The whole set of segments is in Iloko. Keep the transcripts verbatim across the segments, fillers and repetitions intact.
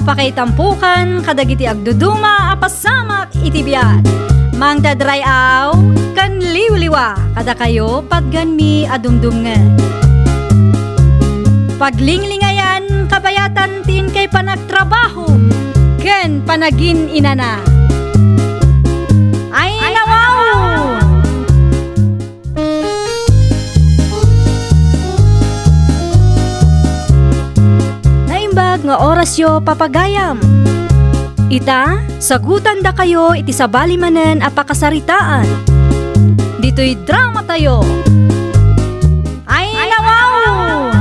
Pakaitampokan kadagiti agduduma a pasamak iti biag. Mangted ray-aw ken liwliwa kadakayo patganmi a dumdumngeg. Paglinglingayan kabayatan ti inkay panagtrabaho ken panagin-inana. Ay, nawaw! Naimbag nga orasyo, papagayam. Ita, sagutandakayo iti sabali manen a pakasaritaan. Ditoy dramatayo. Ay, nawaw!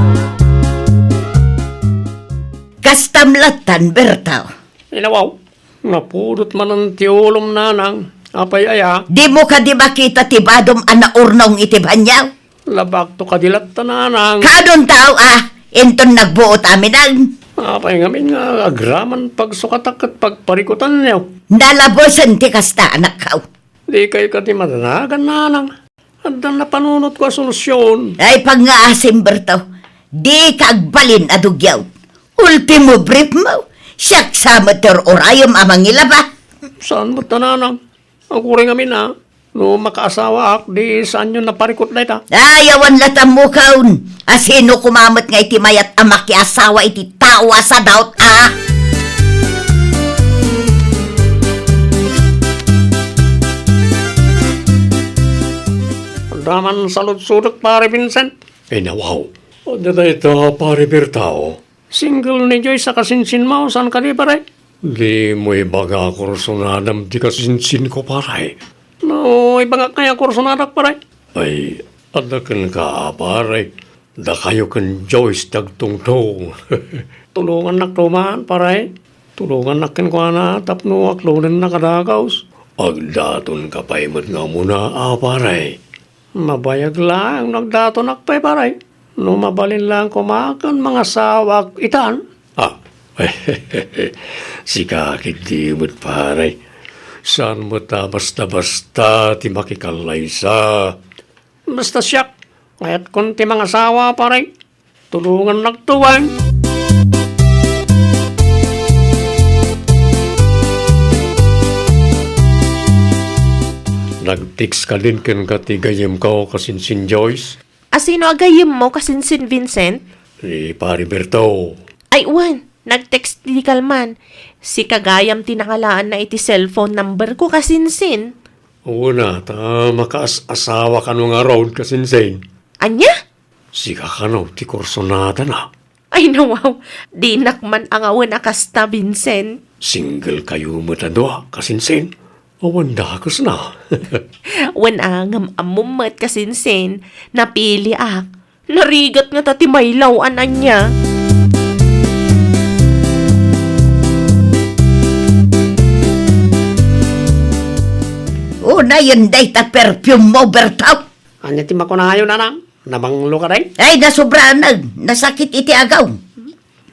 Kastam lattan, Berto. Ay, nawaw. Napudot manen ti ulom, nanang. Apay aya? Dimo kadi makita ti badom a naurnong iti banyaw? Labakto kadi latta, nanang. Kaanonto, a? Inton nagbuot amin, ang? Apay ngamin nga agraman pagsukatak ket pagparikutanyo? Nalabusen ti kasta, anakko. Dikay kadi madanagan, nanang. Adda napanunotko a solusion. Ay, pangngaasim, Berto. Dika agbalin a dugiaw. Ultimo brief mo. Siak sa met ti ur-urayem a mangilaba. Saan met a, nanang? Aguray ngamin a. No makaasawaak, di saanyon a parikut dayta. Ay, awan latta, mukaon. A sino koma met nga iti mayat a makiasawa iti tao a sadaot a? Adda man saludsodek, Pare Vincent. Ay, nawaw. Adda dayta, Pare Berto. Single ni Joyce a kasinsinmo, saan kadi, pare? Dimo ibaga a kursonadam ti kasinsinko, pare. No, ibagak ngay a kursonadak, pare. Ay, adda kenka, pare. Dakayo ken Joyce ti agtungtong. Tulongannakto man, pare. Tulongannak kenkuana tapno aklonenna kadagus. Agdatonka pay met nga umuna, a, pare. Mabayag laeng no agdatonak pay, pare. No mabalin laeng koma ken mangasawaak itan. Ah, sika ketdi met, pare. Saan met a basta-basta ti makikallaysa. Basta siak, kayatkon ti mangasawa, pare. Tulongannakto, wen. Nag-text kadin kenka ti gayyemko, kasinsin Joyce? A sino a gayyemmo, kasinsin Vincent? Ni Pare Berto. Ay, wen, nag-text ti kalman. Sika gayam ti nangalaanna iti cellphone number ko, kasinsin. Wen a, ta makaas-asawa kano ngarud, kasinsin. Ania? Sika kano ti kursonadana? Ay, nawaw, dinak man angawen a kasta, Vincent. Single kayo met a dua, kasinsin. Awan dakesna. Wen a, ngem ammom met, kasinsin, napiliak. Narigat ngata ti maylaw a ania. Unayen dayta perfume mo, Berto. Ania ti makunayo, nanang? Namanglo ka, day? Ay, nasobranen. Nasakit iti agaw.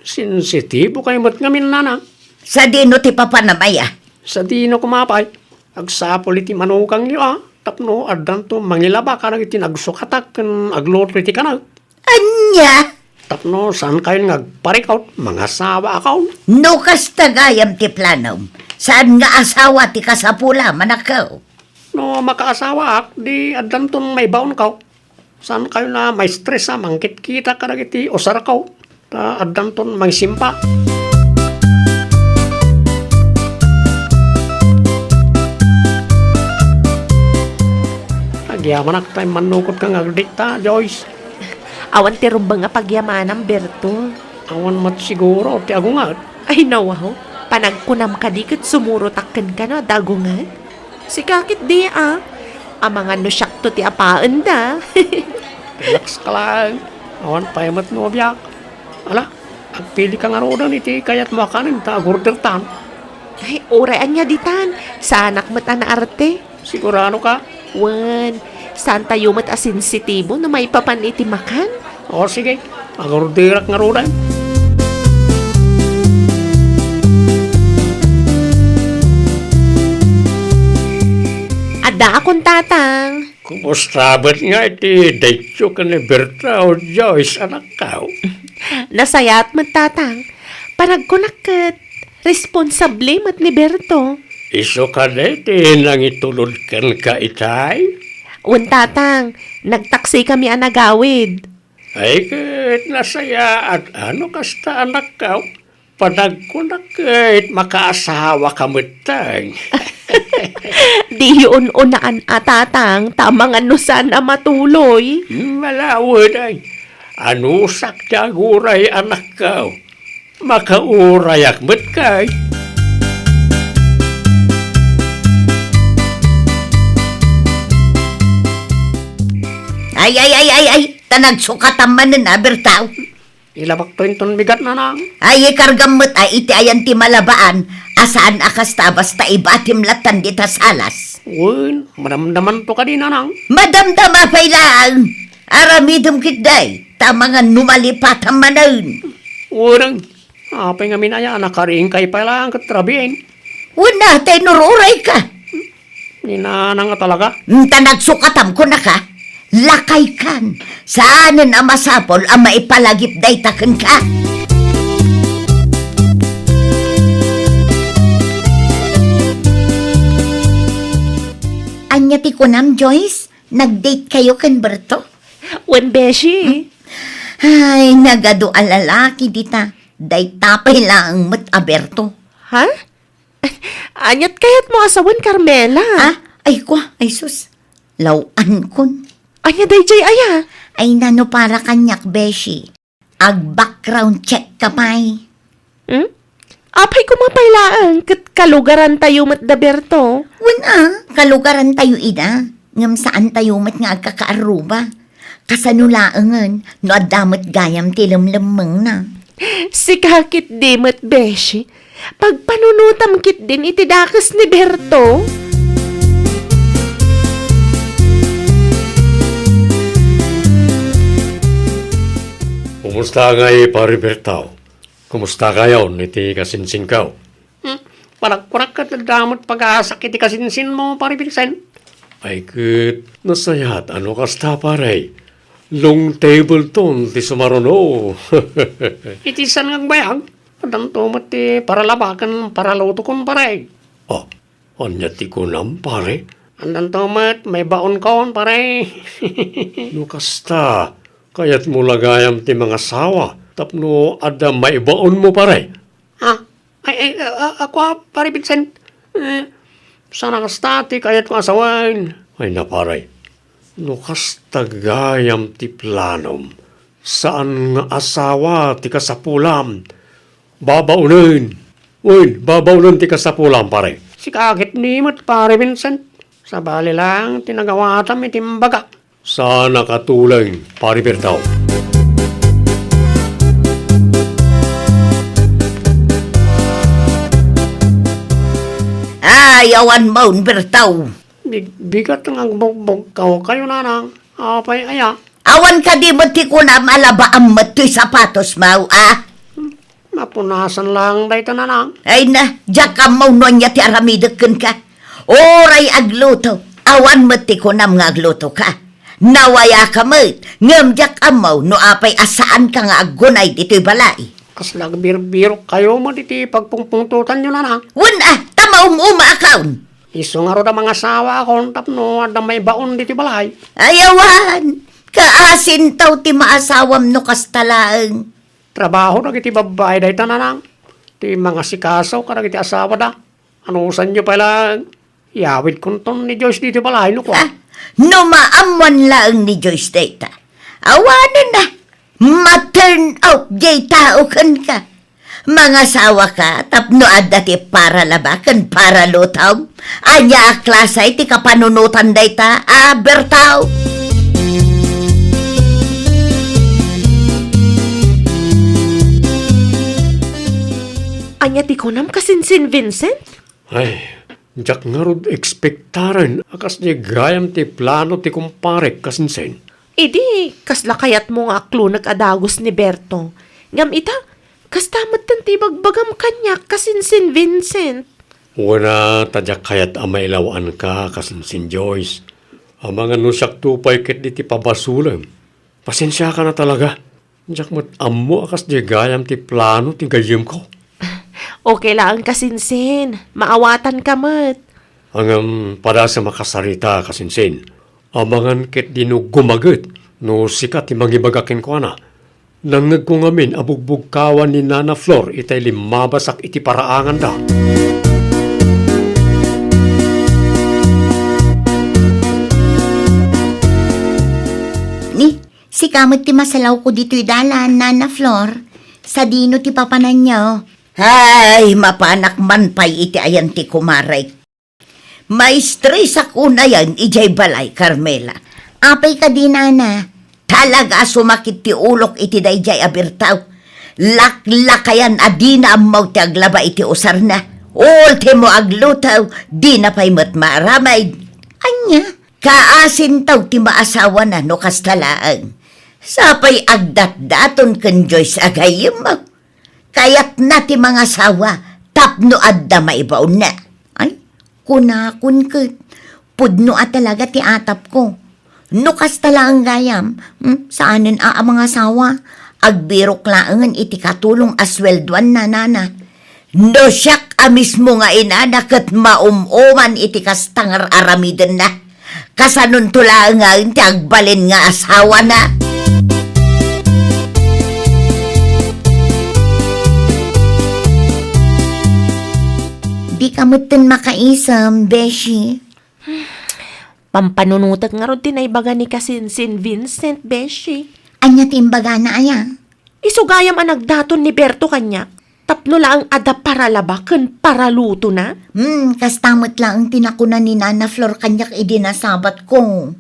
Sensitibo kay met ngamin, nanang. Sadino ti papanam aya? Sadino koma pay? Agsapul iti manukangyo a tapno addanto mangilaba kadagiti nagsukatak ken agluto iti kaneg. Ania? Tapno saankayon nga agparikut, mangasawaakon. No kasta gayam ti planom, saan nga asawa ti kasapula, manakkaw? No makaasawaak, di addanton maibaonko. Saankayon a ma-stress a mangkitkita kadagiti usarko, ta addanton mangisimpa. Agyamanak ta immannukotka nga agdikta, Joyce. Awan ti rumbeng a pagyamanam, Berto. Awan met siguro ti agungad. Ay, nawaw. Panagkunam kadi ket sumurotak kenka no adda agungad? Sika ketdi a. Amangan no siakto ti apaenda. Relax ka lang. Awan pay met nobiak. Ala, agpili ka ngaruden iti kayatmo a kanen ta agordertan. Ay, uray ania ditan. Saanak met a naarte. Sigurado ka? Wen, saantayo met a sensitibo no maipapan iti makan? O, sige. Agorderak ngaruden. Addaakon, Tatang. Kumusta met nga iti dayto ken ni Berta o Joyce, anakko? Nasayaat met, Tatang. Panagkunak ket Responsable met ni Berto. Isu kadi ti nangitulod kenka itay? Wen, Tatang, nagtaksikami a nagawid. Ay, ket nasayaat, ano kasta, anakko? Panagkunak ket makaasawaka metten. Diyo un-unaan a, Tatang, ta amangan no saan a matuloy. Malawed ay. Anusak ti aguray, anakko. Makaurayak met kay. Ay, ay, ay, ay, ay, ta nagsukatam manen a, Bertaw. Ilabakto inton bigat, nanang. Ay, ikargam met a iti ayan ti malabaan, a saan a kasta basta ibatim lattan dita salas. Wen, madamdamanto kadi, nanang? Madamdama pay laeng. Aramidem ketdi, ta amangan no malipatam manen. Wen, apay ngamin aya a nakariingkay pay laeng ket rabien? Wen a, ta inururay ka. Ni nanang a talaga? Enta nagsukatam, kunaka, lakaykan. Saanen a masapul a maipalagip dayta kenka. Ania ti kunam, Joyce? Nag-date kayo ken Berto? Wen, beshi. Ay, nagadu a lalaki dita. Dayta pay laeng met a Berto. Ha? Aniat kayatmo a sawen, Carmela? Ah, ay kwa, ay sus. Law-ankon. Ania dayjay aya? Ay, nano para kaniak, beshi? Ag-background check ka pay. Hmm? Apay koma pay laeng, ket kalugarantayo met da Berto. Wen a, kalugarantayo ida, ngem saantayo met nga agkakaarruba. Kasano laengen no adda met gayam ti lemlemmengna? Sika ketdi met, beshi. Pagpanunotam ketdin iti dakes ni Berto. Kumusta ngay, Pare Berto? Kumusta kayon iti kasinsinko? Hmm, panagkunak ket adda met pag-asak iti kasinsinmo, Pare Vincent. Ay ket, nasayaat a no kasta, pare. Long table ton ti sumaruno. Iti saan nga agbayag, addanto met ti paralaba ken paralutokon, pare. Ah, ania ti kunam, pare? Addanto met maibaonkon, pare. No kasta, kayatmo la gayam ti mangasawa tapno adda maibaonmo, pare? Ah, ay, ay, ah, ah, ako, ah, Pare Vincent. Eh, saan a kasta ti kayatko a sawen. Ay na, pare. No kasta gayam ti planom, saan nga asawa ti kasapulam. Babaonen. Wen, babaonen ti kasapulam, pare. Sika ketdi met, Pare Vincent. Sabali lang ti nagawatam iti imbaga. Saan a katuleng, Pare Berto. Ay, awan maun, Berto. Big-, bigat nga agbugbog kayo, nanang. Apay aya? Awan kadi met ti kunam a labaam met toy sapatos, maw, a? Mapunasan lang dayta, nanang. Ay na, diak ammo no ania ti aramidek kenka. Uray agluto, awan met ti kunam nga aglutoka. Nawayaka met, ngem diak ammo no apay a saanka nga aggunay ditoy balay. Kasla agbirbirok kayo met iti pagpungpungtotanyo, nanang. Wen a, ta maum-umaakon. Isu ngarud a mangasawakon tapno adda maibaon ditoy balay. Ay, awan, kaasintaw ti maasawam no kasta laeng. Trabaho dagiti babbai dayta, nanang. Ti mangasikaso kadagiti asawada. Anusanyo pay laeng, iyawidkonton ni Joyce ditoy balay, no kua? Ah, no maammoan laeng ni Joyce dayta. Awanen a, ma-turn out jay tao kenka. Mangasawaka tapno adda ti paralaba ken paralutom. Ania a klase ti kapanunotan dayta a Berto? Ania ti kunam, Kasinsin Vincent? Ay, diak ngarud ekspektaren a kasdi gayam ti plano ti kumparek, Kasinsin. Idi, kasla kayatmo nga aklonek a dagus ni Berto. Ngem ita, kasta metten ti ibagbagam kaniak, Kasinsin Vincent. Wen a, ta diak kayat a mailaw-anka, Kasinsin Joyce. Amangan no siakto pay ketdi ti pabasolem. Pasensiakan a talaga. Diak met ammo a kasdi gayam ti plano ti gayyemko. Okay laeng, kasinsin. Maawatanka met. Ngem, padasem a kasarita, kasinsin. Amangan ketdi no gumaget no sika ti mangibaga kenkuana. Nangngegko ngamin a bugbugkawan ni Nana Flor itay limmabasak iti paraanganda. Ni, sika met ti masalawko ditoy dalan, Nana Flor. Sadino ti papananyo? Ay, mapanak man pay iti ayan ti kumarek. Maistresak unayen idiay balay, Carmela. Apay kadi, nana? Talaga a sumakit ti ulok iti daydiay a birtaw. Laklakayan a dina ammo ti aglaba iti usarna. Ultimo agluto, dina pay met maaramid. Ania? Kaasintaw ti maasawana no kasta laeng. Sapay agdatdaton ken Joyce a gayyemmo. Kayatna ti mangasawa tapno adda maibaonna. Ay, kunakon ket, pudno a talaga ti atapko. No kasta laeng gayam, hmm, saanen a, a mangasawa. Agbirok laengen iti katulong a sueldoanna, nana. No siak a mismo nga inana ket maum-uman iti kasta nga ar-aramidenna. Kasanonto laengen ti agbalin nga asawana. Dika metten makaisem, beshi. Pampanunotek ngarud ti naibaga ni kasinsin Vincent, beshi. Ania ti imbagana, aya? Isu gayam a nagdaton ni Berto kaniak, tapno laeng adda paralaba ken paralutona. Hmm, kasta met laeng ti nakuna ni Nana Flor kaniak idi nasabatko.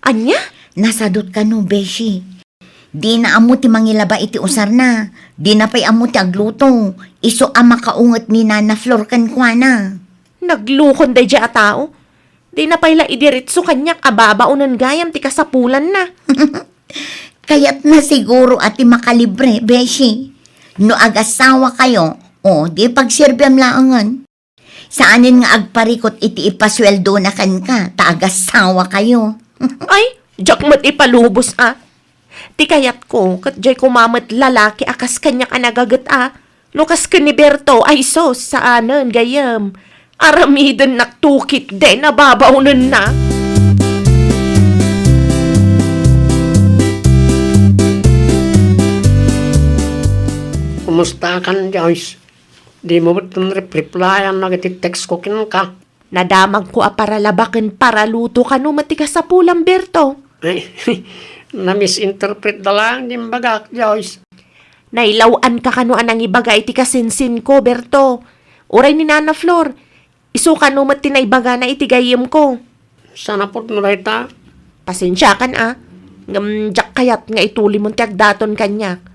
Ania? Nasadot kano, beshi. Dina ammo ti mangilaba iti usarna. Dina pay ammo ti agluto. Isu a makaunget ni Nana Flor kenkuana. Naglukon daydiay a tao. Dina pay la idiretso kaniak a babaonen gayam ti kasapulanna. Kayatna siguro a ti makalibre, beshi. No agasawakayo, o, di pagserbiam laengen. Saanen nga agparikut iti ipasueldona kenka, ta agasawakayo. Ay, diak met ipalubos a. Ti kayatko, ket diay koma met lalaki a kas kaniak a nagaget a. No kas ken ni Berto, ay sus, saanen, gayyem. Aramidennak tukit den a babaonenna. Kumustakan, Joyce? Dimo met replayan dagiti text ko kenka. Nadamagko a paralaba ken paraluto kano met ti kasapulam, Berto. Ay, na-misinterpret da laeng ti imbagak, Joyce. Nailaw-anka kano a nangibaga iti kasinsinko, Berto. Uray ni Nana Flor, isu kano met ti naibagana iti gayyemko. Saan a pudno dayta? Pasensiakan a, ngem diak kayat nga itulimon ti agdaton kaniak.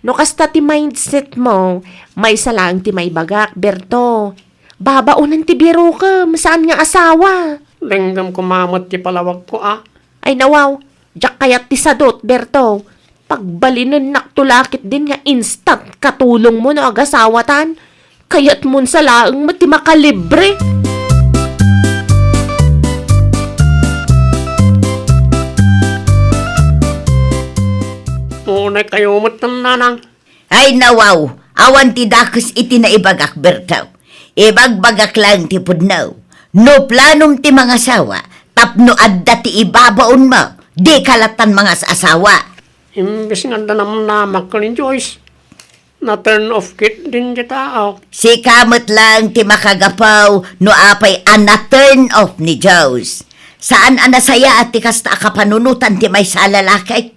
No kasta ti mindset mo, maysa laeng ti maibagak, Berto. Babaonen ti birokem, saan nga asawa. Denggem koma met ti palawagko a. Ay nawaw, diak kayat ti sadut, Berto. Pagbalinennakto la ketdin nga instant katulongmo no agasawatan. Kayatmon sa laeng met ti makalibre. Unay kayo met, nanang. Ay nawaw, awan ti dakes iti naibagak, Berto. Ibagbagak laeng ti pudno. No planom ti mangasawa, tapno adda ti ibabaonmo, dika lattan mangas-asawa. Imbes nga adda namnamak ken ni Joyce, na-turn off ketdin ti tao. Sika met laeng ti makagapu no apay a na-turn off ni Joyce. Saan a nasayaat ti kasta a kapanunotan ti maysa a lalaki.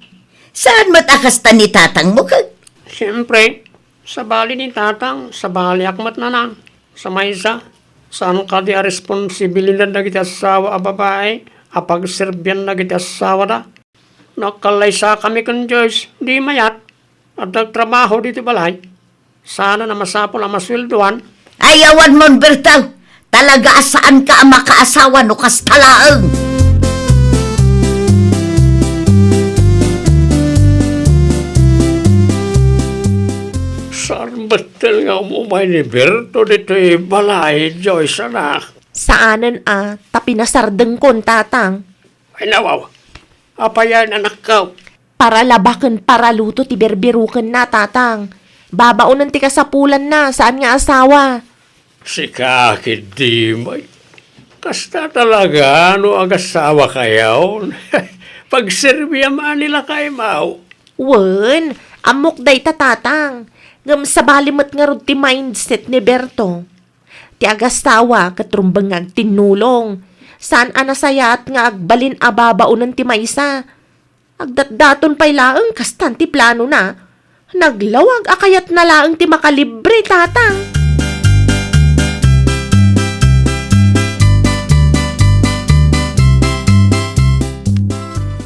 Saan met a kasta ni tatangmo ket? Siempre, sabali ni tatang, sabaliak met, nanang. Sa maysa, saan kadi a responsibilidad dagiti asawa a babai a pagserbian dagiti asawada? No agkallaysakami ken Joyce, di mayat. Adda agtrabaho ditoy balay. Saanen a masapul a masueldoan. Ay, awan mon, Berto! Talaga a saanka a makaasawa no kasta laeng. Saan bettel nga umumay ni Berto ditoy balay, Joyce, anak? Saanen a, ta pinasardengkon, tatang. Ay, nawaw. Apayen, anakko? Paralaba ken paraluto ti birbirokenna, tatang. Babaonen ti kasapulanna, saan nga asawa. Sika ketdi, May. Kasta talaga no agasawakayon. Pagserbiam a ni lakaymo. Wen, ammok dayta, Tatang. Ngem sabali met ngarud ti mindset ni Berto. Ti agasawa ket rumbeng nga agtinnulong. Saan a nasayaat nga agbalin a babaonen ti maysa. Agdatdaton pay laeng kastan ti planona. Naglawag a kayatna laeng ti makalibre, Tatang.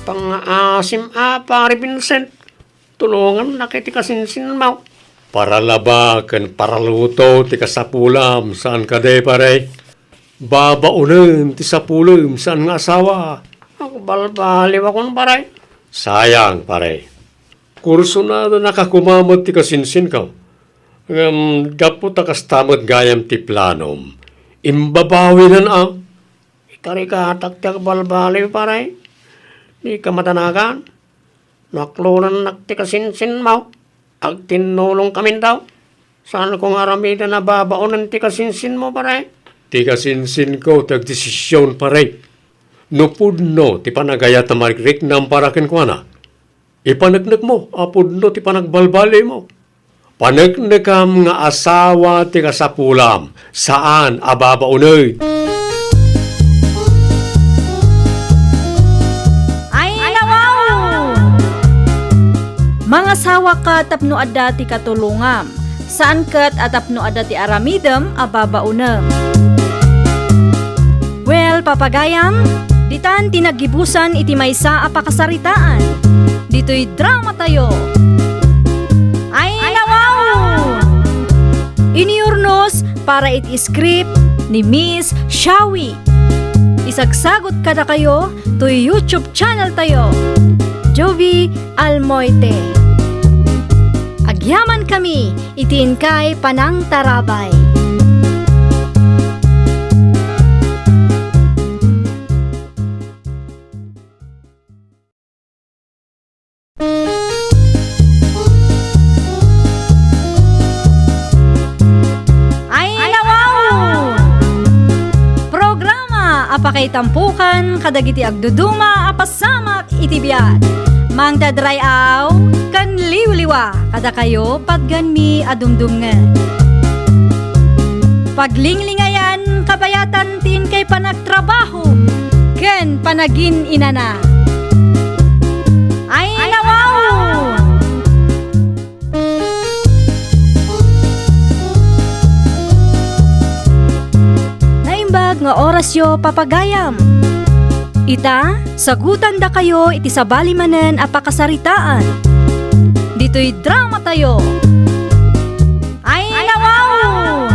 Pangngaasim a, Pare Vincent. Tulongannak iti kasinsinmo. Paralaba ken paraluto ti kasapulam, saan kadi, pare? Babaonen ti sapulem, saan nga asawa. Agbalbaliwakon, pare. Sayang, pare. Kursonadanaka koma met ti kasinsinko. Ngem gapu ta kasta met gayam ti planom, imbabawinen a. Ikarigatak ti agbalbaliw, pare. Dika madanagan. Naklonennak ti kasinsinmo. Agtinnulongkamin daw. Saanko nga aramiden a babaonen ti kasinsinmo, pare. Ti kasinsinko ti agdesision, pare. No pudno ti panagayat a marikriknam para kenkuana, ipaneknekmo a pudno ti panagbalbaliwmo. Paneknekam nga asawa ti kasapulam, saan a babaonen. Ay, nawaw! Mangasawaka tapno adda ti katulongam, saan ket a tapno adda ti aramidem a babaonem. Well, papagayam, ditan ti naggibusan iti maysa a pakasaritaan. Ditoy dramatayo. Ay, nawaw! Inurnos para iti script ni Miss Shawi. Isagsagut kadakayo toy YouTube channel tayo, Jovi Almoite. Agyamankami iti inkay panangtarabay. Ay, nawaw! Programa a pakaitampokan kadagiti agduduma a pasamak iti biag. Mangted ray-aw ken liwliwa kadakayo patganmi a dumdumngeg. Paglinglingayan kabayatan ti inkay panagtrabaho ken panagin-inana. Ay, nawaw! Naimbag nga orasyo, papagayam. Ita, sagutandakayo iti sabali manen a pakasaritaan. Ditoy dramatayo. Ay, nawaw!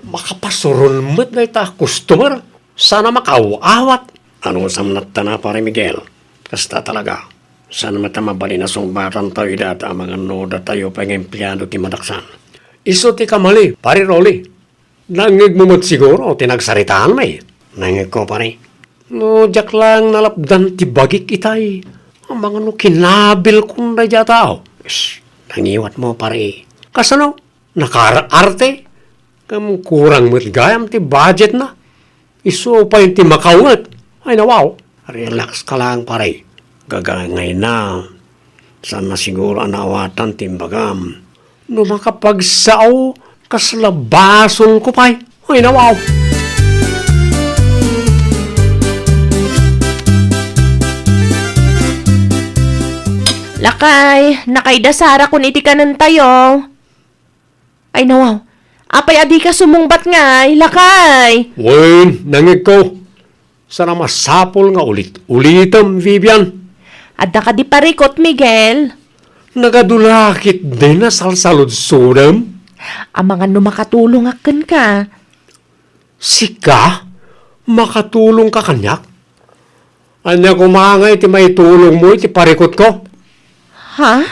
Makapasuron met dayta a customer. Saan a makaaw-awat. Anusam latta, Pare Miguel. Kasta talaga. Saan met a mabalin a sungbatantayo dayta amangan no datayo pay nga empleyado ti madaksan. Isu ti kamali, Pare Rolly. Nangngegmo met siguro ti nagsaritaanmi. Nangngegko, pare. No diak laeng nalapdan ti bagik itay, amangan no kinabilkon daydiay a tao. Shh, nangiwatmo, pare. Kasano? Nakaar-arte? Ngem kurang met gayam ti budgetna. Isu pay ti makaunget. Ay, nawaw. Relax ka lang, pare. Gagangayna. Saanna siguro a naawatan ti imbagam. No makapagsao, kasla basolko pay. Ay, nawaw. Lakay, nakaidasara kun iti kanentayo. Ay, nawaw. Apay a dika sumungbat ngay, lakay? Wen, nangngegko. Saan a masapul nga ulit-ulitem, Vivian. Adda kadi parikut, Miguel? Nagadu la ketdin a salsaludsodem? Amangan no makatulongak kenka. Sika? Makatulongka kaniak? Ania koma ngay ti maitulongmo iti parikutko? Ha?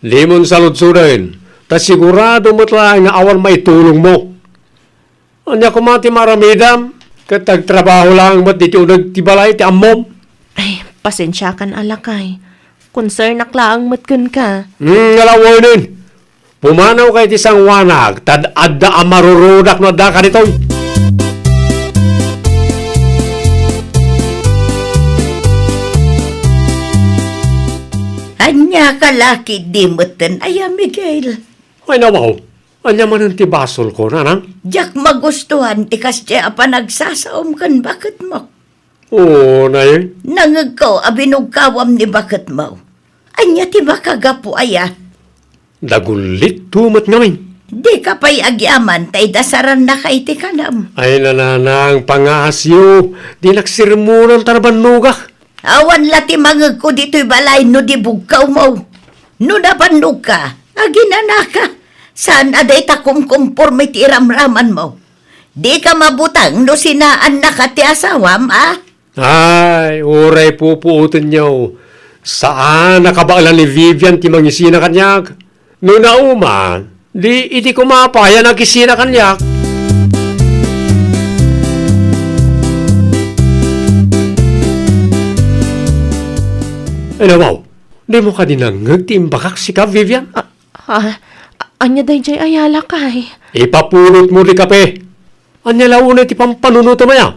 Dimon saludsoden, ta sigurado met laeng nga awan maitulongmo. Ania koma ti maaramidam, ket agtrabaho laeng met ditoy uneg ti balay ti ammom? Ay, pasensiakan a lakay. Concern-ak laeng met kenka. Hmm, alawenen. Pumanawka iti sangoanak, ta adda a marurudak no addaka ditoy. Ania ka la ketdi metten aya, Miguel? Ay, nawaw. Ania manen ti basolko, nanang? Diak magustuhan ti kasdiay a panagsasaom ken baketmo. Oo, nay. Nangngegko a binugkawam ni baketmo. Ania ti makagapu aya? Nagullitto met ngamin. Dika pay agyaman ta idasarannaka iti kanam. Ay, nanang, pangaasiw. Dinak sermonan ta nabannogak. Awan la ti mangngegko ditoy balay no di bugkawmo. No nabannogka, aginanaka. Saan a dayta kumkumporme ti iramramanmo. Dika mabutang no sinaannaka ti asawam, a? Ay, uray pupuotenyo. Saan a kabaelan ni Vivian ti mangisina kaniak. No nauma, di idi koma pay a nakisina kaniak. Ay, nawaw, dimo kadi nangngeg ti imbagak sika, Vivian? Ah, ah, ania daydiay aya, lakay? Ipapulotmo ti kape. Ania la unay ti pampanunotem aya?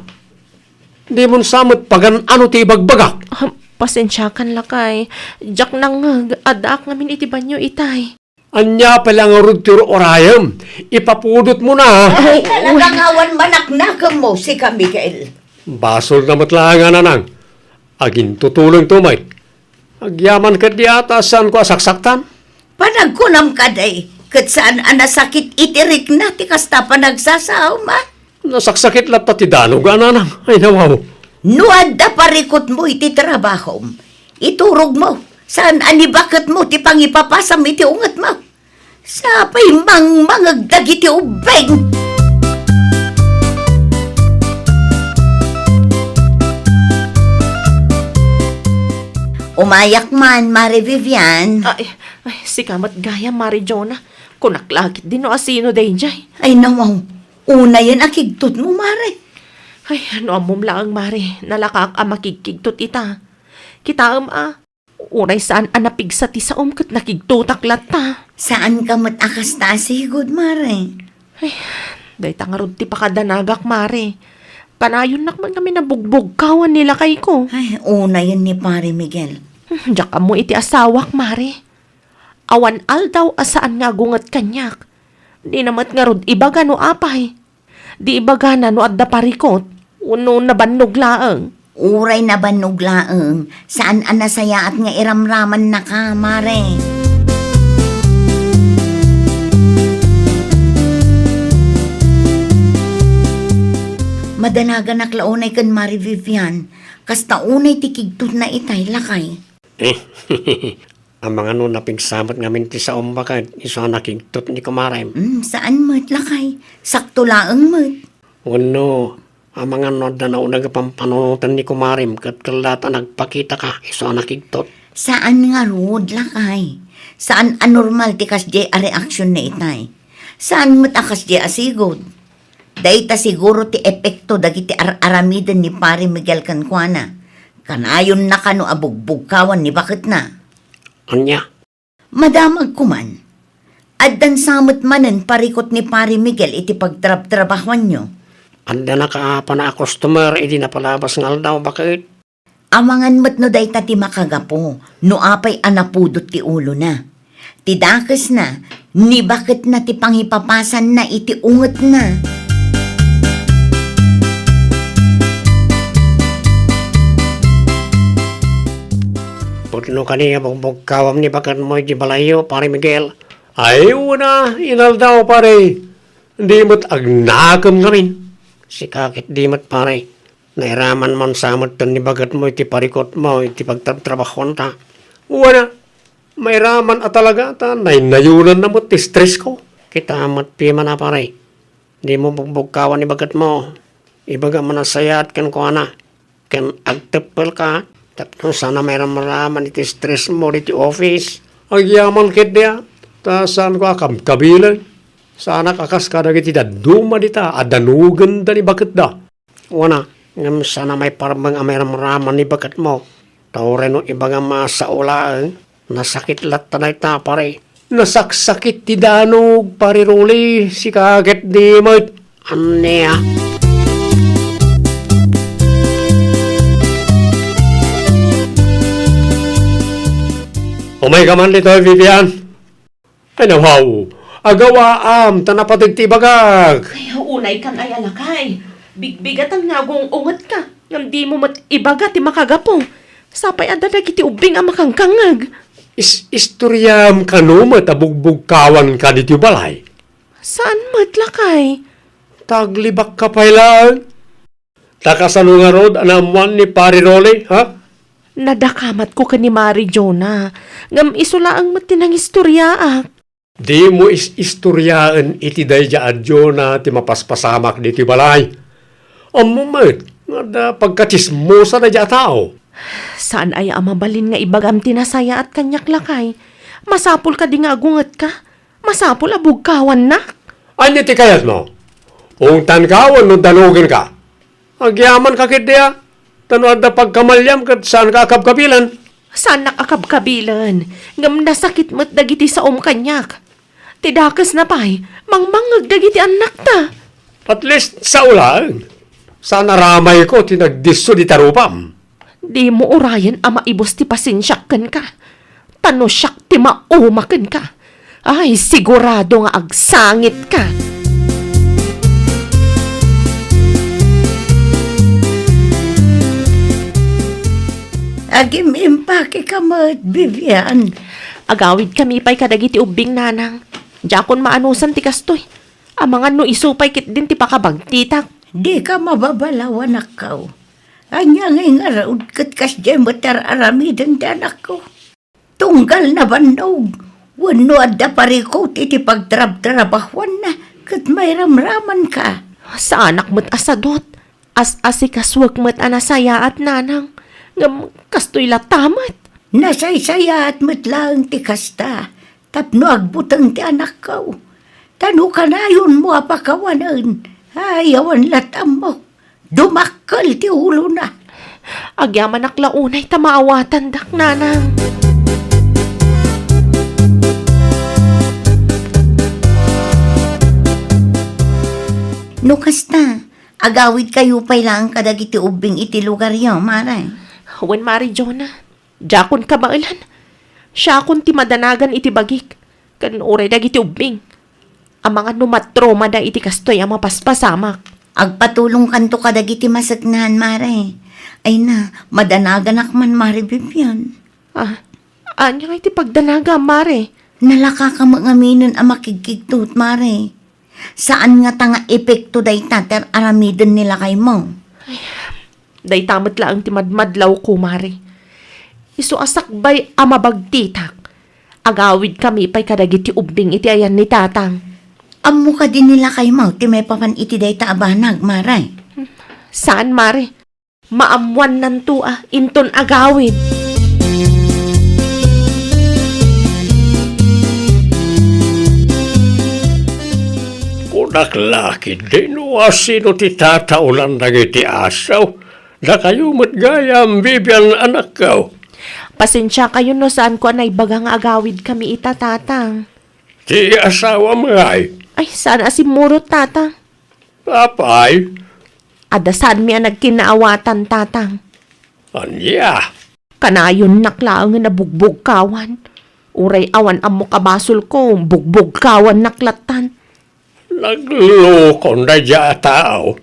Dimon sa met pagan-ano ti ibagbagak. Ah, pasensiakan, lakay. Diak nangngeg, addaak ngamin iti banio itay. Ania pay la ngarud ti ur-urayem? Ipapudotmona. Ay, talaga nga awan manaknakemmo, sika, Miguel. Basolna met laeng, nanang. Agintutulongto met. Agyaman ketdi a ta saanko a saksaktan. Panagkunam kadi, ket saan a nasakit iti rikna ti kasta panagsasaom, a? Nasaksakit latta ti danog, nanang. Ay, nawaw. No adda parikutmo iti trabahom, iturogmo. Saan a ni baketmo ti pangipapasam iti ungetmo. Sapay mangmangeg dagiti ubbing. Umayak man, Mare Vivian. Ay, ay, sika met gayam, Mare Jonah. Kunak la ketdi no asino daydiay. Ay, nawaw. Unayen a kigtotmo, Mare. Ay, no ammom laeng, Mare, nalakaak a makigkigtot ita. Kitaem a, uray saan a napigsa ti saom ket nakigtotak latta. Saanka met a kasta a sigud, Mare. Ay, dayta ngarud ti pakadanagak, Mare. Kanayonnak met ngamin a bugbugkawan ni lakayko. Ay, unayen ni Pare Miguel. Hmm, diak ammo iti asawak, Mare. Awan aldaw a saan nga agunget kaniak. Dina met ngarud ibaga no apay. Di ibagana no adda parikot, wenno nabannog laeng. Uray nabannog laeng, saan a nasayaat nga iramramannaka, Mare. Madanaganak la unay ken Mare Vivian, kasta unay ti kigtotna itay, lakay. Amangan no napigsa met ngamin ti saom baket isu a nakigtot ni kumarem. Mm, saan met, lakay. Sakto laeng met. Wenno, amangan no adda nauneg a pampanunoten ni kumarem ket kellaat a nagpakitaka isu a nakigtot. Saan ngarud, lakay. Saan a normal ti kasdiay a reaksion ni itay. Saan met a kasdiay a sigud. Dayta siguro ti epekto dagiti ar-aramiden ni Pare Miguel kenkuana. Kanayonna kano a bugbugkawan ni baketna. Ania? Madamagko man. Addan sa met manen parikot ni Pare Miguel iti pagtrabtrabahoanyo. Adda nakaapana a customer idi napalabas nga aldaw, baket. Amangan met no dayta ti makagapu, no apay a napudot ti ulona. Ti dakesna, ni baketna ti pangipapasanna iti ungetna. Pudno kadi a bugbugkawam ni baketmo iti balayyo, Pare Miguel? Ay, wen a, inaldaw, pare. Di met agnakem ngamin. Sika ket di met, pare. Nairaman man sa metten ni baketmo iti parikotmo iti pagtrabtrabahuanta. Wen a, mairaman a talaga ta naynayonanna met ti stressko. Kita met piman a, pare. Dimo bugbugkawan ni baketmo. Ibaga man a sayaat kenkuana. Ken agteppelka tapno saan a mairamraman iti stressmo ditoy office. Agyaman ketdi a, ta saanko a kabkabilen. Saanak a kas kadagiti dadduma dita a danogenda ni baketda. Wen a, ngem saan a maiparmeng a mairamraman ni baketmo. Ta uray no ibagam a sao laeng, nasakit latta dayta, pare. Nasaksakit ti danog, Pare Rolly, sika ket di met. Ania? Umayka man ditoy, Vivian. Ay, nawaw. Agawaam, ta napateg ti ibagak. Ay, unay kan ay alakay. Bigbigat nga agung-ungetka. Ngem dimo met ibaga ti makagapu. Sapay adda dagiti ubbing a makangkangngeg. Is-, istoriam kano met a bugbugkawanka ditoy balay? Saan met, lakay? Ta aglibakka pay laeng. Ta kasano ngarud a naammoan ni Pare Rolly, ha? Nadakamatko ken ni Mari Jonah, ngem isu laeng met ti nangistoriaak. Dimo is-istoriaen iti daydiay a Jonah ti mapaspasamak ditoy balay. Ammom met nga adda pagkatsismosa daydiay a tao. Saan aya a mabalin nga ibagam ti nasayaat kaniak, lakay? Masapul kadi nga agungetka? Masapul a bugkawannak? Ania ti kayatmo? Ungtanka wenno danogenka? Agyamanka ketdi a, ta no adda pagkamaliam ket saanka a kabkabilen. Saannak a kabkabilen, ngem nasakit met dagiti saom kaniak. Ti dakesna pay, mangmangngeg dagiti annakta. At least, sao laeng. Saan a ramayko ti nagdisso dita rupam. Dimo urayen a maibus ti pasensiak kenka. Ta no siak ti mauma kenka, ay, sigurado nga agsangitka. Agim-impakeka met, Vivian. Agawidkami pay kadagiti ubbing, nanang. Diakon maanusan ti kastoy. Amangan no isu pay ketdin ti pakabagtitak. Dika mababalaw, anakko. Ania ngay ngarud ket kasdiay met ar-aramiden ti anakko? Tunggal nabannog, wenno adda parikut iti pagtrabtrabahuanna ket mairamramanka. Saanak met a sadut, as-asikasuek met a nasayaat, nanang, ngem kastoy latta met. Nasaysayaat met laeng ti kasta tapno agbuteng ti anakko. Ta no kanayonmo a pakawanen, ay, awan lat' ammok. Dumakkel ti ulona. Agyamanak la unay ta maawatandak, nanang. No kasta, agawidkayo pay laeng kadagiti ubbing iti lugaryo, Mare. Wen, Mari Jonah. Diakon kabaelan. Siakon ti madanagan iti bagik, ken uray dagiti ubbing. Amangan no matromada iti kastoy a mapaspasamak. Agpatulongkanto kadagiti maseknan, Mare. Ay na, madanaganak man, Mare Vivian. Ah, ania ngay ti pagdanagam, Mare? Nalakaka met ngaminen a makigkigtot, Mare. Saan ngata nga epekto dayta ti ar-aramiden ni lakaymo? Ay, dayta met laeng ti madmadlawko, Mare. Isu a sakbay a mabagtitak, agawidkami pay kadagiti ubbing iti ayan ni Tatang. Ammo kadi ni lakaymo ti maipapan iti dayta a banag, Mare? Saan, Mare. Maammuannanto a inton agawid. Kunak la ketdi no a sino ti tataolan dagiti asaw. Dakayo met gayam, Vivian, anakko. Pasensiakayon no saanko a naibaga nga agawidkami ita, Tatang. Ti asawam ngay? Ay, saan a simmurot, Tatang. Apay? Adda saanmi a nagkinnaawatan, Tatang. Ania? Kanayonnak laengen a bugbugkawan. Uray awan ammok a basolko, bugbugkawannak lattan. Naglukon daydiay a tao.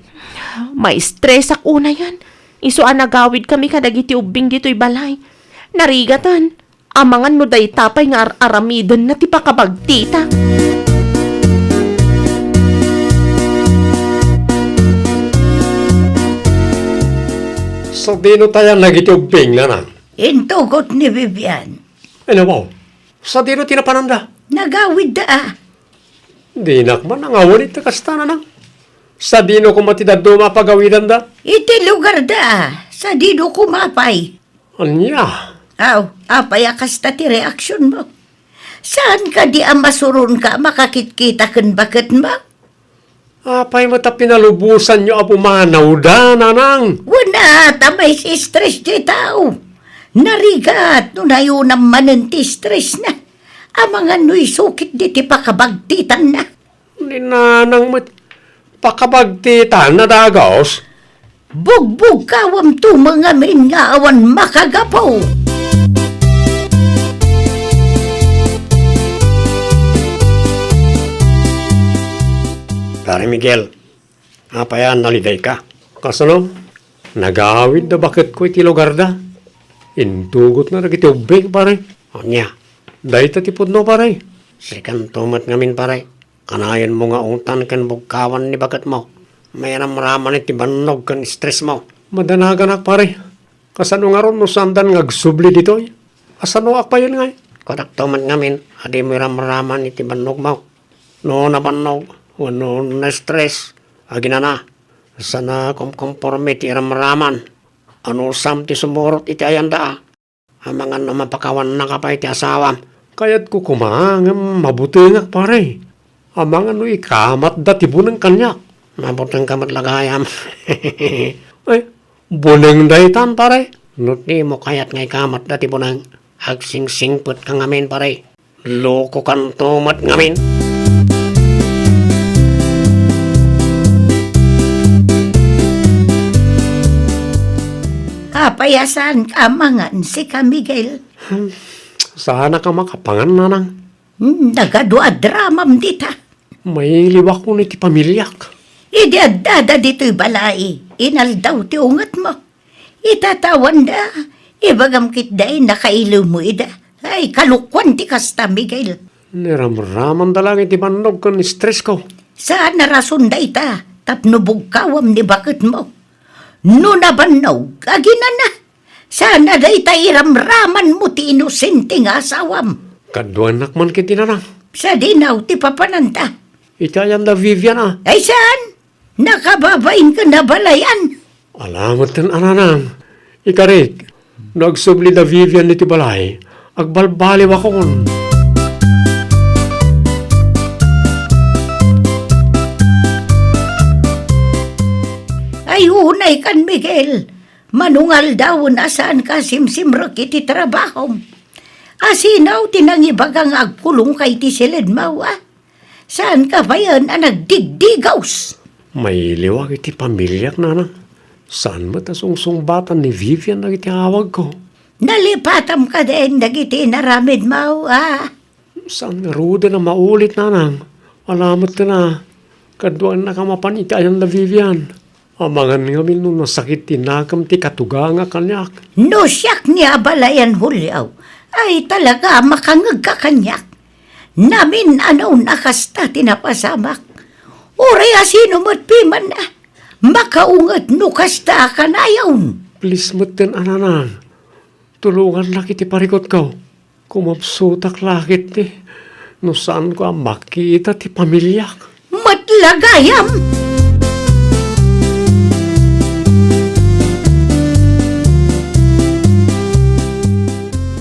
Maistresak unayen. Isu a nagawidkami kadagiti ubbing ditoy balay. Narigaten. Amangan no dayta pay nga ar-aramidenna ti pakabagtita. Sadino tayan dagiti ubbing, nanang? Intugot ni Vivian. Ay, nawaw. Sadino ti napananda? Nagawidda a. Dinak man nangawan iti kasta, nanang. Sadino koma ti dadduma a pagawidanda? Iti lugarda a. Sadino koma pay? Ania? Aw, apay a kasta ti reaksionmo? Saan kadi a masuronka a makakitkita ken baketmo? Apay met a pinalubosanyo a pumanawda, nanang? Wen a, ta maisistress ti tao. Narigat no nayunam manen ti stressna. Amangan no isu ketdi ti pakabagtitanna. Ni nanang met pakabagtitanna dagus. Bugbugkawamto ngamin nga awan makagapu. Pare Miguel, apay a nalidayka? Kasano? Nagawidda baketko iti lugarda. Intugotna dagiti ubbing, pare. Ania? Dayta ti pudno, pare. Sikanto met ngamin, pare. Kanayon mo nga ungtan ken bugkawan ni baketmo. Mairamraman iti bannog ken stress mo. Madanaganak, pare. Kasano ngarud no saandan nga agsubli ditoy? Asanoak payen ngay? Kunak to met ngamin a dimo iramraman iti bannogmo. No nabannog wenno na-stress, aginana, saan a kumkomporme ti iramraman. Anusam ti sumurot iti ayanda a. Amangan no mapakawannaka pay ti asawam. Kayatko koma ngem mabutengak, pare. Amangan no ikamatda ti buneng kaniak. Mabutengka met la gayam. Ay, buneng daytan, pare. No dimo kayat nga ikamatda ti buneng, agsingsingpetka ngamin, pare. Lokokanto met ngamin. Apay a saanka amangan, sika, Miguel? Hmm, saanak a makapangan, nanang. Hmm, nagadu a dramam dita. Mailiwakon iti pamiliak. Idi addada ditoy balay, inaldaw ti ungetmo. Itatawanda, ibagam ketdi a nakailewmo ida. Ay, kalokuan ti kasta, Miguel. Niramramanda laeng iti bannog ken stressko. Saan a rason dayta tapno bugkawam ni baketmo. No nabannog, aginana. Saan a dayta iramramanmo ti inosente nga asawam. Kaduanak man ketdi, nanang. Sadino ti papananta? Iti ayanda Vivian a. Ay saan? Nakababain ken abalayan. Ala metten a, nanang. Ikarik, no agsubli da Vivian iti balay, agbalbaliwakon. Ay, unay kan, Miguel. Manungaldawen a saanka a simsimrek iti trabahom. Asino ti nangibaga nga agkulongka iti siledmo, a? Saanka payen a nagdigdigaws? Mailiwak iti pamiliak, nanang. Saan met a sungsungbatan ni Vivian dagiti awagko. Nalipatam kadin dagiti inaramidmo, a? Saan ngaruden a maulit, nanang. Ala metten a, kaduanak a mapan iti ayanda Vivian. Amangan ngamin no nasakit ti nakem ti katuganga kaniak. No siak ni abalayan Julio, ay talaga a makangegka kaniak. Namin-anaw a kasta ti napasamak. Uray asino met piman a makaunget no kasta a kanayon. Please metten a, nanang. Tulongannak iti parikutko. Kumapsutak la ketdi no saanko a makita ti pamiliak. Met la gayam!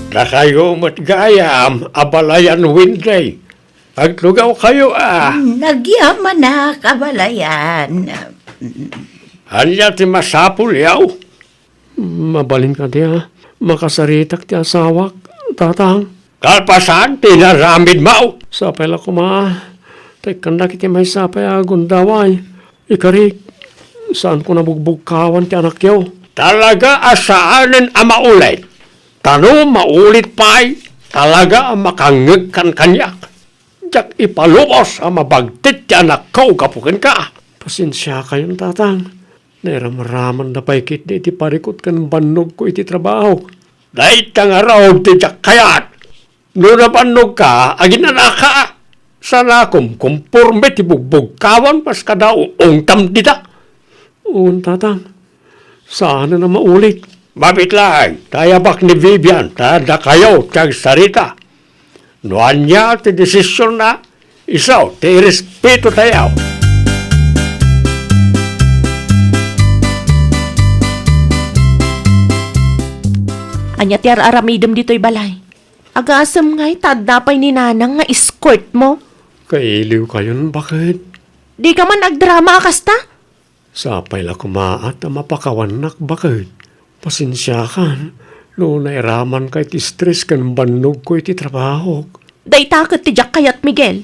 Dakayo met gayam, abalayan Windy. Agtugawkayo a. Hmm, nagyamanak, abalayan. Ania ti masapulyo? Mabalin kadi a makasaritak ti asawak, tatang. Kalpasan ti inaramidmo. Sapay la koma, ta ikkannak iti maysa pay a gundaway. Ikarik, saanko a bugbugkawan ti anakyo. Talaga a saanen a maulit. Ta no maulit pay, talaga a makangegkan kaniak. Diak ipalubos a mabagtit ti anakko gapu kenka. Pasensiakayon, tatang. Nairamramanda pay ketdi iti parikut ken bannogko iti trabaho. Dayta ngarud ti diak kayat. No nabannogka, aginanaka. Saan a kumkomporme ti bugbugkawan kas kada uungtam dita. Wen, tatang. Saanen a maulit. Mabiit laeng, ta ayabak ni Vivian, ta dakayo ti agsarita. No ania ti desisionna, isu ti irespeto tayo. Ania ti ar-aramidem ditoy balay? Agasem ngay ta adda pay ni nanang nga escort mo? Kailiwkayon, baket. Dika man agdrama a kasta? Sapay la koma a ta mapakawannak, baket. Pasensiakan, no nairamanka iti stress ken bannogko iti trabahok. Dayta ket ti diak kayat, Miguel.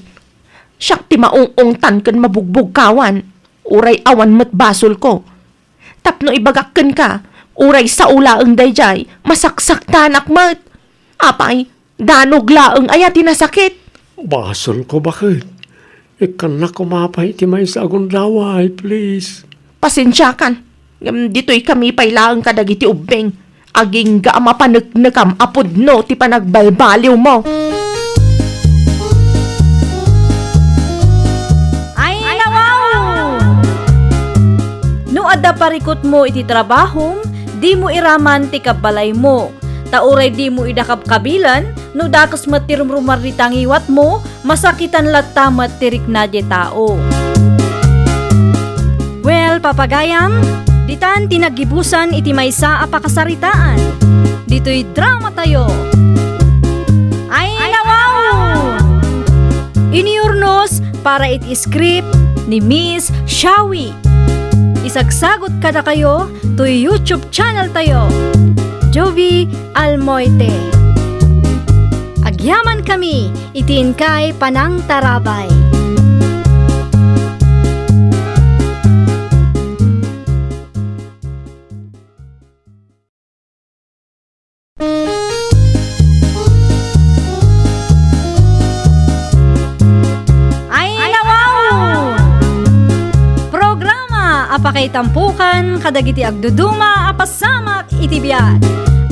Siak ti maung-ungtan ken mabugbugkawan, uray awan met basolko. Tapno ibagak kenka, uray sao laeng daydiay, masaksaktanak met. Apay, danog laeng aya ti nasakit? Basolko, baket. Ikkannak koma pay ti maysa a gundaway, please. Pasensiakan. Ngem ditoy kami pay laeng kadagiti ubbing. Agingga a mapaneknekam a pudno ti panagbalbaliwmo. Ay, nawaw! No adda parikutmo iti trabahom, dimo iraman ti kabbalaymo. Ta uray dimo ida kabkabilan, no dakes met ti rumrumardi ti ngiwatmo, masakitan latta met ti rikna diay tao. Well, papagayam, ditan ti naggibusan iti maysa a pakasaritaan. Ditoy drama tayo. Ay, nawaw! Inurnos para iti script ni Miss Shawi. Isagsagut kadakayo toy YouTube channel tayo, Jovie Almoite. Agyaman kami iti inkay panangtarabay. Ay, nawaw! Programa a pakaitampokan kadagiti agduduma a pasamak iti biag.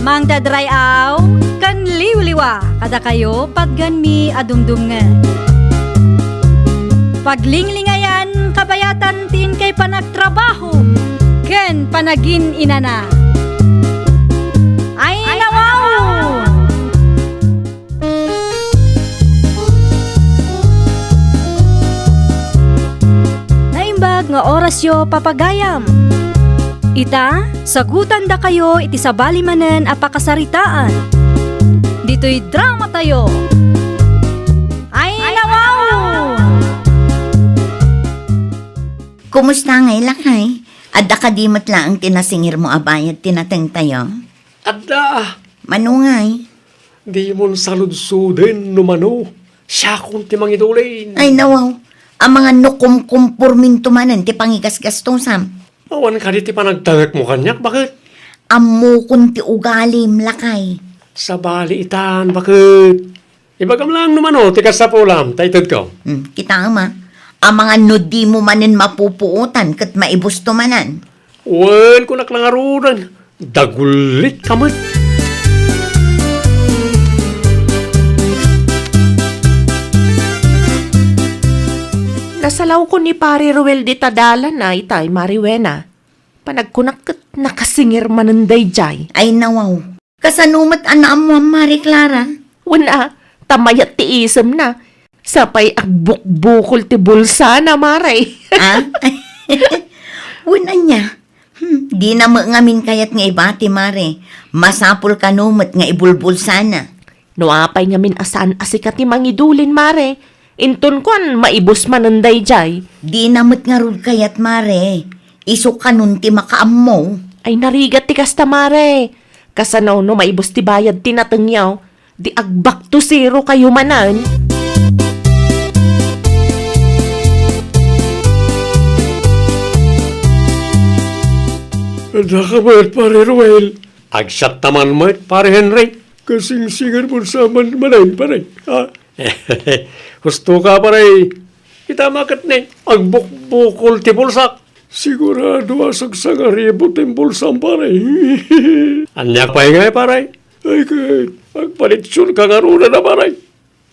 Mangdadray-aw ken liwliwa kadakayo patganmi a dumdumngeg. Paglinglingayan kabayatan ti inkay panagtrabaho ken panagin-inana. Ay, nawaw! Naimbag nga orasyo, papagayam. Ita, sagutandakayo iti sabali manen a pakasaritaan. Ditoy drama tayo. Ay, nawaw! Kumusta ngay, lakay? Adda kadi met laeng ti nasingirmo a bayad ti natengtayo? Adda. Mano ngay? Dimon saludsoden no mano. Siakon ti mangidulin. Ay, nawaw. Amangan no kumkumporminto manen ti pangigasgastosam. Awan kadi ti panagtangekmo kaniak, baket? Ammokon ti ugalim, lakay. Sabali itan, baket. Ibagam laeng no mano ti kasapulam, ta itedko. Hmm, kitaem a. Amangan no dimo manen mapupuotan ket maibusto manen. Wen, kunak la ngaruden, dagullitka met. Nasalawko ni Pare Ruel dita dalan a itay, Mare Wena. Panagkunak ket nakasingir manen daydiay. Ay, nawaw. Kasano met a naammoam, Mare Clara? Wen a, ta mayat ti isemna. Sapay agbukbukol ti bulsana, Mare. Ah? Wen ania? Hmm, dina met ngamin kayat nga ibati, Mare. Masapul kano met nga ibulbulsana. No apay ngamin a saan a sika ti mangidulin, Mare, inton kuan, maibus manen daydiay. Dina met ngarud kayat, Mare. Isu kanon ti makaammo. Ay, narigat ti kasta, Mare. Kasano no maibus ti bayad ti natengyo, di ag-back to zero kayo manen? Adda ka met, Pare Ruel. Agsiatta man met, Pare Henry. Kasingsingar mo sa man manen, pare. Ah. Husto ka, pare. Kita maket ni, agbukbukol ti bulsak. Sigurado a sagsangaribo ti bulsam, pare. Ania pay ngay, pare? Ay, ket, agpalitson ka ngaruden a, pare.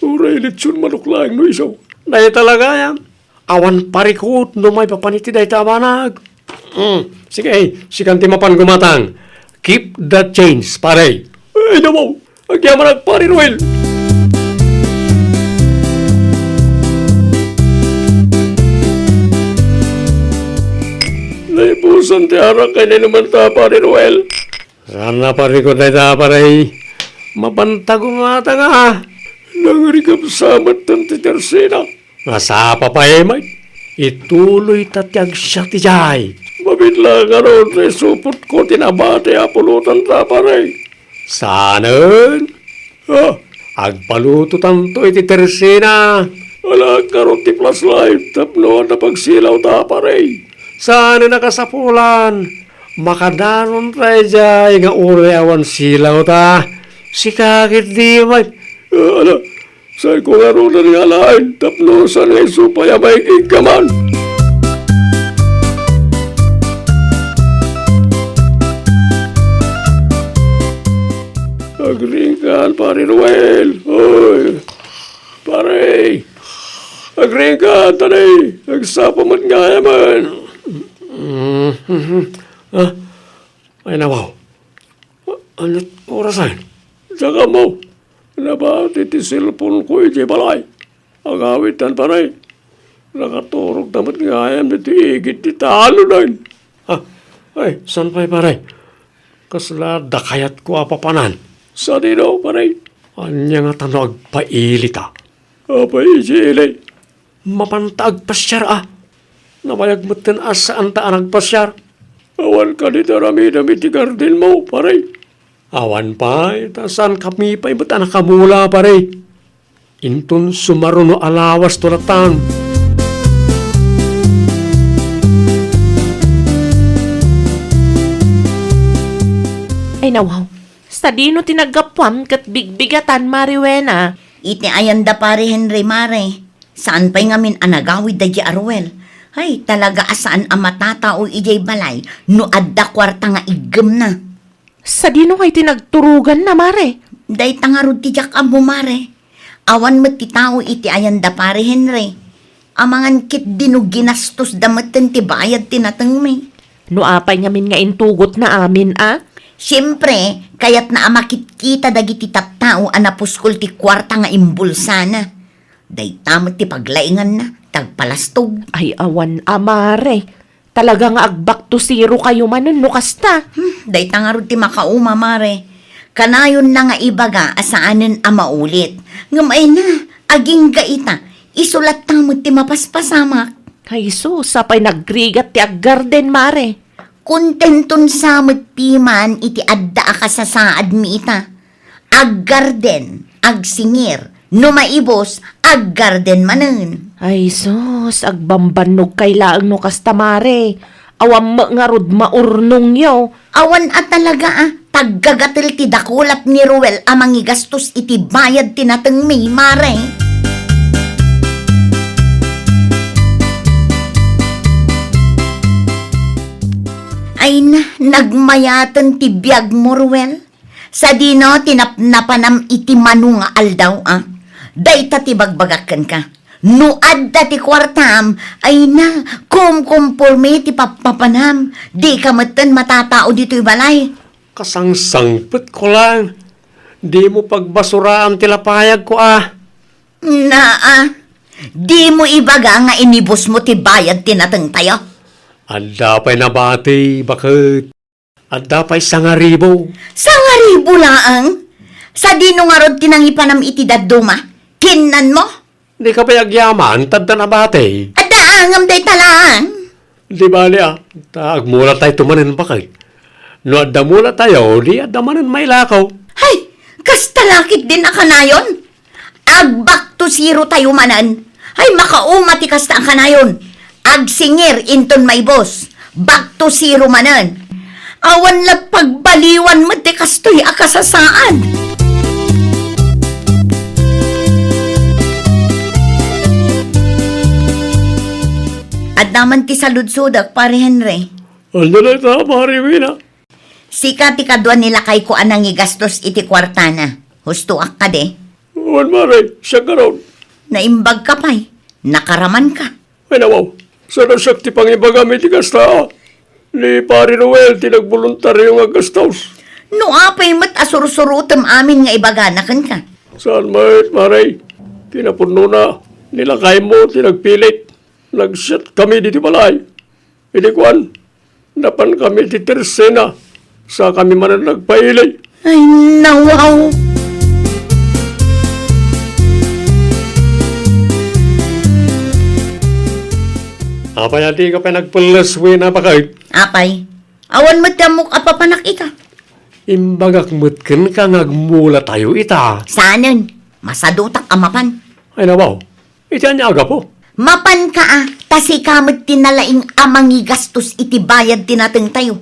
Uray litson manok laeng no isu. Dayta la gayam. Awan parikut no maipapan iti dayta a banag. Hmm, sige, sikan ti mapan gumatang. Keep the change, pare. Ay, nawaw. Agyamanak, Pare Ruel. Naibusan ti arak ken inumanta, Pare Ruel. Saan a parikut dayta, pare? Mapanta gumatang a. Nangrigap sa met ti tersina. Nasapa pay met. Ituloy ta ti agsiat idiay. Mabiit la ngarud ti supotko ti nabati a pulotanta, pare. Saanen? Ah, agpalutotanto iti tersena. Ala, ngarud ti flashlight tapno adda pagsilawta, pare. Saanen a kasapulan. Makadanon ta idiay nga uray awan silawta. Sika ketdi met. Ah, ala, saanko ngaruden nga alaen tapno saan nga isu pay a maigiggaman. Agriingkan, Pare Ruel. Oy, pare. Agriingkan, ta di agsapa met nga ayamen. Mm, mhm. Ah, ay, nawaw. Ania ti orasen? Diak ammo. Nabati ti cellphone-ko idiay balay. Agawidan, pare. Nakaturogda met nga ayam ditoy igid ti tanonen. Ah, ay, saan pay, pare? Kasla adda kayatko a papanan. Sadino, pare? Ania ngata no agpailita? Apay idi ili? Mapanta agpasiar a. Nabayag metten a saanta a nagpasiar. Awan kadi ti aramidem iti gardenmo, pare? Awan pay, ta saankami pay met a nakamula, pare. Inton sumaruno a lawasto latta. Ay, nawaw. Sadino ti naggapuam ket bigbigatan, Mare Wena? Iti ayan da Pare Henry, Mare. Saan pay ngamin a nagawid daydi a Ruel. Ay, talaga a saan a matatao idiay balay no adda kuarta nga iggemna. Sadino ngay ti nagturoganna, Mare? Dayta ngarud ti diak ammo, Mare. Awan met ti tao iti ayan da Pare Henry. Amangan ketdi no ginastosda metten ti bayad ti natengmi. No apay ngamin nga intugotna amin a? Siempre, kayatna a makitkita dagiti tattao a napuskol ti kuarta nga imbulsana. Dayta met ti paglainganna, ta agpalastog. Ay, awan a, Mare. Talaga nga ag-back to zero kayo manen no kasta. Hmm, dayta ngarud ti makauma, Mare. Kanayonna nga ibaga a saanen a maulit. Ngem ay na, agingga ita, isu latta met ti mapaspasamak. Ay sus, apay nagrigat ti aggarden, Mare. Kontenton sa met piman iti adda a kasasaadmi ita. Aggarden, agsingir, no maibus, aggarden manen. Ay sus, agbambannogkay laeng no kasta, Mare. Awan met ngarud maurnongyo. Awan a talaga a, ta aggagatel ti dakulap ni Ruel a mangigastos iti bayad ti natengmi, Mare. Ay na, nagmayaten ti biagmo, Ruel. Sadino ti napnapanam iti mano nga aldaw a? Dayta ti bagbagak kenka. No adda ti kuartam, ay na, kumkumporme ti pappapanam. Dika metten matatao ditoy balay. Kasangsangpetko laeng. Dimo pagbasuraam ti lapayagko a. Naa, dimo ibaga nga inibusmo ti bayad ti natengtayo? Adda pay nabati, baket. Adda pay sangaribu. Sangaribu laeng? Sadino ngarud ti nangipanam iti dadduma? Kinnanmo? Dika pay agyaman, ta adda nabati. Adda ngem dayta laeng. Di bali a, ta agmulatayto manen, baket. No adda mulatayo, di adda manen mailakaw. Hay, kasta la ketdin a kanayon? Ag-back to zero tayo manen. Ay, makauma ti kasta a kanayon. Agsingir inton maibus. Back to zero manen. Awan la pagbaliwan met ti kastoy a kasasaad. Adda man ti saludsodek, Pare Henry. Ania dayta, Mare Wena? Sika ti kadua ni lakayko a nangigastos iti kuartana. Hustoak kadi? Wen, Mare, siak ngarud. Naimbagka pay. Nakaramanka. Ay, nawaw. Saan a siak ti pangibagam iti kasta? Ni Pare Ruel ti nagboluntario nga aggastos. No apay met a sursurotem amin nga ibagana kenka? Saan met, Mare. Kinapudnona, ni lakaymo ti nagpilit. Nagsiatkami ditoy balay. Idi kuan, napankami iti tersena, sakami manen nagpaili. Ay, nawaw! Apay a dika pay nagpelles, Wena, baket? Apay, awan met ti ammok a papanak ita. Imbagak met kenka nga agmulatayo ita. Saanen, masadutak a mapan. Ay, nawaw. Iti ania a gapu? Mapanka a, ta sika met ti nalaing a mangigastos iti bayad ti natengtayo.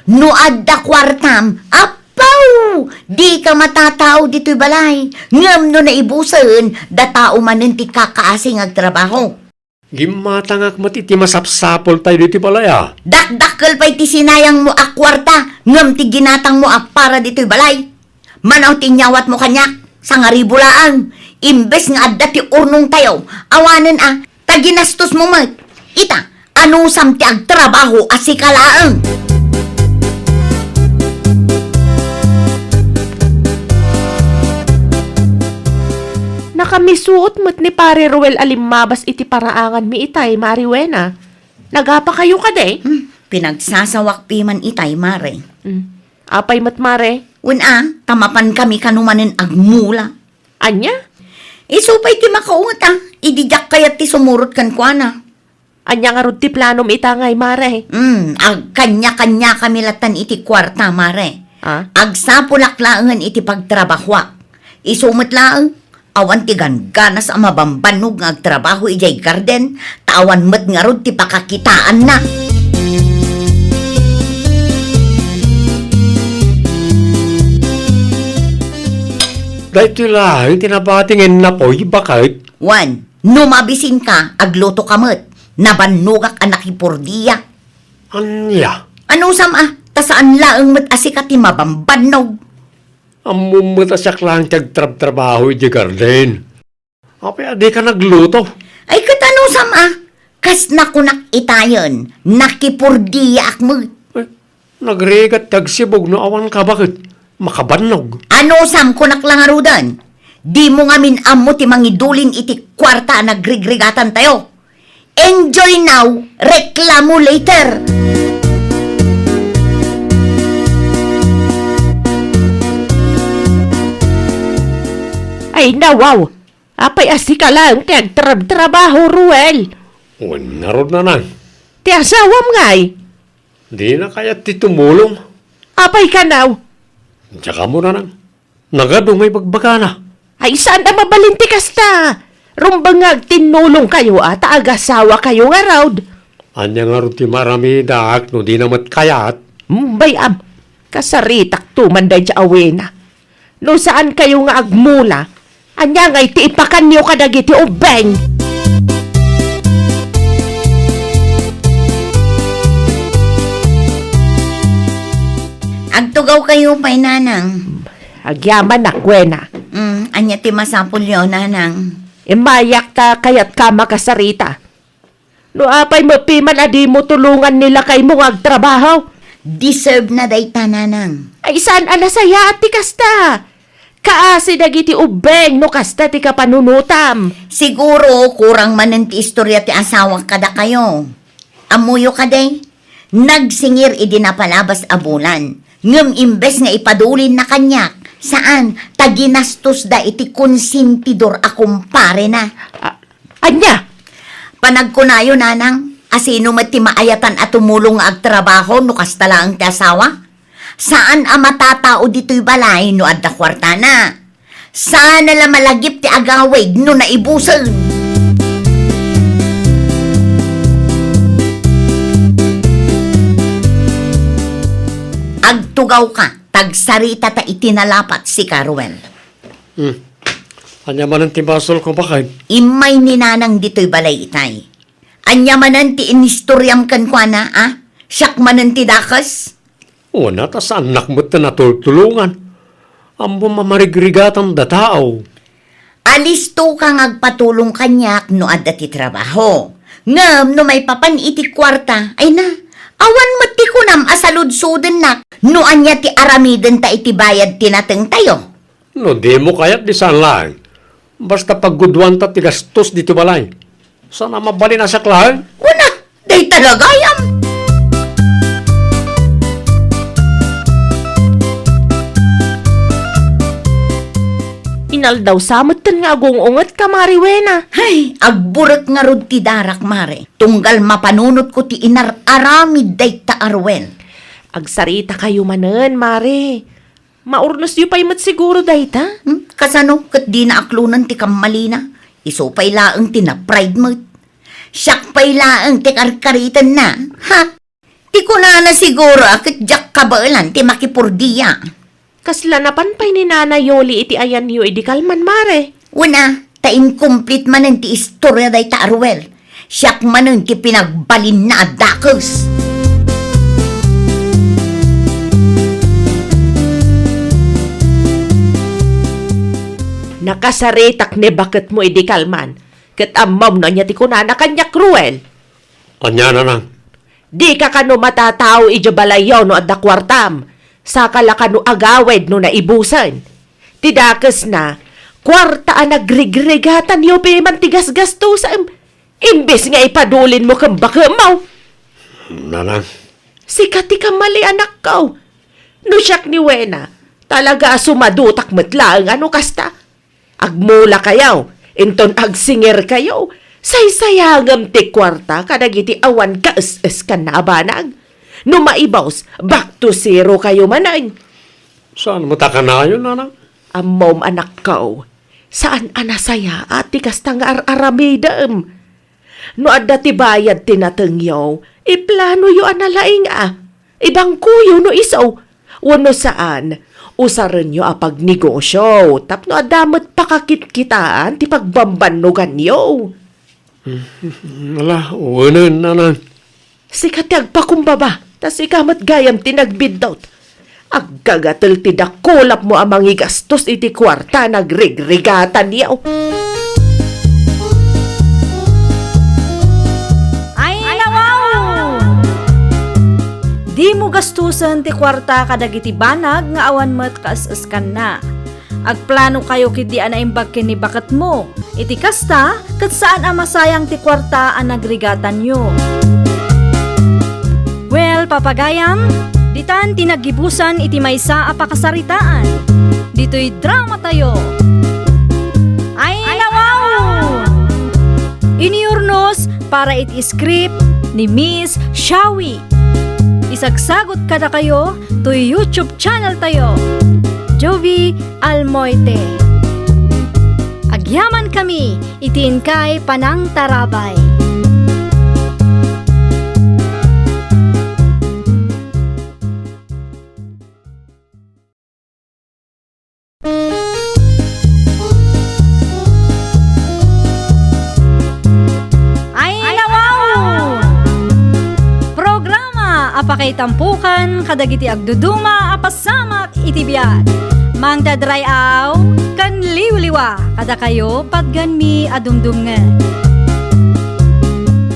No adda kuartam, appaw! Dika matatao ditoy balay. Ngem no naibusen, datao manen ti kakaasi nga agtrabaho. Gimmatangak met iti masapsapultayo ditoy balay a. Dakdakkel pay ti sinayangmo a kuarta, ngem ti ginatangmo a para ditoy balay. Mano ti inyawatmo kaniak? Sangaribu laeng. Imbes nga adda ti urnongtayo, awanen a, ta ginastosmo met. Ita, anusam ti agtrabaho a sika laeng? Nakamisuot met ni Pare Ruel a limmabas iti paraanganmi itay, Mari Wena. Nagapakayo kadi? Hmm, pinagsasawak piman itay, Mare. Hmm. Apay met, Mare? Wen a, ta mapankami kano manen agmula. Ania? Isu pay ti makaunget a, idi diak kayat ti sumurot kenkuana. Ania ngarud ti planom ita ngay, Mare? Hmm, agkanya-kanyakami latan iti kuarta, Mare. Ah? Agsapulak laengen iti pagtrabahoak. Isu met laeng, awan ti gangganas a mabambannog nga agtrabaho idiay garden, ta awan met ngarud ti pakakitaanna. Daytoy laeng ti nabati nga innapoy, baket. Wen, no mabisinka, aglutoka met. Nabannogak a nakipurdia. Ania? Anusam a, ta saan laeng met a sika ti mabambannog. Ammom met a siak laeng ti agtrabtrabaho idiay garden. Apay a dika nagluto? Ay, ket anusam a, kas nakunak itayen, nakipurdiaak met. Eh, nagrigat ti agsibug no awan ka baket, makabannog. Anusam kunak la ngaruden, dimo ngamin ammo ti mangidulin iti kuarta a nagrigrigatantayo. Enjoy now, reklamo later. Ay, nawaw! Apay a sika laeng ti agtrabtrabaho, Ruel? Wen ngarud, nanang. Ti asawam ngay? Dina kayat ti tumulong. Apay kanaw? Diak ammo, nanang. Nagadu nga ibagbagana. Ay, saan a mabalin ti kasta? Rumbeng nga agtinnulongkayo a ta agasawakayo ngarud. Ania ngarud ti maaramidak no dina met kayat? Umbay am, kasaritak to man daydiay a Wena. No saankayo nga agmula, ania ngay ti ipakanyo kadagiti ubbeng? Agtugawkayo pay, nanang. Agyamanak, Wena. Mm, ania ti masapulyo, nanang? Immayak ta kayatka makasarita. No apay met piman a dimo tulongan ni lakaymo nga agtrabaho? Deserve na dayta, nanang. Ay, saan a nasayaat ti kasta? Kaasi dagiti ubbeng no kasta ti kapanunotam. Siguro, kurang manen ti istorya ti asawak kadakayo. Ammoyo kadi? Nagsingir idi napalabas a bulan. Ngem imbes nga ipadulinna kaniak, saan, ta ginastosda iti konsentidor a kumparena. A-, ania? Panagkunayo, nanang, a sino met ti maayatan a tumulong nga agtrabaho no kasta laeng ti asawa? Saan a matatao ditoy balay no adda kuartana. Saan a la malagip ti agawid no naibusen. Agtugawka, ta agsaritata iti nalapat, sika, Ruel. Hmm. Ania manen ti basolko, baket? Immay ni nanang ditoy balay itay. Ania manen ti inistoriam kenkuana, a? Siak manen ti dakes? Wen a, ta saannak met ti natultulongan. Ammom a marigrigatanda tao. Alistoka nga agpatulong kaniak no adda ti trabaho. Ngem no maipapan iti kuarta, ay na, awan met ti kunam a saludsodennak no ania ti aramidenta iti bayad ti natengtayo. No dimo kayat, di saan laeng. Basta pagguduanta ti gastos ditoy balay. Saan a mabalin a siak laeng? Kuna, dayta gagayam. Inaldaw sa metten nga agung-ungetka, Mari Wena. Hay, agburek ngarud ti darak, Mare. Tunggal mapanunotko ti inar-aramid dayta a Ruel. Agsaritakayo manen, Mare. Maurnosyo pay met siguro dayta? Hmm? Kasano ket dina aklonen ti kammalina? Isu pay laeng ti na-pride met. Siak pay laeng ti karkaritenna. Ha? Ti kunana siguro a ket diak kabaelan ti makipurdia. Kasla napan pay ni Nana Yoli iti ayanyo idi kalman, mare? Wen a, ta incomplete manen ti istoria dayta a Ruel. Siak manen ti pinagbalinna a dakes. Nakasaritak ni baketmo idi kalman, ket ammom no ania ti kunana kaniak, Ruel. Ania, nanang? Dika kano matatao idiay balayyo no adda kuartam, saka la kano agawid no naibusen. Ti dakesna, kuarta a nagrigrigatanyo piman ti gasgastusem, imbes nga ipadulinmo ken bakemmo. Nanang. Sika ti kamali, anakko. No siak ni Wena, talaga a sumadutak met laeng a no kasta. Agmulakayo, inton agsingirkayo, saysayangem ti kuarta kadagiti awan kaes-eskanna a banag. No maibus, back to zero kayo manen. Saan met a kanayon, nanang? Ammom, anakko, saan a nasayaat ti kasta nga ar-aramidem. No adda ti bayad ti natengyo, iplanoyo a nalaing a. Ibangkoyo no isu, wenno saan, usarenyo a pagnegosio tapno adda met pakakitkitaan ti pagbambannoganyo. Ala, wenen, nanang. Sika ti agpakumbaba, ta sika met gayam ti nagbiddut. Aggagatel ti dakulapmo a mangigastos iti kuarta a nagrigrigatanyo. Ay, nawaw! Dimo gastusen ti kuarta kadagiti banag nga awan met kaes-eskanna. Agplano kayo ketdi a naimbag ken ni baketmo. Iti kasta, ket saan a masayang ti kuarta a nagrigatanyo. Well, papagayam, ditan ti naggibusan iti maysa a pakasaritaan. Ditoy drama tayo. Ay, nawaw! Iniurnos para iti script ni Miss Shawi. Isagsagot kadakayo toy YouTube channel tayo, Jovie Almoite. Agyaman kami iti inkay panangtarabay. Ay, nawaw! Programa a pakaitampukan kadagiti agduduma a pasamak iti biag. Mangted ray-aw ken liwliwa kadakayo patgenmi a dumdumngeg.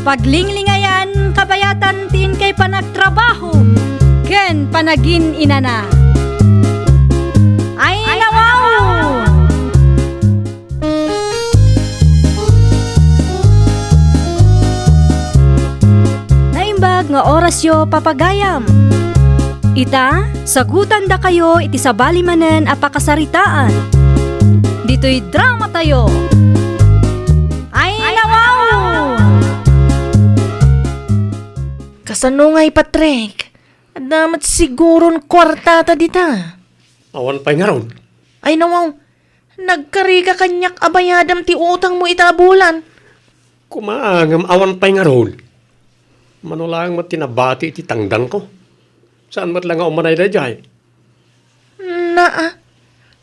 Paglinglingayan kabayatan ti inkay panagtrabaho ken panagin-inana. Ay, nawaw! Naimbag nga orasyo, papagayam. Ita, sagutandakayo iti sabali manen a pakasaritaan. Ditoy drama tayo. Ay, nawaw! Kasano ngay, Patrick? Adda met siguron kuartata dita. Awan pay ngarud. Ay, nawaw. Nagkarika kaniak a bayadem ti utangmo ita a bulan. Koma ngem awan pay ngarud. Mano laeng met ti nabati iti tangdanko. Saan met la nga umanay daydiay? Naa,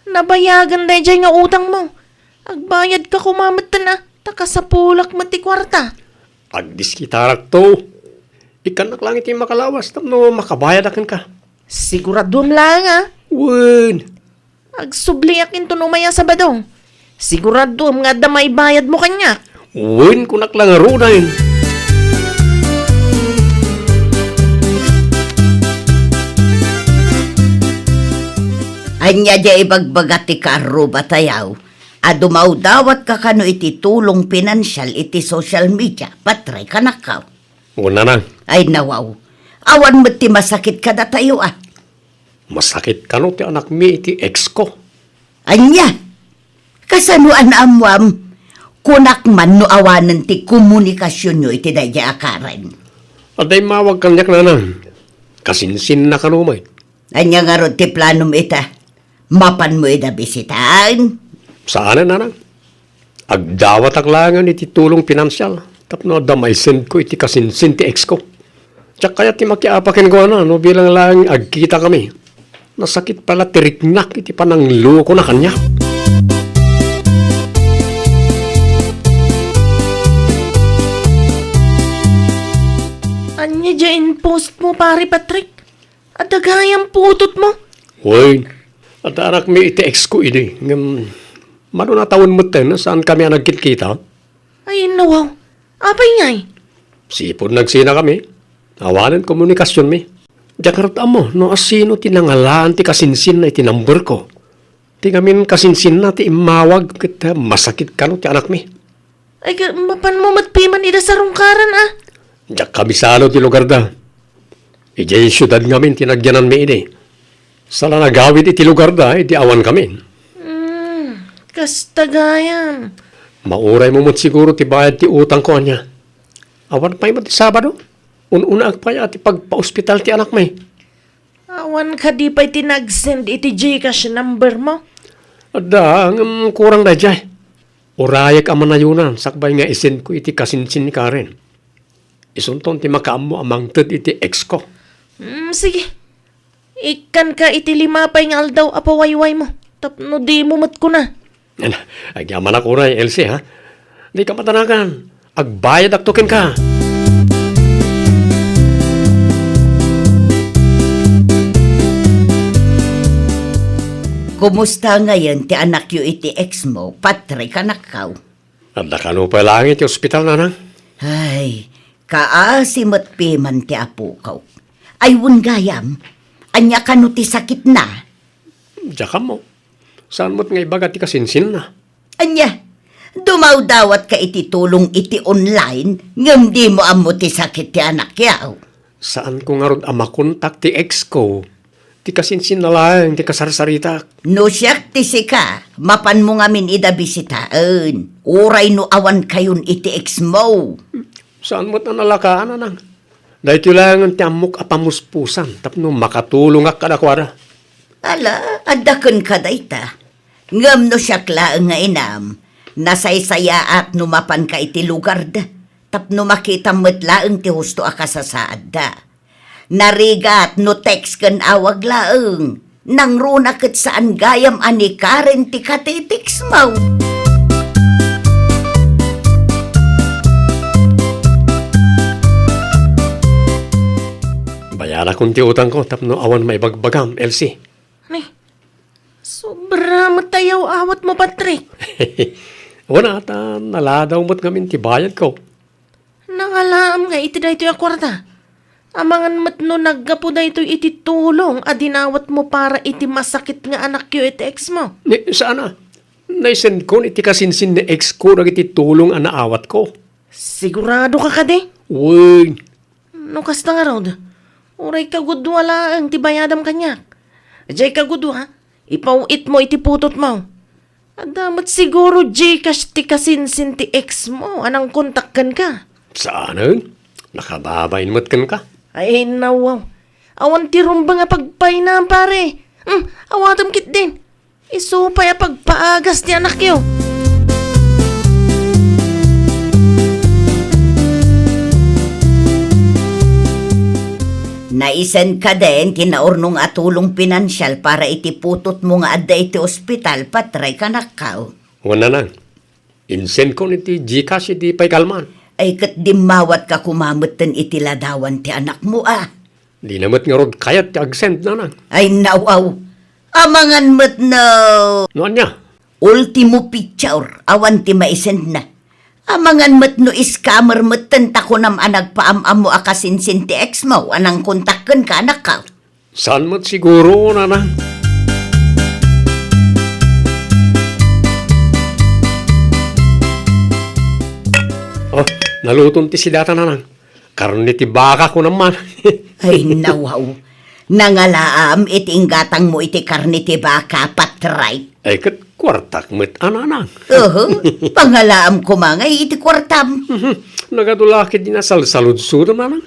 nabayagen daydiay nga utangmo. Agbayadka koma metten a, ta kasapulak met ti kuarta. Agdiskitarakto. Ikkannak laeng iti makalawas tapno makabayadak kenka. Siguraduem laeng a. Wen. Agsubliak inton umay a Sabado. Siguraduem nga adda maibayadmo kaniak. Wen, kunak la ngaruden. Ania diay ibagbaga ti kaarrubatayo a dumawdawatka kano iti tulong pinansial iti social media, Patray, kanakkaw? Wen, nanang. Ay, nawaw. Awan met ti masakit kadatayo, a. Masakit kano ti anakmi iti ex ko. Ania? Kasano a naammuam? Kunak man no awanen ti komunikasionyo iti daydiay a Karen. Adda immawag kaniak, nanang. Kasinsinna kano met. Ania ngarud ti planom ita? Mapanmo ida bisitaen? Saanen, nanang. Agdawatak laengen iti tulong pinansial tapno adda maisendko iti kasinsin ti ex ko. Diak kayat ti makiapa kenkuana no bilang laeng agkitakami. Nasakit pay la ti riknak iti pananglokona kaniak. Ania diay in-post mo, Pare Patrick? Adda gayam putotmo? Wen, adda anakmi iti ex ko idi. Ngem, mano a tawen metten, saankami a nagkitkita? Ay, nawaw. Apay ngay? Sipud nagsinakami. Awanen komunikasionmi. Diak ngarud ammo no asino ti nangalaan ti kasinsinna iti number ko. Ti ngamin kasinsinna ti immawag ket masakit kano ti anakmi. Ay, ka-, mapanmo met piman ida sarungkaran, a? Diak kabisado ti lugarda. Idiay siudad ngamin ti nagyananmi idi. Saan a nagawid iti lugarda idi awankamin. Hmm, kasta gayam. Mauraymo met siguro ti bayad ti utangko, ania? Awan pay met ti Sabado. Un-unaek pay a ti pagpaospital ti anakmi. Awan kadi pay ti nag-send iti GCash number mo? Adda, ngem kurang daydiay. Urayek a manayonan sakbay nga isendko iti kasinsin ni Karen. Isunton ti makaammo a mangted iti ex ko. Mm, sige. Ikkanka iti lima pay nga aldaw a pawaywaymo tapno dimo met kuna. Agyamanak unay, Elsie, ha? Dika madanagan. Agbayadakto kenka. Kumusta ngayen ti anakyo iti ex mo, Patrick, anakkaw? Adda kano pay laeng iti ospital, nanang? Ay, kaasi met piman ti apokok. Ay, wen gayam, ania kano ti sakitna? Diak ammo. Saan met nga ibaga ti kasinsinna? Ania? Dumawdawatka iti tulong iti online, ngem dimo ammo ti sakit ti anakyo? Saanko ngarud a makontak ti ex ko. Ti kasinsinna laeng ti kasarsaritak. No siak ti sika, mapanmo ngamin ida bisitaen. Uray no awankayon iti ex mo. Saan met a nalakaan, nanang. Daytoy laengen ti ammok a pamuspusan tapno makatulongak kadakuada. Ala, adda kenka dayta. Ngem no siak laeng nga inam, nasaysayaat no mapanka iti lugarda, tapno makitam met laeng ti husto a kasasaadda. Narigat no text ken awag laeng. Nangruna ket saan gayam a ni Karen ti katitext mo. Bayarakon ti utangko tapno awan maibagbagam, Elsie. Ni, sobra met ti yaw-awatmo, Patrick. Wen a, ta naladaw met ngamin ti bayadko. Nangalaam nga iti daytoy a kuarta. Amangan met no naggapu daytoy iti tulong a dinawatmo para iti masakit nga anakyo iti ex mo. Ni, saan a? Naisendkon iti kasinsin ni ex ko dagiti tulong a naawatko. Siguradoka kadi? Wen. No kasta ngarud, uray kagudua laeng ti bayadam kaniak. Diay kagudua, ipaw-itmo iti putotmo. Adda met siguro GCash ti kasinsin ti ex mo a nangkontak kenka. Saanen? Nakababain met kenka. Ay, nawaw. Awan ti rumbeng a pagpaynam, pare. Hmm, awatem ketdin. Isu pay a pagpaagas ti anakyo. Naisendka den ti naurnong a tulong pinansial para iti putotmo nga adda iti ospital, Patrick, anakkaw? Wen, nanang. Insendkon iti GCash idi pay kalman. Ay, ket dimmawatka koma metten iti ladawan ti anakmo, a? Dina met ngarud kayat ti agsend, nanang. Ay, nawaw. Amangan met no. No ania? Ultimo picture, awan ti maisendna. Amangan met no scammer metten ta kunam a nagpaam-ammo a kasinsin ti ex mo a nangkontak kenka, anakkaw. Saan met siguro, nanang? Oh, naluton ti sidata, nanang. Karne ti baka, kunam man. Ay, nawaw. Nangalaam iti inggatangmo iti karne ti baka, Patray. Ay, ket kuartak met, a, nanang. Uhu, pangalaam koma ngay iti kuartam. Mhm. Nagadu la ketdi a salsaludsodem, nanang.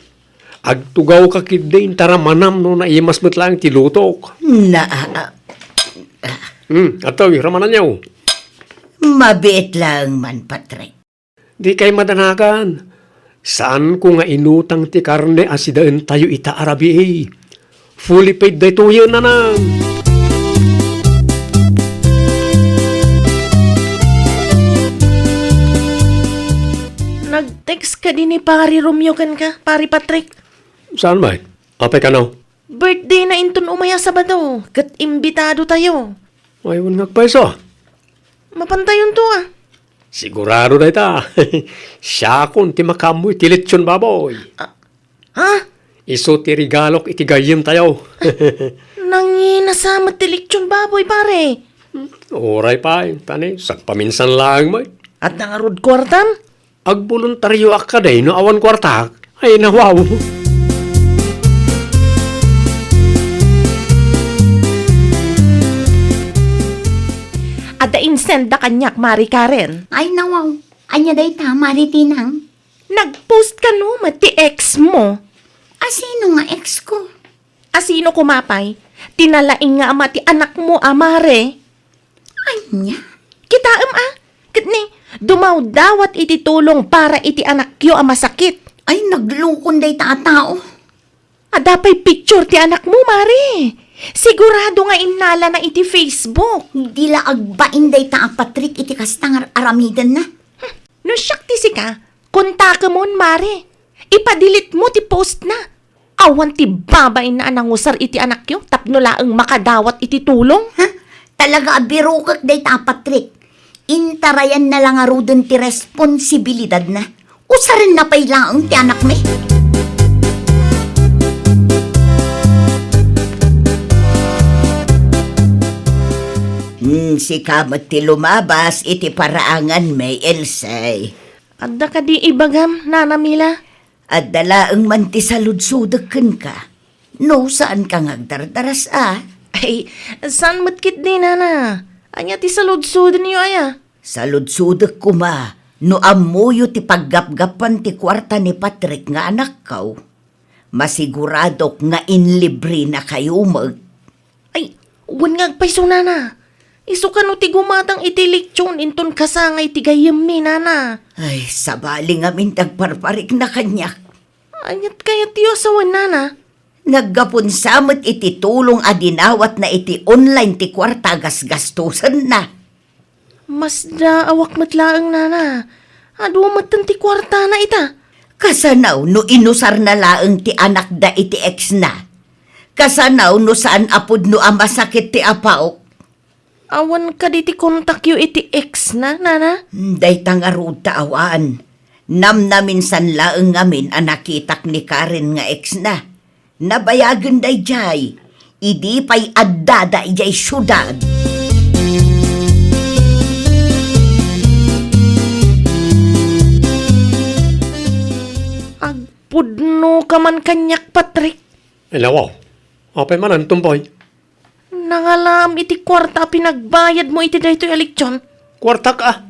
Agtugawka ketdi intaramanam no naimas met laeng ti lutok. Na, a, a, a, Hmm, adtoy, ramananyo. Mabiit laeng man, Patrick. Dikay madanagan. Saanko nga inutang ti karne a sidaentayo ita a rabii. Fully paid daytoyen, nanang. Nag-text kadi ni Pari Romeo kenka, Pari Patrick? Saan, bay? Apay kano? Birthday na inton umay a Sabado, ket imbitadotayo. Ay, wen nga agpayso. Mapantayonto, a. Sigurado dayta. Siakon ti makaammo iti lechon baboy. Ah, ha? Isu ti regalok iti gayyemtayo. Nangina sa met ti lechon baboy, pare. Uray pay, tani, sagpaminsan laeng met. Adda ngarud kuartam? Agboluntarioak kadi no awan kuartak? Ay, nawaw. Adda insenda kaniak, Mari Karen. Ay, nawaw. Ania dayta, Mari Tinang? Nag-post kano met ti ex mo? A, sino nga ex ko? A, sino koma pay? Ti nalaing nga ama ti anak mo a, Mare. Ania? Kitaem a, ket ni, dumawdawat iti tulong para iti anakyo a masakit. Ay, naglukon dayta a tao. Adda pay picture ti anakmo, Mare. Sigurado nga innalana iti Facebook. Di la agbain dayta a Patrick iti kasta nga ar-aramidenna. No siak ti sika, kontakemon, Mare. Ipa-delete mo ti post na. Awan ti babainna a nangusar iti anakyo tapno laeng makadawat iti tulong. Ha? Talaga a birukek dayta a Patrick. Intarayanna la ngaruden ti responsibilidadna. Usarenna pay laeng ti anakmi. Hmm, sika met ti lumabas iti paraanganmi, Ilse. Adda kadi ibagam, Nana Mila? Adda laeng man ti saludsodek kenka. No, saanka nga agdardaras a? Ay, saan met ketdi, Nana? Ania ti saludsodenyo aya? Saludsodek koma no ammoyo ti paggapgapan ti kuarta ni Patrick nga anakko. Masiguradok nga inlibrenakayo met. Ay, wen nga agpayso, Nana. Isu kano ti gumatang iti lechon inton kasangay ti gayyemmi, Nana. Ay, sabali ngamin ti agparparikna kaniak. Aniat kayatyo a sawen, Nana? Naggapunsa met iti tulong a dinawatna iti online ti kuarta a gasgastosenna. Masdaawak met laeng, Nana. Adu metten ti kuartana ita. Kasano no inusarna laeng ti anakda iti exna? Kasano no saan a pudno a masakit ti apaok? Awan kadi ti kontakyo iti exna, Nana? Dayta ngarud ta awan. Namnaminsan laeng ngamin a nakitak ni Karen nga exna. Nabayagen daydiay, idi pay addada idiay siudad. Agpudnoka man kaniak, Patrick. Ay, nawaw. Apay manen, Tumpoy? Nangalaam iti kuarta a pinagbayadmo iti daytoy a lechon. Kuartak a?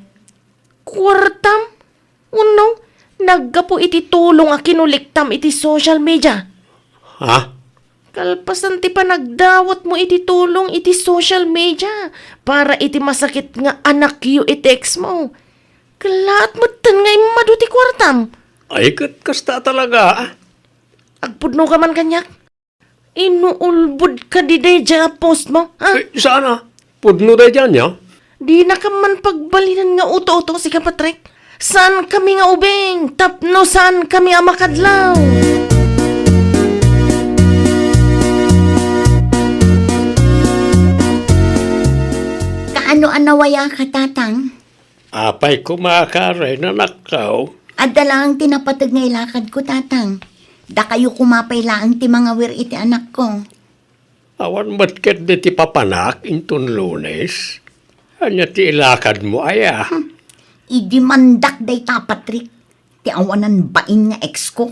Kuartam? Wenno, naggapu iti tulong a kinolektam iti social media. Ha? Kalpasan ti panagdawatmo iti tulong iti social media para iti masakit nga anakyo iti exmo. Kellaat metten nga immadu ti kuartam. Ay, ket kasta talaga, a? Agpudnoka man kaniak? Inuulbod kadi daydiay a postmo, ha? Ay, saan a? Pudno daydiay ania? Dinakam man pagbalinan nga uto-uto, sika, Patrick. Saankami nga ubing tapno saankami a makadlaw. Kaano a nawayaka, Tatang? Apay koma, Karen, anakko? Adda laeng ti napateg nga ilakadko, Tatang. Dakayo koma pay laeng ti mangawir iti anakko. Awan met ketdi ti papanak inton Lunes? Ania ti ilakadmo aya? Hmm. Idimandak dayta, Patrick. Ti awanan bain nga exko.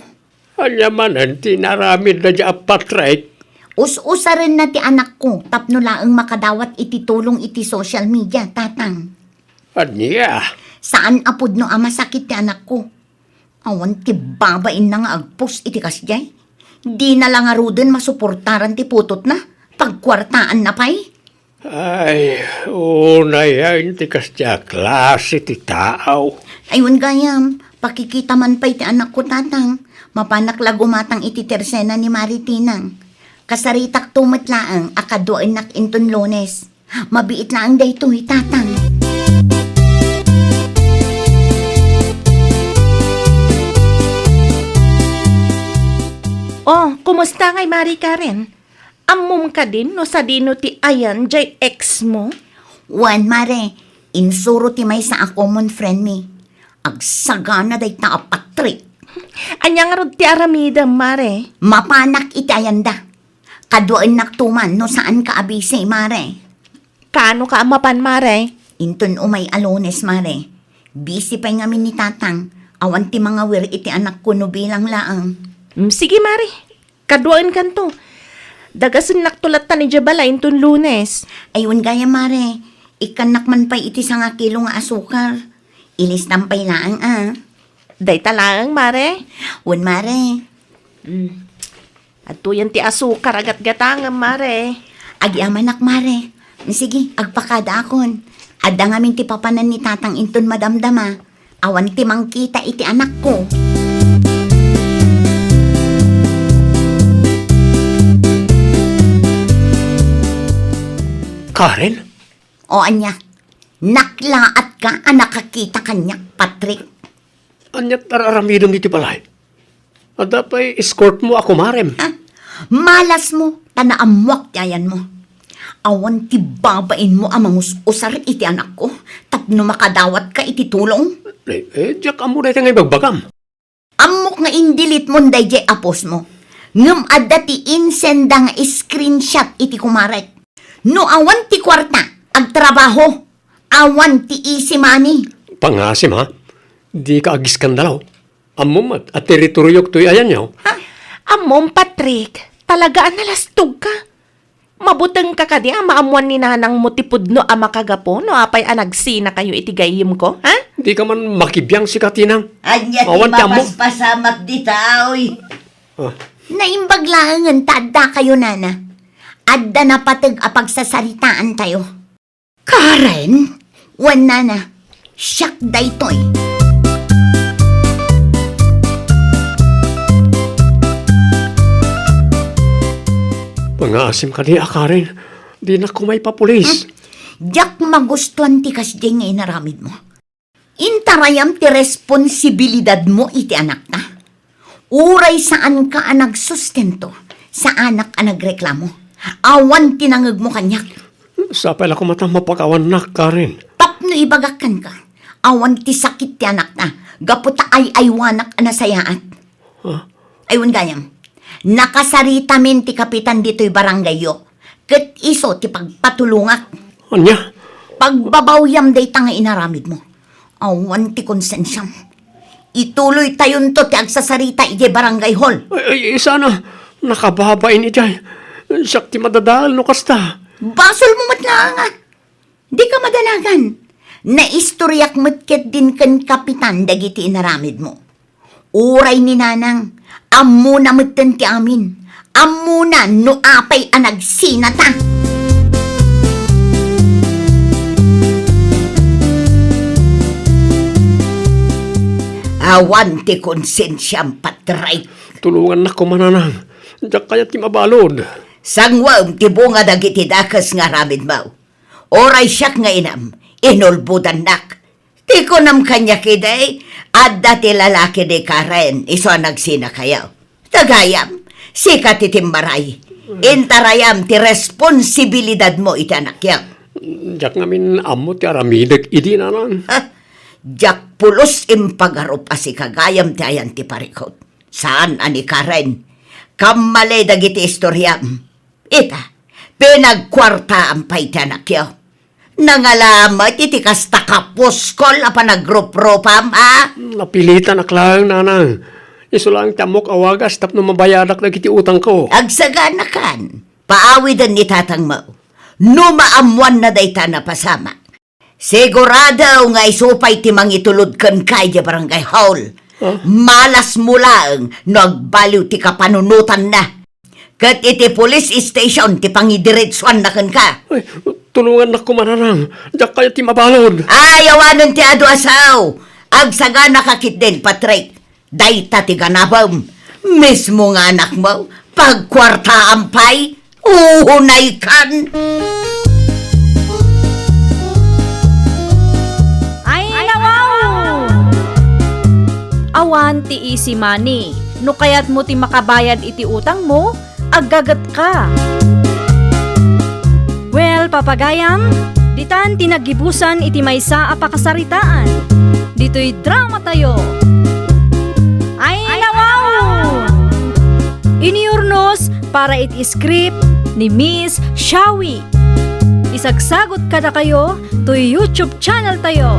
Ania manen ti inaramidna dayta a Patrick? Us-usarenna ti anakko tapno laeng makadawat iti tulong iti social media, Tatang. Ania? Saan a pudno a masakit ti anakko. Awan ti babainna nga agpost iti kasdiay. Dina la ngaruden masuportaran ti putotna. Pagkuartaanna pay. Ay, unay a inti kasdiay a klase ti tao. Ay, wen gayam, pakikita man pay ti anakko, Tatang. Mapanak la gumatang iti tersena ni Mari Tinang. Kasaritakto met laeng a kaduaennak inton Lunes. Mabiit laeng daytoy, Tatang. Oh, kumusta ngay, Mari Karen? Ammom kadin no sadino ti ayan jay ex mo? Wen, Mare, insuro ti maysa a common friend mi. Agsagana dayta a Patrick. Ania ngarud ti aramidem, Mare? Mapanak iti ayanda. Kaduaennakto man no saanka a busy, Mare. Kaano ka a mapan, Mare? Inton umay a Lunes, Mare. Busy pay ngamin ni Tatang. Awan ti mangawir iti anakko no bilang laeng. Mm, sige, Mare. Kaduaenkanto. Dagasennakto latta idiay balay inton Lunes. Ay, wen gayam, Mare. Ikkannak man pay iti sangakilo nga asukar. Ilistam pay laeng, a. Dayta laeng, Mare? Wen, Mare. Mm. Adtoyen ti asukar a gatgatangem, Mare. Agyamanak, Mare. Sige, agpakadaakon. Adda ngamin ti papanan ni Tatang inton madamdama. Awan ti mangkita iti anakko. Karen? O ania? Naklaatka a nakakita kaniak, Patrick? Ania ti ar-aramidem iti balay? Adda pay escort mo a kumarem? Ha? Malas mo, ta naammoak ti ayan mo. Awan ti babain mo a mangus-usar iti anakko tapno makadawatka iti tulong? Eh, eh, diak ammo dayta nga ibagbagam. Ammok nga in-delete mon dayjay a post mo. Ngem adda ti insenda nga screenshot iti kumarek. No awan ti kuarta, agtrabaho. Awan ti easy money. Pangasim, ha? Dika agiskandalo. Ammom met a teritoryok toy ayanyo. Ha? Ammom, Patrick, talaga a nalastogka. Mabutengka kadi a maammuan ni nanangmo ti pudno a makagapu no apay a nagsinakayo iti gayyemko, ha? Dika man makibiang, sika, Tinang. Ania ti awan ti ammok. Mapaspasamak dita, oy? Ah. Naimbag laengen ta addakayo, nana. Adda napateg a pagsasaritaantayo. Karen? Wen, nana, siak daytoy. Pangasim kadi a, Karen. Dinak ko maipapulis. Hmm? Diak magustuan ti kasdiay nga inaramidmo. Intarayam ti responsibilidadmo iti anakta. Uray saanka a nagsustento, saanak a nagreklamo. Awan ti nangegmo kaniak. Sapay la koma ta mapakawannak, Karen. Tapno ibagak kenka, awan ti sakit ti anakta, gapu ta ay-aywanak a nasayaat. Ha? Ay, wen gayam, nakasaritamin ti kapitan ditoy barangayyo, ket isu ti pagpatulongak. Ania? Pagbabawyam dayta nga inaramidmo. Awan ti konsensiam. Ituloytayonto ti agsasarita idiay barangay hall. Ay, ay, sana, nakababain idiay. Siak ti madadael no kasta. Basolmo met laeng, a. Dika madanagan. Naistoriak met ketdin ken kapitan dagiti inaramidmo. Uray ni nanang, ammona metten ti amin. Ammona no apay a nagsinata. Awan ti konsensiam, Patrick. Tulongannak koma, nanang. Diak kayat ti mabalud. Sanguem ti bunga dagiti dakes nga aramidmo. Uray siak nga inam, inulbodannak. Ti kunam kaniak idi, adda ti lalaki ni Karen, isu a nagsinakayo. Ta gayam, sika ti timmaray. Intarayam ti responsibilidadmo iti anakyo. Diak ngamin ammo ti aramidek idi, nanang. Ha? Diak pulos impagarup a sika gayam ti ayan ti parikut. Saan a ni Karen. Kammali dagiti istoriam. Ita, pinagkuartaam pay ti anakyo. Nangala met iti kasta kapuskol a panagruprupam, a? Napilitanak laeng, nanang. Isu laeng ti ammok a wagas tapno mabayadak dagiti utangko. Agsaganakan. Paawiden ni tatangmo. No maammoanna dayta a napasamak. Sigurado nga isu pay ti mangitulod kenka idiay barangay hall. Ah? Malasmo laeng no agbaliw ti kapanunotanna. Ket iti police station ti pangidiretsuanna kenka. Ay, Tulongannak koma, Nanang. Diak kayat ti mabalud. Ay, awanen ti adu a sao. Agsaganaka ketdin, Patrick. Dayta ti ganapem. Mismo nga anakmo, pagkuartaam pay. Uhunaykan. Ay, nawaw! Awan ti easy money. No kayatmo ti makabayad iti utangmo, aggagetka. Well, papagayam, ditan ti naggibusan iti maysa a pakasaritaan. Ditoy drama tayo. Ay, nawaw! Iniurnos para iti script ni Miss Shawi. Isagsagot kadakayo toy YouTube channel tayo,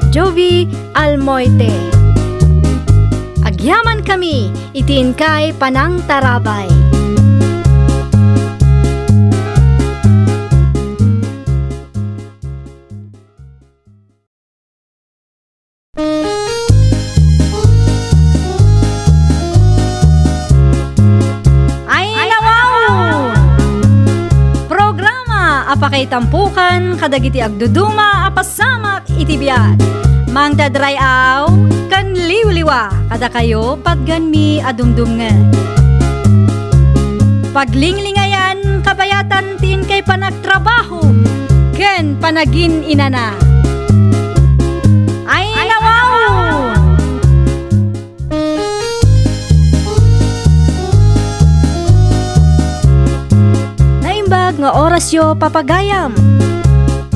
Jovi Almoite. Agyaman kami iti inkay panangtarabay. Ay, nawaw! Programa a pakaitampukan kadagiti agduduma a pasamak iti biag. Mangted ray-aw ken liwliwa kadakayo patgenmi a dumdumngeg. Paglinglingayan kabayatan ti inkay panagtrabaho ken panagin-inana. Ay, nawaw! Naimbag nga orasyo, papagayam.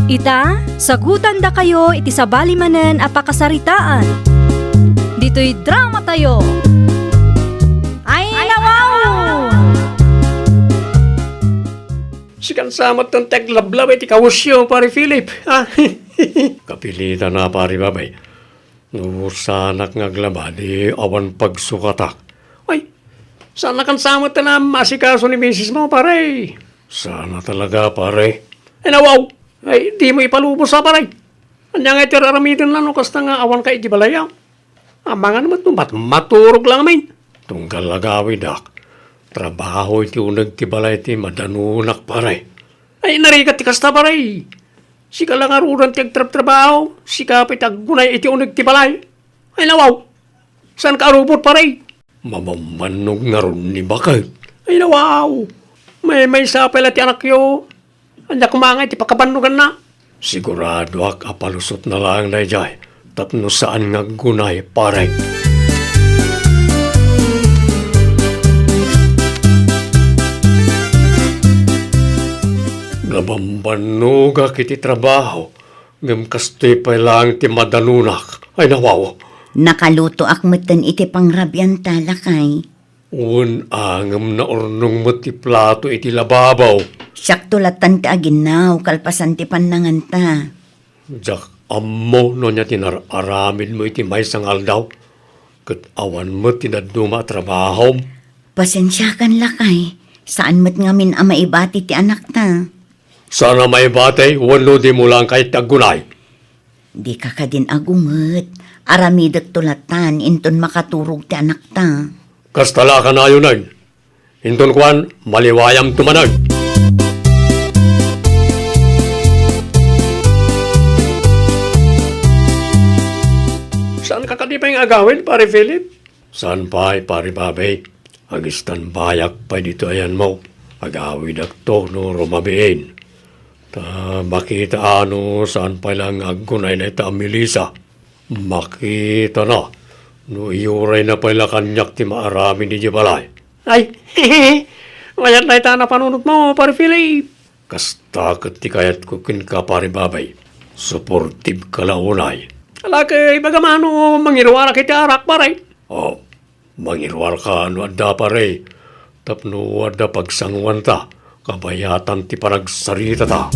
Ita, sagutandakayo iti sabali manen a pakasaritaan. Ditoy drama tayo. Ay, nawaw! Sikan sa met ti aglablaba iti kawesyo, Pare Philip, ha? Kapilitan a, Pare Babay. No saanak nga aglaba, di awan pagsukatak. Ay, saankan sa met ti maasikaso ni misismo, pare. Saan a talaga, pare. Ay, nawaw. Ay, dimo ipalubos a, pare. Ania nga iti ar-aramidenna no kasta nga awanka iti balay a? Amangan met no mat-, maturog lang amin. Tunggal agawidak. Trabaho iti uneg ti balay ti madanunak, pare. Ay, narigat ti kasta, pare. Sika la ngaruden ti agtrabtrabaho, sika pay ti aggunay iti uneg ti balay. Ay, nawaw. Saanka a rubot, pare? Mabambannog ngarud ni baket. Ay, nawaw. Maymaysa pay la ti anakyo. Ania koma ngay ti pakabannoganna? Siguradoak a palusotna laeng daydiay tapno saan nga aggunay, pare. Nabambannogak iti trabaho, ngem kastoy pay laeng ti madanunak. Ay, nawaw. Nakalutoak metten iti pangrabianta, lakay. Wen a, ngem naurnong met ti plato iti lababo. Siakto lattan ti aginnaw kalpasan ti pannanganta. Diak ammo no ania ti nar-aramidmo iti maysa nga aldaw, ket awan met ti dadduma a trabahom. Pasensiakan, lakay, saan met ngamin a maibati ti anakta. Saan a maibati wenno dimo laeng kayat ti aggunay? Dika kadin agunget, aramidekto lattan inton makaturog ti anakta. Kasta la a kanayonen. Inton kuan, maliwayamto manen. Saanka kadi pay nga agawid, Pare Philip? Saan pay, Pare Babay. Ag-standbyak pay ditoy ayanmo. Agawidakto no rumabiin. Ta makita a no saan pay la nga aggunay dayta a Melissa. Makitana no iyurayna pay la kaniak ti maaramid idiay balay. Ay, mayat dayta a napanunotmo, Pare Philip. Kasta ket ti kayatko kenka, Pare Babay. Suportibka la unay. Ala, ket ibagam a no mangiruarak iti arak, pare. Oh, mangiruarka no adda, pare. Tapno adda pagsanguanta, kabayatan ti panagsaritata.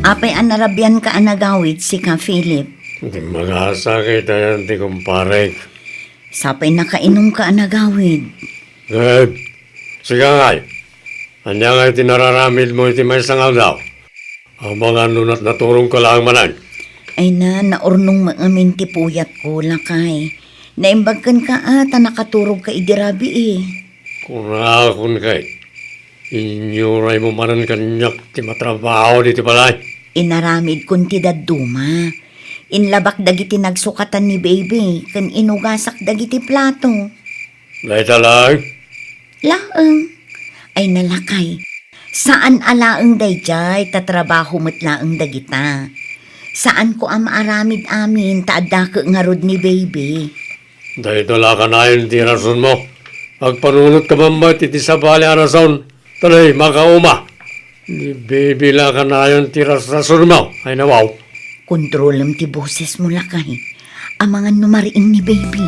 Apay a narabianka a nagawid, sika, Philip? Di magasakit ayan ti kumparek. Sapay nakainumka a nagawid. Eh, sika ngay. Ania ngay ti nararamidmo iti maysa nga aldaw? Amangan no nat-, naturongka laeng manen. Ay na, naurnong met ngamin ti puyatko, lakay. Naimbag kenka a ta nakaturogka idi rabii. Kunakon ket, inyuraymo manen kaniak ti matrabaho ditoy balay. Inaramidkon ti dadduma. Inlabak dagiti nagsukatan ni Baby ken inugasak dagiti plato. Dayta laeng? Laeng. Ay, lakay. Saan a laeng daydiay, ta trabaho met laeng dagita. Saanko a maaramid amin ta addake ngarud ni Baby. Dayta la kanayon ti rasonmo. Agpanunotka man met iti sabali a rason. Toy, makauma. Ni Baby la kanayon ti rasrasonmo. Ay, nawaw. Kontrolem ti bosesmo, lakay. Amangan no mariing ni Baby.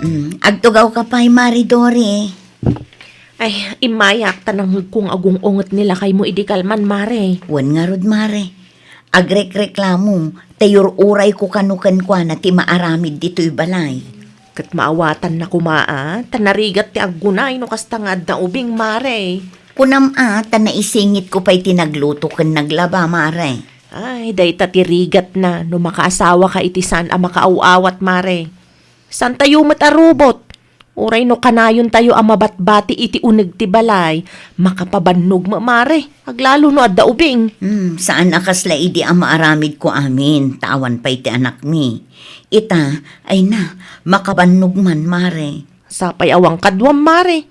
Mm, agtugawka pay, Mari Dori. Ay, immayak, ta nangngegko nga agung-unget ni lakaymo idi kalman, Mare. Wen ngarud, Mare. Agrekreklamo, ta iyur-urayko kano kenkuana ti maaramid ditoy balay. Ket maawatanna koma a, ta narigat ti aggunay no kasta nga adda ubing, Mare. Kunam a, ta naisingitko pay ti nagluto ken naglaba, Mare. Ay, dayta ti rigatna no makaasawaka iti saan a makaaw-awat, Mare. Saantayo met a rubot. Uray no kanayontayo a mabatbati iti uneg ti balay, makapabannog met, Mare, aglalo no adda ubing. Hmm, saan a kasla idi a maaramidko amin, ta awan pay ti anakmi. Ita, ay na, makabannog man, Mare. Sapay awan kaduam, Mare.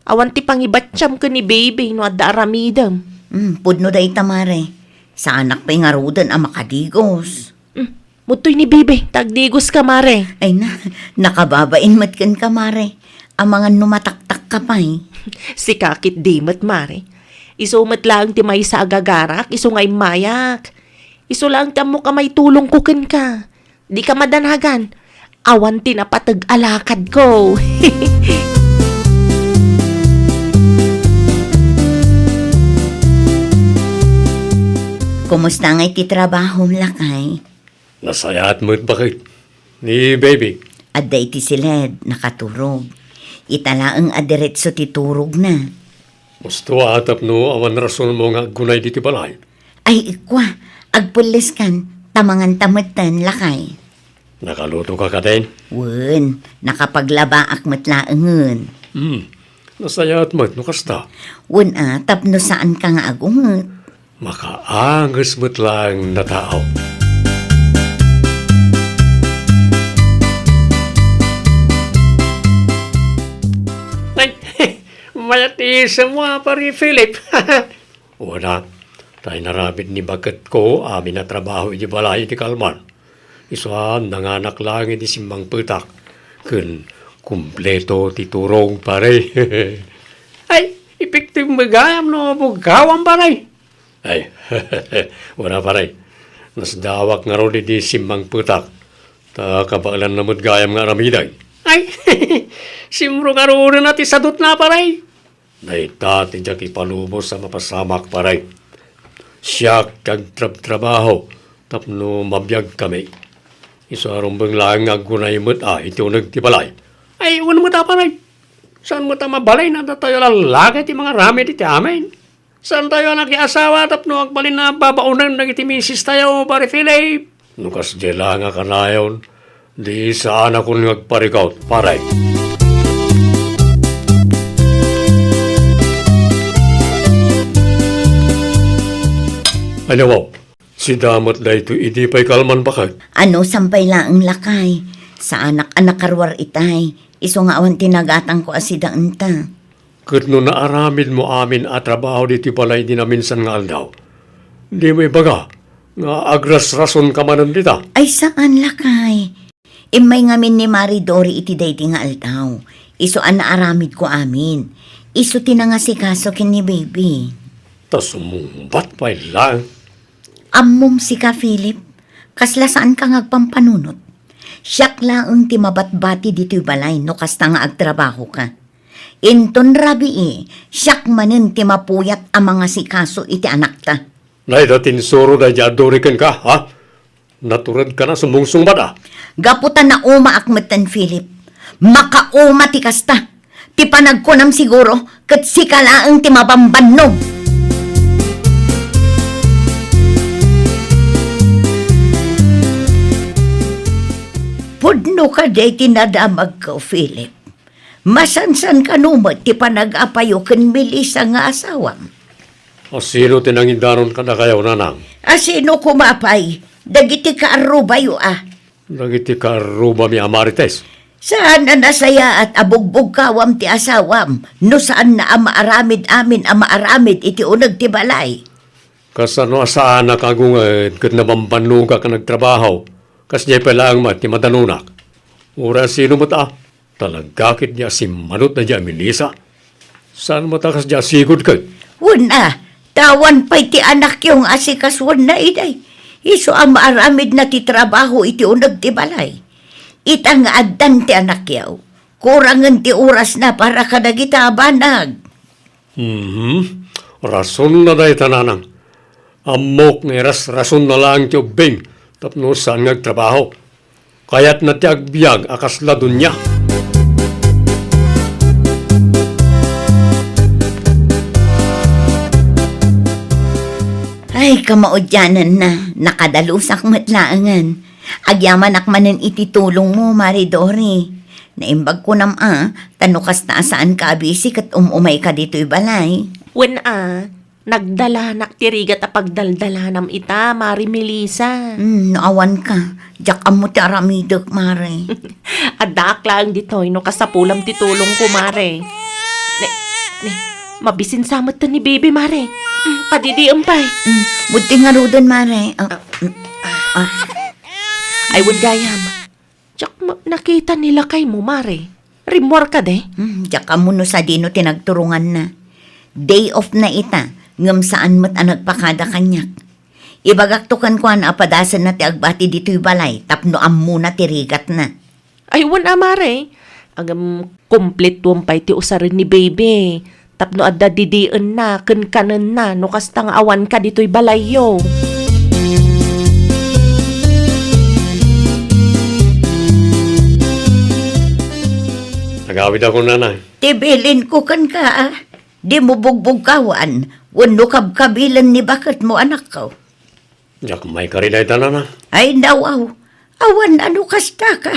Awan ti pangibattiam ken ni Baby no adda aramidem. Hmm, pudno dayta, Mare. Saanak pay ngaruden a makadigos. Hmm, mudtoy ni Baby, ta agdigoska, Mare. Ay na, nakababain met kenka, Mare. Amangan no mataktakka pay. Sika ketdi met, Mare. Isu met laeng ti maysa a gagarak, isu nga immayak. Isu laeng ti ammok a maitulongko kenka. Dika madanagan. Awan ti napateg a lakadko. Kumusta ngay ti trabahom, lakay? Nasayaat met, baket. Ni Baby? Adda iti siled, nakaturog. Ita laeng a diretso ti turogna. Musto a tapno awan rasonmo nga aggunay ditoy balay. Ay, ikua, agpelleskan, ta manganta metten, lakay. Nakalutoka kadin? Wen, nakapaglabaak met laengen. Hmm, nasayaat met no kasta. Wen a, tapno saanka nga agunget. Makaanges met laeng a tao. Ay, mayat ti isem mo, a, Pare Philip. Wen a, ta inaramid ni baketko amin a trabaho iti balay iti kalman. Isu a, nanganak laeng iti simmangpetak. Ken kumpleto ti turog, pare. Ay, epektibo gayam no bugawam, pare. Ay, wen a, pare. Nasdaawak ngarud iti simmangpetak. Ta kabaelanna met gayam nga aramiden. Ay, simro ngaruden a ti sadutna, pare. Dayta ti diak ipalubos a mapasamak, pare. Siak ti agtrabtrabaho tapno mabiagkami. Isu a rumbeng laeng nga aggunay met a iti uneg ti balay. Ay, wen met a, pare. Saan met a mabalin a datayo a lallaki ti mangaramid iti amin? Saantayo a nakiasawa tapno agbalin a babaonen dagiti misistayo, Pare Philip? No kasdiay la nga kanayon, di saanakon nga agparikut, pare. Ania, wow, sida met daytoy idi pay kalman, baket? Ano, sampay laeng, lakay. Saanak a nakaruar itay. Isu nga awan ti nagatangko a sida enta. Ket no naaramidmo amin a trabaho ditoy balay idi naminsan nga aldaw, dimo ibaga nga agrasrasonka manen dita? Ay, saan, lakay. Immay ngamin ni Mari Dori iti daydi nga aldaw. Isu a naaramidko amin. Isu ti nangasikaso ken ni Baby. Ta sumungbat pay laeng. Ammom sika, Philip. Kasla saanka nga agpampanunot. Siak laeng ti mabatbati ditoy balay no kasta nga agtrabahoka. Inton rabii, siak manen ti mapuyat a mangasikaso iti anakta. Dayta ti insuro daydi a Dori kenka, ha? Naturedkan a sumungsungbat a. Gapu ta naumaak metten, Philip. Makauma ti kasta. Ti panagkunam siguro, ket sika laeng ti mabambannog. Pudno kadi ti nadamagko, Philip. Masansan kano met ti panagapayo ken Melissa nga asawam. A, sino ti nangidanon kadakayo, nanang? A, sino koma pay? Dagiti kaarrubayo a. Dagiti kaarrubami a Marites? Saan a nasayaat a bugbugkawam ti asawam no saanna a maaramid amin a maaramid iti uneg ti balay? Kasano a saanak agunged ket nabambannogak a nagtrabaho? Kasdiay pay laeng met ti madanonak. Uray a sino met a, talaga ketdi a simmanot daydiay a Melissa. Saan met a kasdiay a sigud ket? Wen a, ta awan pay ti anakyo nga asikasuenna idi. Isu a maaramidna ti trabaho iti uneg ti balay. Ita nga addan ti anakyo, kurangen ti orasna para kadagita a banag. Mhm. Rasonna dayta, nanang. Ammok nga irasrasonna laeng ti ubbing tapno saan nga agtrabaho. Kayatna ti agbiag a kasla dunia. Ay, kamaudiananna, nakadalusak met laengen. Agyamanak manen iti tulongmo, Mari Dori. Naimbag kunam a, ta no kasta a saanka a bisi ket um-umayka ditoy balay. Wen a, nagdalanak ti rigat a pagdaldalanam ita, Mari Melissa. Hmm, no awanka, diak ammo ti aramidek, Mari. Addaak laeng ditoy no kasapulam ti tulongko, Mari. Ne, ne, mabisinsa met ni Bibi, Mari. Hmm, padidiem pay. Hmm, budti ngaruden, Mari. Ah, ah. Ay, wen gayam. Diak ma-, nakita ni lakaymo, Mari. Rimmuar kadi? Hmm, diak ammo no sadino ti nagturonganna. Day off na ita, ngem saan met a nagpakada kaniak. Ibagakto kenkuana a padasenna ti agbati ditoy balay tapno ammona ti rigatna. Ay, wen a, Mari. Ngem, kumpletoem pay ti usaren ni Baby. Tapno adda didienna ken kanenna no kasta nga awanka ditoy balayyo. Agawidakon, nanang. Ti bilinko kenka, a, dimo bugbugkawan wenno kabkabilen ni baketmo, anakko. Diak maikari dayta, nanang. Ay, nawaw. Awan a no kastaka.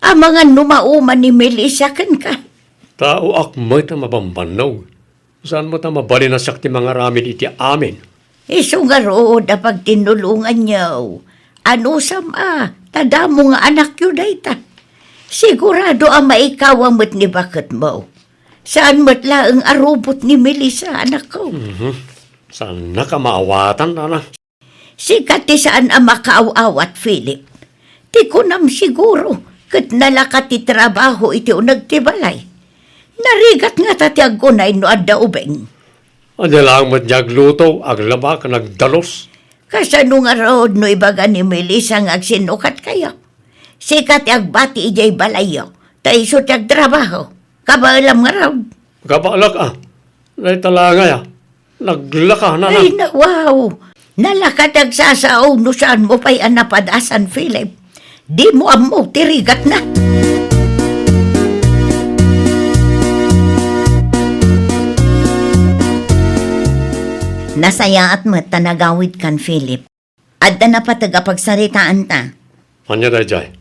Amangan no mauman ni Melissa kenka. Taoak met a mabambannog. Saan met a mabalin a siak ti mangaramid iti amin. Isu ngarud a pagtinnulonganyo. Anusam a, ta damo nga anakyo dayta. Sigurado a maikawa met ni baketmo. Saan met laeng a rubot ni Melissa, anakko. Mhm. Saannak a maawatan, nanang. Sika ti saan a makaaw-awat, Philip. Ti kunam siguro, ket nalaka ti trabaho iti uneg ti balay. Narigat ngata ti agkunay no adda ubing. Ania laeng met diay agluto, aglaba, ken agdalus. Kasano ngarud no ibaga ni Melissa nga agsinnukatkayo? Sika ti agbati idiay balayyo, ta isu ti agtrabaho. Kabaelam ngarud. Kabaelak a. Dayta laeng aya. Naglaka, nanang. Ay, na, wow! Nalaka ti agsasao no saanmo pay a napadasan, Philip. Dimo ammo ti rigatna. Nasayaat met ta nagawidkan, Philip. Adda napateg a pagsaritaanta. Ania daydiay?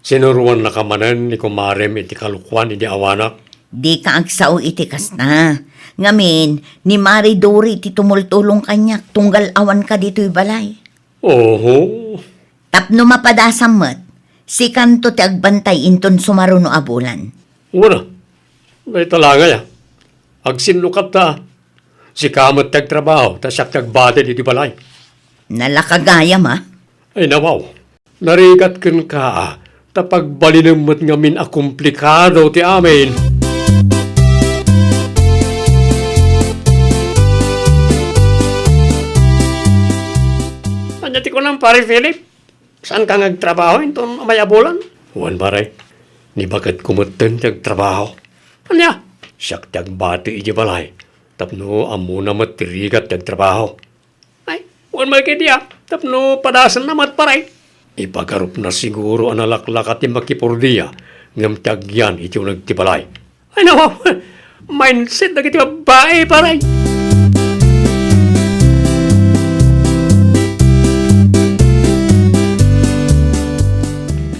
Sinuroannaka manen ni kumarem iti kalokuan idi awanak? Dika agsao iti kasta. Ngamin, ni Mari Dori ti tumultulong kaniak tunggal awanka ditoy balay. Oho. Tapno mapadasam met, sikanto ti agbantay inton sumaruno a bulan. Wen a. Dayta laeng aya. Agsinnukatta. Sika met ti agtrabaho, ta siak ti agbati ditoy balay. Nalaka gayam a. Ay, nawaw. Narigat kenka a, ta pagbalinem met ngamin a komplikado ti amin. Ania ti kunam, Pare Philip? Saanka nga agtrabaho inton umay a bulan? Wen, pare. Ni baketko metten ti agtrabaho. Ania? Siak ti agbati idiay balay. Tapno ammona met ti rigat ti agtrabaho. Ay, wen met ketdi a, tapno padasenna met, pare. Ipagarupna siguro a nalaklaka ti makipurdia, ngem ti agyan iti uneg ti balay. Ay, nawaw, mindset dagiti babbai, pare.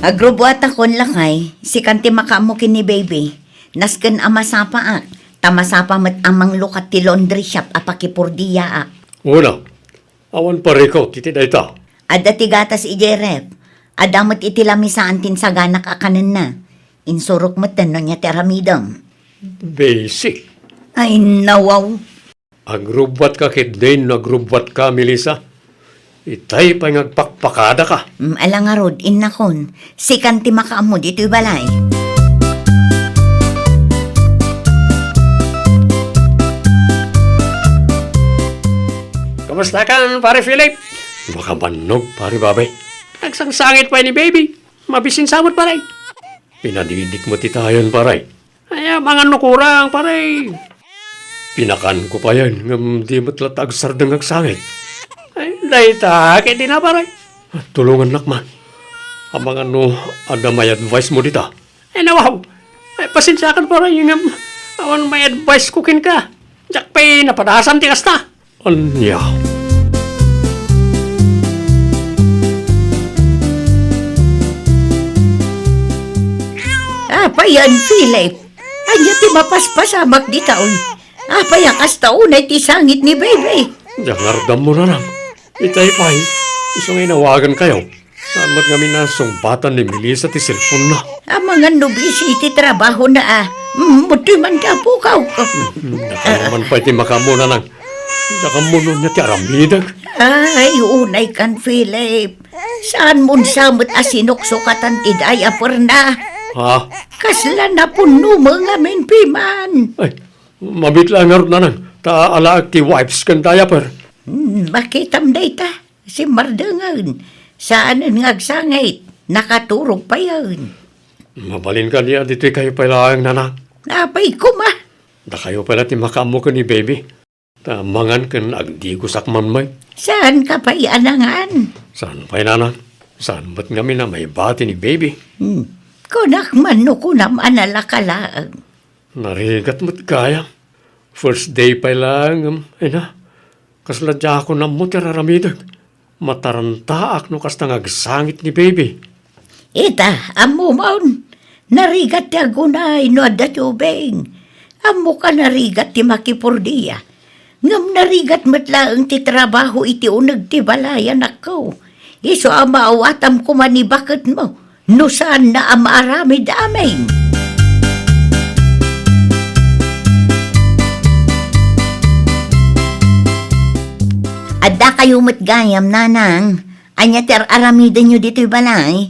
Agrubbuatakon, lakay, sikan ti makaammo ken ni baby. Nasken a masapaak, ta masapa met a manglukat ti laundry shop a pakipurdiaak. Una, awan parikut iti dayta. Adda ti gatas idiay ref. Adda met iti lamisaan ti insaganak a kanenna. Insurok metten no ania ti aramidem. Basic. Ay, nawaw. Agrubbuatka ketdin no agrubbuatka, Melissa. Itay pay nga agpakpakadaka. Mm, ala ngarud, innakon. Sikan ti makaammo ditoy balay. Kumustakan, Pare Philip? Makabannog, Pare Bobby. Agsangsangit pay ni baby. Mabisinsa met, pare. Pinadidik met itayon, pare. Ay, amangan no kurang, pare. Pinakanko payen, ngem di met latta agsardeng nga agsangit. Ay, dayta, ket dina, pare. Tulongannak man. Amangan no adda may advice mo dita. Ay, nawaw. Ay, pasensiakan, pare, ngem awan may advice ko kenka. Diak pay napadasan ti kasta. Ania? Apay, Philip? Ania ti mapaspasamak dita, oy? Apay a kasta unay ti sangit ni baby? Diak ngarud ammo, nanang. Itay pay, isu nga inawagankayo. Saan met ngamin a sungbatan ni Melissa ti cellphone-na? Amangan no busy iti trabahona a. Mm, ditoy man ti apokaw. Mm, dakayo man pay ti makaammo, nanang. Diak ammo no ania ti aramidek. Ay, unaykan, Philip. Saanmon sa met a sinuksukatan ti diaperna? Ha? Kasla napunno met ngamin piman. Ay, mabiit la ngarud, nanang. Ta alaek ti wipes ken diaper. Hmm, makitam dayta. Simmardengen. Saanen nga agsangit. Nakaturog payen. Mabalin kadi a ditoykayo pay laeng, nanang. Apay koma. Dakayo pay la ti makaammo ken ni baby. Ta mangan ken agdigosak man met. Saanka pay a nangan? Saan pay, nanang? Saan met ngamin a maibati ni baby? Hmm. Kunak man no kunam a nalaka laeng. Narigat met gayam. First day pay laeng, em, ay na. Kasla diakon ammo ti ar-aramidek. Matarantaak no kasta nga agsangit ni baby. Ita, ammomon. Narigat ti agunay no adda ti ubing. Ammoka narigat ti makipurdia. Ngem narigat met laeng ti trabaho iti uneg ti balay, anakko. Isu a maawatam koma ni baketmo. No saanna a maaramid amin. Addakayo met gayam, nanang. Ania ti ar-aramidenyo ditoy balay?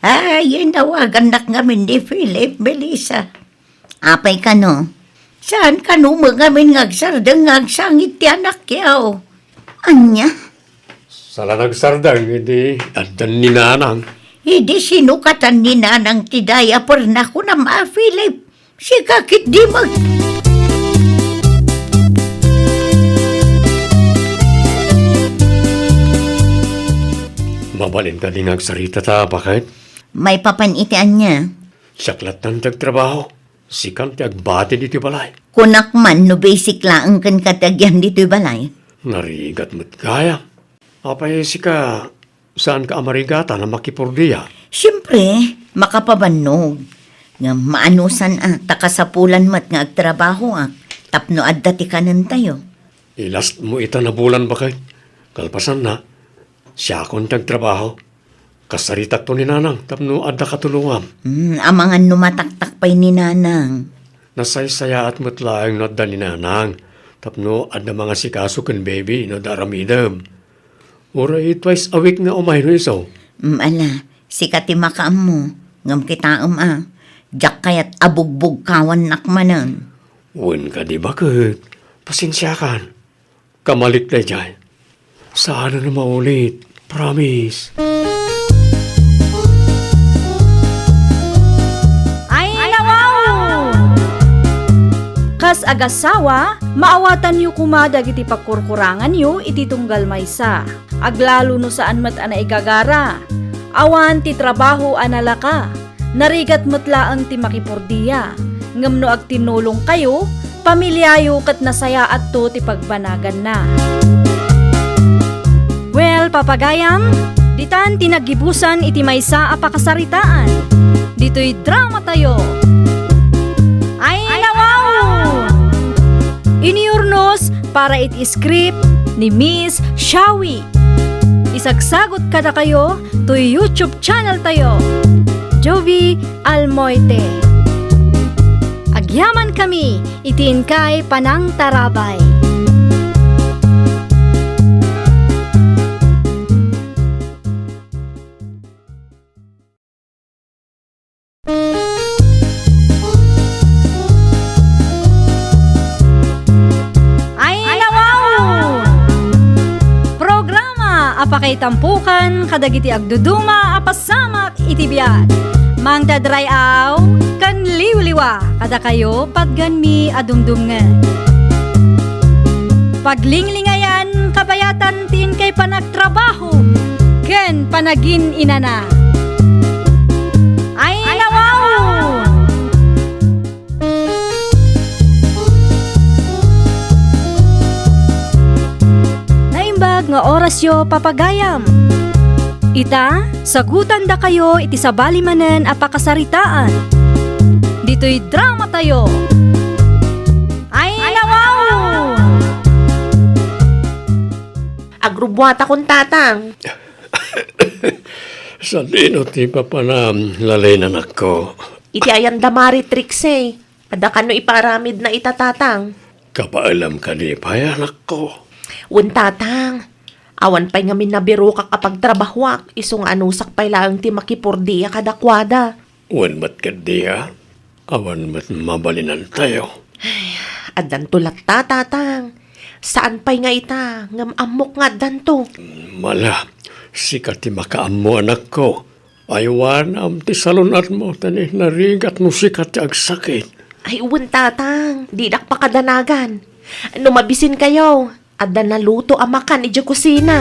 Ay, inawagannak ngamin ni Philip, Melissa. Apay kano? Saan kano met ngamin nga agsardeng nga agsangit ti anakyo? Ania? Saan a nagsardeng idi addan ni nanang? Idi sinukatan ni nanang ti diaperna, kunam a, Philip. Sika ketdi met. Mabalin kadi nga agsarita ta, baket? Maipapan iti ania? Siak lattan ti agtrabaho. Sikan ti agbati ditoy balay. Kunak man no basic laeng kenka ti agian ditoy balay. Narigat met gayam. Apay sika, saanka a marigatan a makipurdia? Siempre, makapabannog. Ngem maanusan a, ta kasapulan met nga agtrabahoak tapno adda ti kanentayo. I-last mo ita a bulan, baket. Kalpasanna, siakon ti agtrabaho. Kasaritakto ni nanang tapno adda katulongam. Hmm, amangan no mataktak pay ni nanang. Nasaysayaat met laeng no adda ni nanang tapno adda mangasikaso ken baby no adda aramidem. Uray twice a week nga umay no isu. Hmm, ala, sika ti makaammo, ngem kitaem a, diak kayat a bugbugkawannak manen. Wen kadi, baket, pasensiakan. Kamalik daydiay. Saan a maulit. Promise. Ay, nawaw! Kas agassawa, maawatanyo koma dagiti pakurkuranganyo iti tunggal maysa. Aglalo no saan met a naigagara. Awan ti trabaho a nalaka. Narigat met laeng ti makipurdia, ngem no agtinnulongkayo, pamiliayo ket nasayaatto ti pagbanaganna. Well, papagayam, Ditan ti naggibusan iti maysa a pakasaritaan. Ditoy dramatayo. Ay, nawaw! Iniurnos para iti script ni Miss Shawi. Isagsagot kadakayo toy YouTube channel tayo, Jovie Almoite. Agyaman kami iti inkay panangtarabay. Ay, nawaw! Programa a pakaitampukan kadagiti agduduma a pasamak iti biag. Mangted ray-aw ken liwliwa kadakayo patganmi a dumdumngeg. Paglinglingayan kabayatan ti inkay panagtrabaho ken panagin-inana. Ay, nawaw! Naimbag nga orasyo, papagayam. Ita, sagutandakayo iti sabali manen a pakasaritaan. Ditoy dramatayo. Ay, nawaw! Agrubbuatakon, Tatang. Sadino ti papanam, Lalin, anakko? Iti ayanda Mari Trixie. Adda kano ipaaramidna ita, Tatang? Kabaelam kadi pay, anakko? Wen, Tatang. Awan pay ngamin nabirokak a pagtrabahoak, isu nga anusak pay laeng ti makipurdia kadakuada. Wen met ketdi, a? Awan met mabalinantayo. Ay, addanto latta, Tatang. Saan pay nga ita, ngem ammok nga addanto. Mala, sika ti makaammo, anakko. Aywanam ti salun-atmo, ta ni narigat no sika ti agsakit. Ay, wen, Tatang, didak pakadanagan. No mabisinkayo, adda naluto a makan idiay kusina.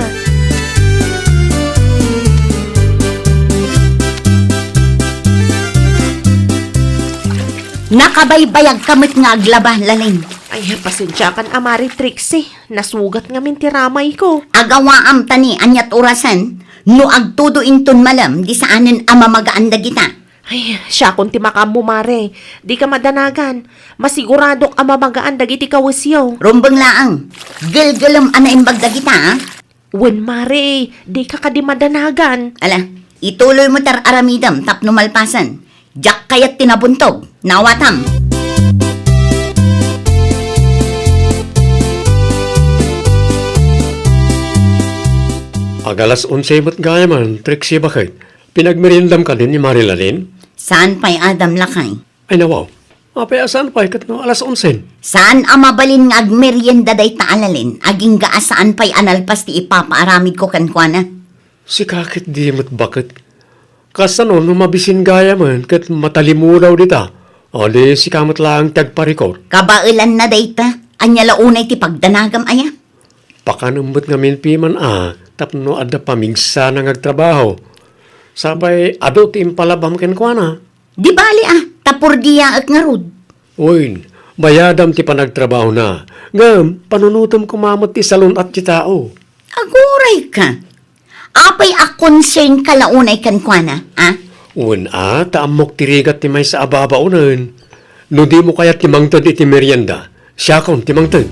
Nakabaybayagka met nga aglaba, Lalin. Ay, pasensiakan a Mari Trixie. Nasugat ngamin ti ramayko. Agawaam ta ni ania't orasen, no agtudo inton malem, di saanen a mamagaan dagita. Ay, siakon ti makaammo, Mare. Dika madanagan. Masiguradok a mamagaan dagiti kawesyo. Rumbeng laeng. Gelgelem a naimbag dagita, a? Wen, Mare, dika kadi madanagan. Ala, ituloymo ti ar-aramidem tapno malpasen. Diak kayat ti nabuntog. Naawatam. Ag-alas onse met gayamen, Trixie, baket. Pinagmeriendam kadi ni Mari Lalin? Saan pay, Adam, lakay. Ay, nawaw. Apay a saan pay ket no alas onse? Saan a mabalin nga agmerienda dayta a Lalin, agingga a saan pay a nalpas ti ipapaaramidko kenkuana? Sika ketdi met, baket. Kasano no mabisin gayamen ket matalimudaw dita? O di sika met laeng ti agparikor. Kabaelanna dayta. Ania la unay ti pagdanagam aya? Pakanem met ngamin piman a tapno adda pamigsana nga agtrabaho. Sapay adu ti impalabam kenkuana. Di bali a, ta purdiaek ngarud. Wen, bayadam ti panagtrabahona. Ngem, panunotem koma met ti salun-at ti tao. Agurayka. Apay a concernka la unay kenkuana, a? Wen a, ta ammok ti rigat ti maysa a babaonen. No dimo kayat ti mangted iti merienda, siakon ti mangted.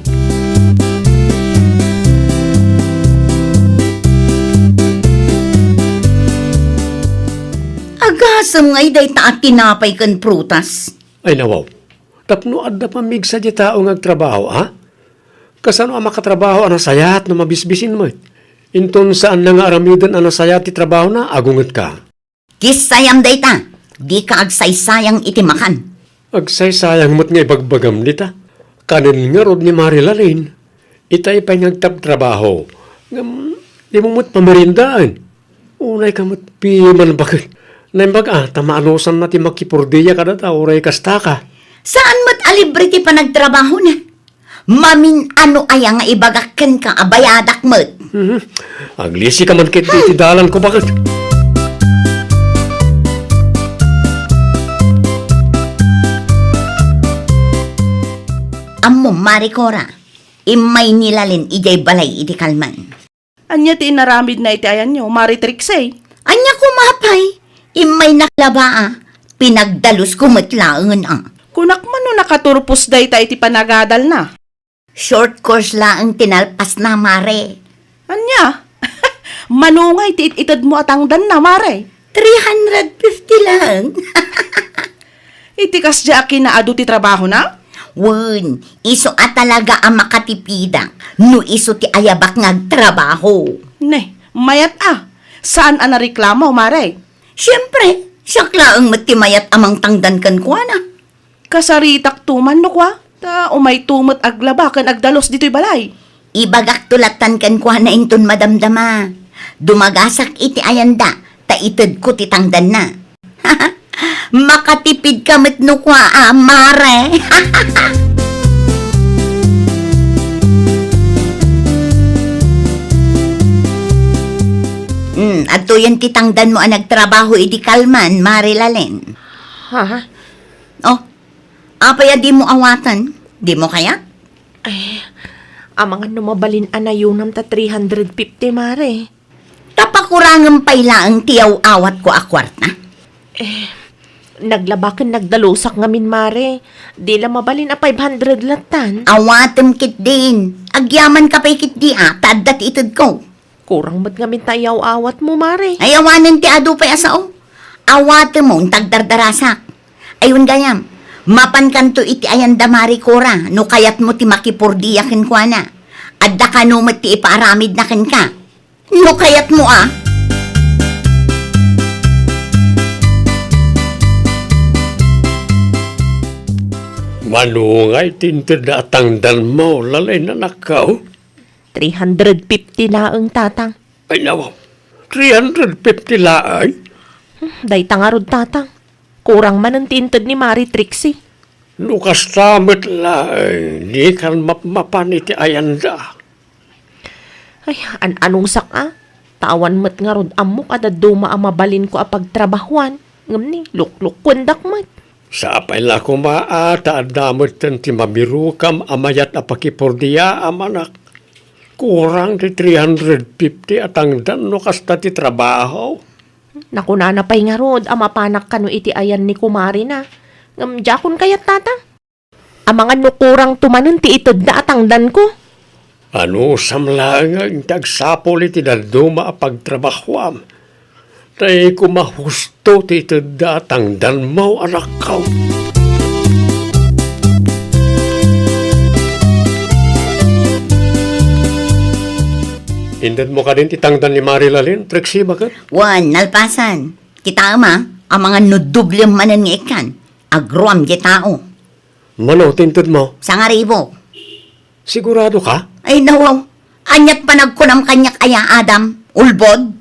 Agasem ngay dayta a tinapay ken prutas. Ay, nawaw. Tapno adda pamigsa ti tao nga agtrabaho, a? Kasano a makatrabaho a nasayaat no mabisbisin met? Inton saanna nga aramiden a nasayaat ti trabahona, agungetka. Kissayam dayta, dika agsaysayang iti makan. Agsaysayang met nga ibagbagam dita. Kanen ngarud ni Mari Lalin, itay pay nga agtabtrabaho. Ngem, dimo met pameriendaen. Unayka met piman, baket. Naimbag a, ta maanusanna ti makipurdia kadata uray kastaka. Saan met a libre ti panagtrabahona? Mamin-ano aya nga ibagak kenka a bayadak met? Mhm. Aglisika man ketdi iti dalanko, baket. Ammom, Mari Cora, immay ni Lalin idiay balay idi kalman. Ania ti inaramidna iti ayanyo, Mare Trixie? Ania koma pay? Immaynak laba a. Pinagdalusko met laengen a. Kunak man no nakaturpos dayta iti panagadalna. Short course laeng ti nalpasna, Mare. Ania? Mano ngay ti it-itedmo a tangdanna, Mare? Three hundred fifty laeng. Iti kasdiay a kinaadu ti trabahona? Wen, isu a talaga a makatipidak no isu ti ayabak nga agtrabaho. Ne, mayat a. Saan a nareklamo, Mare? Siempre, siak laeng met ti mayat a mangtangdan kenkuana. Kasaritakto man no kua, ta umayto met aglaba ken agdalus ditoy balay. Ibagakto lattan kenkuana inton madamdama. Dumagasak iti ayanda, ta itedko ti tangdanna. Makatipidka met no kua a, Mare. Hmm, adtoyen ti tangdanmo a nagtrabaho idi kalman, Mare Lalen. Ha? Oh, apay a dimo awaten? Dimo kayat? Ay, amangan no mabalin a nayonam ta three hundred fifty, Mare. Ta pakurangem pay laeng ti yaw-awatko a kuarta? Eh, naglaba ken nagdalusak ngamin, Mare. Di la mabalin a five hundred lattan. Awatem ketdin. Agyamanka pay ketdi a, ta adda ti itedko. Kurang met ngamin ta iyaw-awatmo, Mare. Ay, awanen ti adu pay a sao. Awatemon ta agdardarasak. Ay, wen gayam, mapankanto iti ayanda, Mare Cora, no kayatmo ti makipordia kenkuana. Adda kano met ti ipaaramidna kenka. No kayatmo a. Mano ngay ti intedda a tangdanmo, Lalen, anakko? Three hundred fifty laeng, Tatang. Ay, nawaw. Three hundred fifty laeng? Hmm, dayta ngarud, Tatang. Kurang manen ti inted ni Mare Trixie. No kasta met laeng, dikan mapmapan iti ayanda. Ay, an-anusak a. Ta awan met ngarud ammok a dadduma a mabalinko a pagtrabahuan. Ngem ni, luklukkuendak met. Sapay la koma a, ta adda metten ti mabirokam a mayat a pakipordiaam, anak. Kurang ti three hundred fifty a tangdan no kasta ti trabaho. Nakunana pay ngarud a mapanak kano iti ayan ni kumarina. Ngem diakon kayat, Tatang. Amangan no kurangto manen ti itedda a tangdanko. Anusam laeng ti agsapul iti dadduma a pagtrabahuam. Tay koma husto ti itedda a tangdanmo, anakko. Intedmo kadin ti tangdan ni Mare Lalen, Trixie, baket? Wen, nalpasan. Kitaem a, amangan no doblem manen nga ikkan. Agruam ti tao. Mano ti intedmo? Sangaribo. Sigurado ka? Ay, nawaw. Aniat panagkunam kaniak aya, Adam? Ulbod?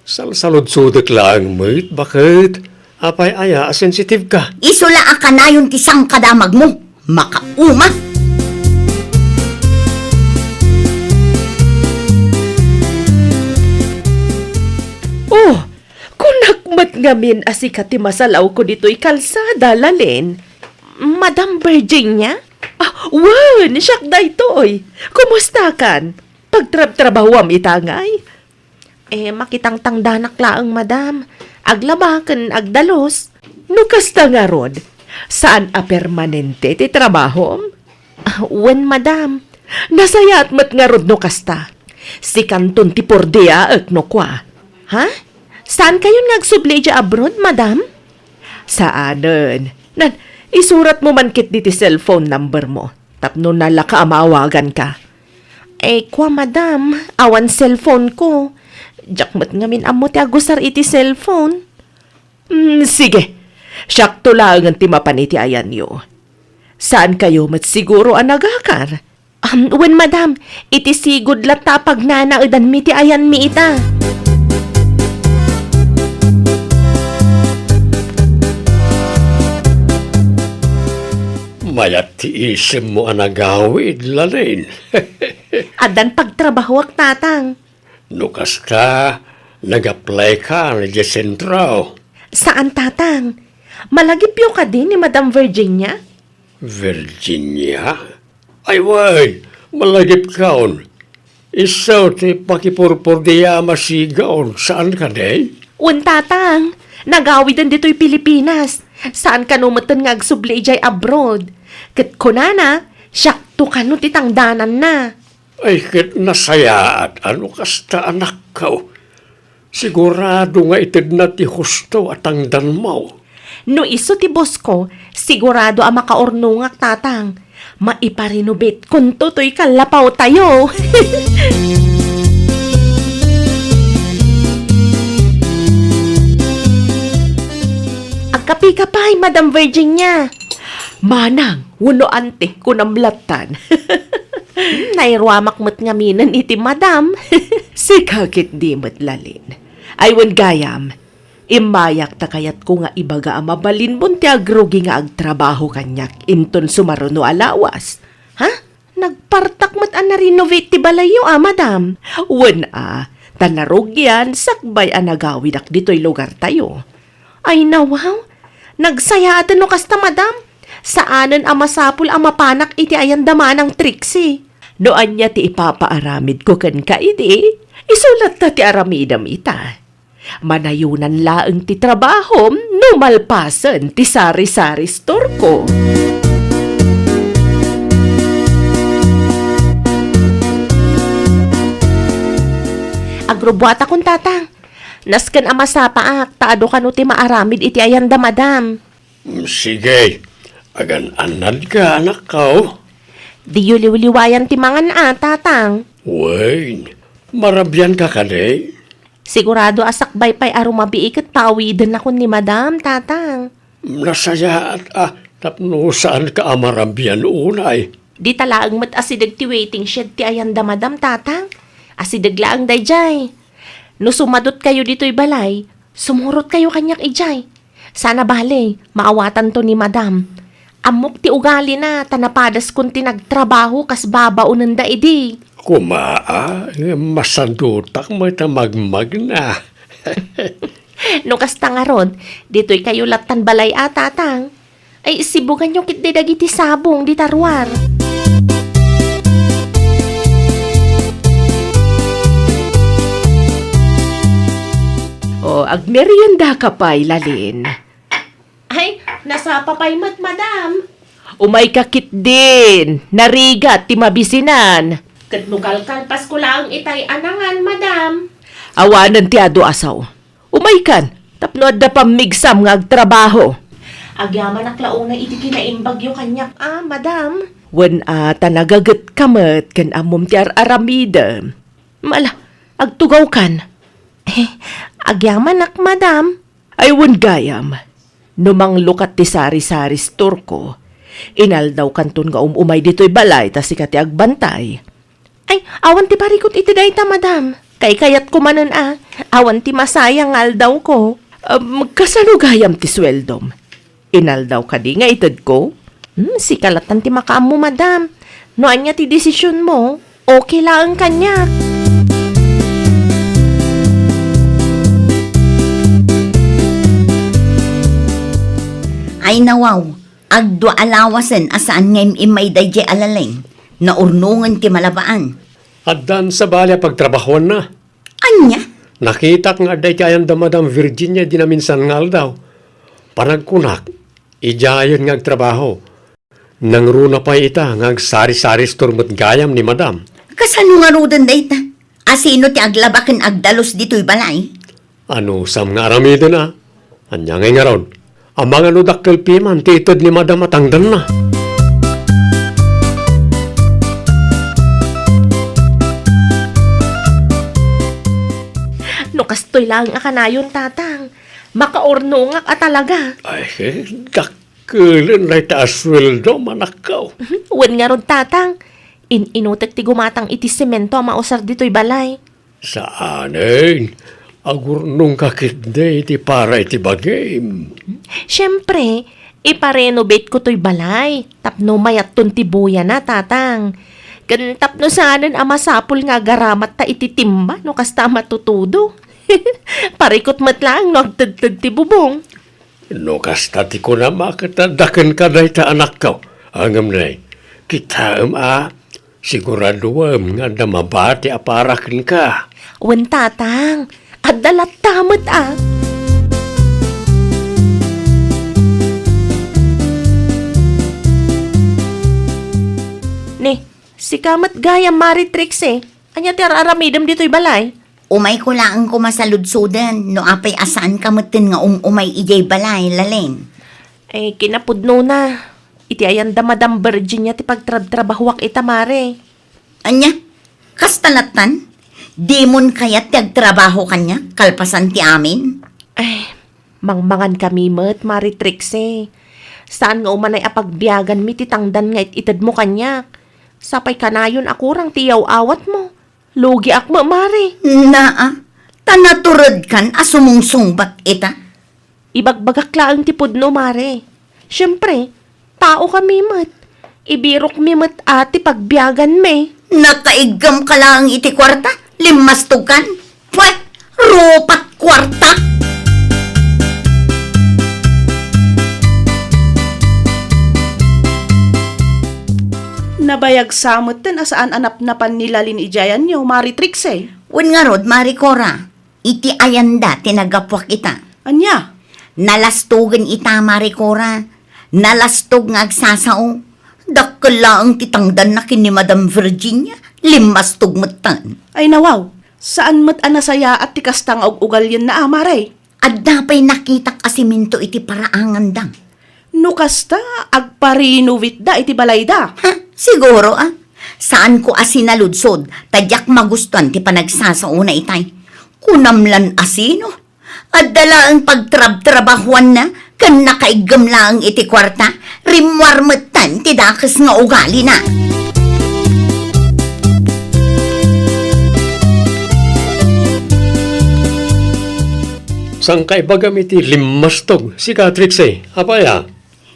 Salsaludsodek laeng met, baket? Apay aya a sensitive ka? Isu la a kanayon ti sangkadamagmo. Makauma! Oh, kunak met ngamin a sika ti masalawko ditoy kalsada, Lalen. Madam Virginia? Ah, wen, siak daytoy. Kumustakan? Pagtrabtrabahuam ita ngay? Eh, makitangtangdanak laeng, madam. Aglaba ken agdalus. No kasta ngarud, saan a permanente ti trabahom? Ah, wen, madam. Nasayaat met ngarud no kasta. Sikanton ti pordiaek no kua. Ha? Saankayon nga agsubli idiay abroad, madam? Saanen. Nan, isuratmo man ketdi ti cellphone numbermo tapno nalaka a maawaganka. Eh, kua, madam, awan cellphoneko. Diak met ngamin ammo ti agusar iti cellphone. Hmm, sige. Siakto laengen ti mapan iti ayanyo. Saankayo met siguro a nagakar? Um, wen, madam, iti sigud latta a pagnanaedanmi ti ayanmi ita. Mayat ti isemmo a nagawid, Lalen. Addan pagtrabahoak, Tatang. No kasta, nag-apply ka idiay sentro? Saan, Tatang. Malagipyo kadi ni Madam Virginia? Virginia? Ay, wen, malagipkon. Isu ti pakipurpurdi a masigaw, saan kadi? Wen, Tatang. Nagawiden ditoy Pilipinas. Saan kano metten nga agsubli idiay abroad. Ket kunana, siakto kano ti tangdananna. Ay, ket nasayaat a no kasta, anakko. Sigurado nga itedna ti husto a tangdanmo. No isu ti boss ko, sigurado a makaurnongak, Tatang. Maiparenovate kunto toy kallapawtayo. Agkapika pay, Madam Virginia. Manang, wenno ante, kunam lattan. Nairuamak met ngaminen iti madam. Sika ketdi met, Lalin. Ay, wen gayam, immayak ta kayatko nga ibaga a mabalinmon ti agrugi nga agtrabaho kaniak inton sumaruno a lawas. Ha? Nagpartak met a na-renovate ti balayyo a, madam. Wen a, ta narugian sakbay a nagawidak ditoy lugartayo. Ay, nawaw. Nagsayaaten no kasta, madam. Saanen a masapul a mapanak iti ayan da Manang Trixie. No ania ti ipapaaramidko kenka idi, isu latta ti aramidem ita. Manayonan laeng ti trabahom no malpasen ti sari-sari store ko. Agrubuatakon, Tatang. Nasken a masapaak ta adu kano ti maaramid iti ayan da madam. Mm, sige, agan-annadka, anakko. Diyo liwliwayan ti mangan a, Tatang. Wen, marabianka kadi? Sigurado a sakbay pay a rumabii ket pawidennakon ni madam, Tatang. Nasayaat a tapno saanka a marabian unay. Dita laeng met asideg ti waiting shed ti ayan da madam, Tatang. Asideg laeng daydiay. No sumadutkayo ditoy balay, sumurotkayo kaniak idiay. Sana bale, maawatanto ni madam. Ammok ti ugalina ta napadaskon ti nagtrabaho kas babaonenda idi. Koma, a, masadutak met a magmagna. No kasta ngarud, ditoykayo lattan balay a, Tatang. Ay, sibuganyo ketdi dagiti sabong dita ruar. O, agmeriendaka pay, Lalin. Ay, nasapa pay met, madam. Umayka ketdin, narigat ti mabisinan. Ket no kalkalpasko laeng itay a nangan, madam. Awanen ti adu a sao. Umaykan, tapno adda pammigsam nga agtrabaho. Agyamanak la unay iti kinaimbagyo kaniak a, madam. Wen a, ta nagagetka met ken ammom ti ar-aramidem. Mala, agtugawkan. Eh, agyamanak, madam. Ay, wen gayam, no manglukat ti sari-sari store ko, inaldawkanton nga um-umay ditoy balay ta sika ti agbantay. Ay, awan ti parikut iti dayta, madam. Kaykayatko manen a, awan ti masayang nga aldawko. Um, kasano gayam ti sueldom? Inaldaw kadi nga itedko? Hmm, sika lattan ti makaammo, madam. No ania ti desisionmo, okay laeng kaniak. Ay, nawaw, agdua a lawasen a saan nga im-immay daydiay a Lalin. Naurnongen ti malabaan. Addan sabali a pagtrabahoanna. Ania? Nakitak nga adda iti ayan da Madam Virginia idi naminsan nga aldaw. Panagkunak, idiayen nga agtrabaho. Nangruna pay ita nga agsari-sari store met gayam ni Madam. Kasano ngaruden dayta? Asino ti aglaba ken agdalus ditoy balay? Anusam nga aramiden a? Ania ngay ngarud? Amangan no dakkel piman ti ited ni Madam a tangdanna. No kastoy laeng a kanayon, Tatang, makaurnongak a talaga. Ay, eh, dakkelen dayta a sueldo, manakkaw. Wen ngarud, Tatang, in-inutek ti gumatang iti semento a mausar ditoy balay. Saanen, agurnongka ketdi iti para iti bagim. Siempre, iparenovate ko toy balay tapno mayatton ti buyana, Tatang. Ken tapno saanen a masapul nga agaramatta iti timba no kasta a matutudo. Parikut met laeng no agtedted ti bubong. No kasta ti kunam a ket adda kenka dayta anakko. Ngem ne, kitaem a Siguraduem nga adda mabati a para kenka. Wen, Tatang. Adda latta met a. Ni, sika met gayam, Mari Trixie. Ania ti ar-aramidem ditoy balay? Umayko laeng koma saludsoden, no apay a saanka metten nga um-umay idiay balay, Lalin. Eh, kinapudnona. Iti ayan da Madam Virginia ti pagtrabtrabahuak ita, Mare. Ania? Kasta lattan? Dimon kayat ti agtrabaho kaniak kalpasan ti amin? Ay, mangmangan kami met, Mari Trixie. Saan nga umanay a pagbiaganmi ti tangdan nga it-itedmo kaniak? Sapay kanayon a kurang ti iyaw-awatmo. Lugiak met, Mari. Naa, ta naturedkan a sumungsungbat ita. Ibagbagak laeng ti pudno, Mare. Siempre, tao kami met. Ibirokmi met a ti pagbiaganmi. Nakaiggem ka laeng iti kuarta, limmastogkan. Pwet, rupat kuarta! Nabayag sa metten a saan a napnapan ni Lalin idiayanyo, Mari Trixie. Wen ngarud, Mari Cora. Iti ayanda ti naggapuak ita. Ania? Nalastogen ita, Mari Cora. Nalastog nga agsasao. Dakkel laeng ti tangdanna ken ni Madam Virginia. Limmastog metten. Ay, nawaw. Saan met a nasayaat ti kasta nga ug-ugalyenna a, Mare? Adda pay nakitak a simento iti paraanganda. No kasta, agpa-renovate da iti balayda. Ha, siguro, a. Saanko a sinaludsod, ta diak magustuan ti panagsasaona itay. Kunam lan a sino? Adda laeng pagtrabtrabahuanna, ken nakaiggem laeng iti kuarta, rimmuar metten ti dakes nga ugalina. Saan ka ibagam iti limmastog, sika, Trixie? Apay a?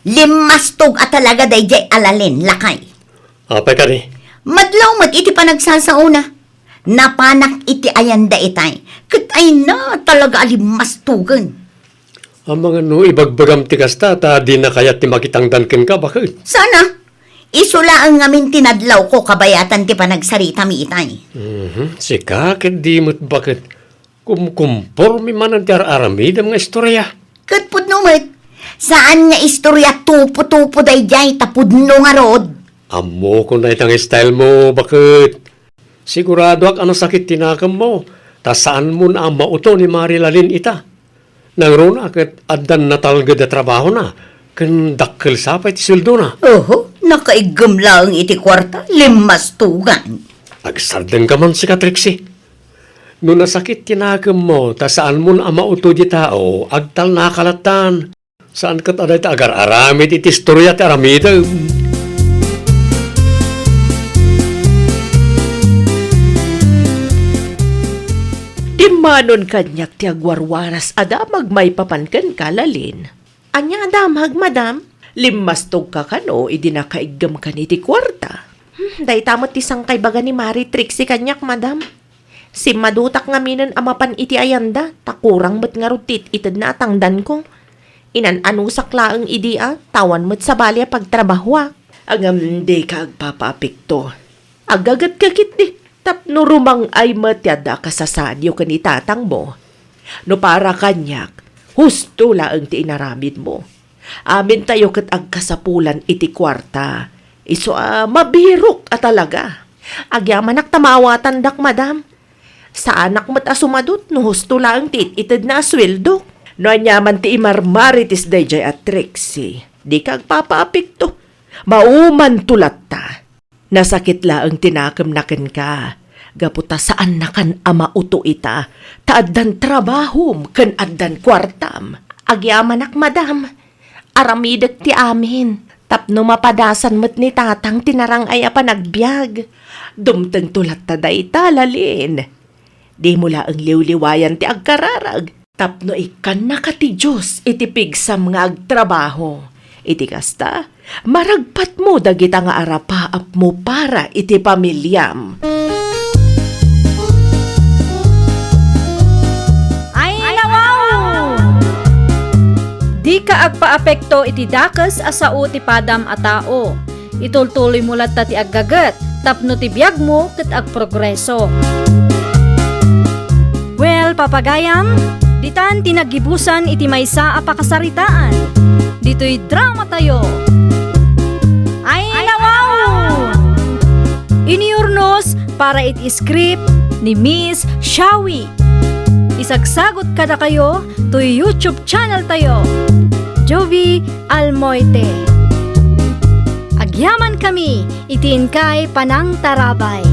Limmastog a talaga daydiay a Lalin, lakay. Apay kadi? Madlaw met iti panagsasaona. Napanak iti ayanda itay, ket ay na talaga a limmastogen. Amangan no ibagbagam ti kasta, ta dina kayat ti makitangdan kenka, baket? Sana. Isu laeng ngamin ti nadlawko kabayatan ti panagsaritami itay. Mhm. Sika ket di met baket. Kumkumporme manen ti ar-aramidem nga istoria. Ket pudno met, saan nga istoria tupo-tupo daydiay ta pudno ngarud. Ammokon dayta nga style mo, baket. Siguradoak a nasakit ti nakemmo, ta saanmon a mauto ni Mari Lalin ita. Nangruna ket addan natalged a trabahona, ken dakkel sa pay ti sueldona. Oho, nakaiggem laeng iti kuarta, limmastogan. Agsardengka man, sika, Trixie. No nasakit ti nakemmo ta saanmon a mauto di tao, agtalnaka lattan. Saan ket a dayta agar-aramid iti istoria ti aramidem. Dimmanon kaniak ti agwarwaras a damag maipapan kenka, Lalin. Ania a damag, madam? Limmastogka kano idi nakaiggemkan iti kuarta? Hmm, dayta met ti sangkaibaga ni Mari Trixie kaniak, madam. Simmadutak ngaminen a mapan iti ayanda, ta kurang met ngarud ti it-itedna a tangdanko. Inan-anusak laeng idi a, ta awan met sabali a pagtrabahoak. Ngem dika agpapaapekto. Aggagetka ketdi, tapno rumang-ay met ti adda a kasasaadyo ken ni tatangmo. No para kaniak, husto laeng ti inaramidmo. Amintayo ket agkasapulan iti kuarta. Isu a mabirok a talaga. Agyamanak ta maawatandak, madam. Saanak met a sumadut no husto laeng ti it-itedna a sueldok. No ania man ti imarmarites daydiay a Trixie, dika agpapaapekto. Maumanto latta. Nasakit laeng ti nakemna kenka, gapu ta saannakan a mauto ita, ta addan trabahom ken addan kuartam. Agyamanak, madam. Aramidek ti amin, tapno mapadasan met ni tatang ti narang-ay a panagbiag. Dumtengto latta dayta, Lalin. Dimo laeng liwliwayan ti agkararag, tapno ikkannaka ti Dios iti pigsam nga agtrabaho. Iti kasta, maragpatmo dagita nga arapaapmo para iti pamiliam. Ay, nawaw! Dika agpaapekto iti dakes a sao ti padam a tao. Itultuloymo latta ti aggaget, tapno ti biagmo ket agprogreso. Well, papagayam, ditan ti naggibusan iti maysa a pakasaritaan. Ditoy dramatayo. Ay, nawaw! Inurnos para iti script ni Miss Shawi. Isagsagot kadakayo toy YouTube channel tayo, Jovie Almoite. Agyamankami iti inkay panangtarabay.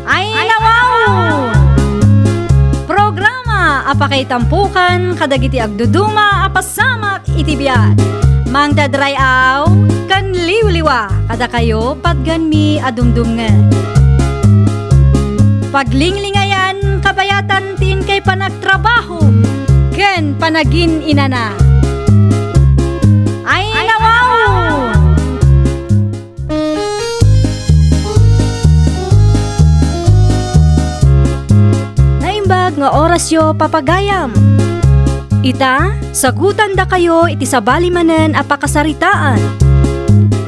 Ay, nawaw! Programa a pakaitampukan kadagiti agduduma a pasamak iti biag. Mangdadray-aw ken liwliwa kadakayo patganmi a dumdumngeg. Paglinglingayan kabayatan ti inkay panagtrabaho ken panagin-inana. Ay, nawaw! Naimbag nga orasyo, papagayam. Ita, sagutandakayo iti sabali manen a pakasaritaan.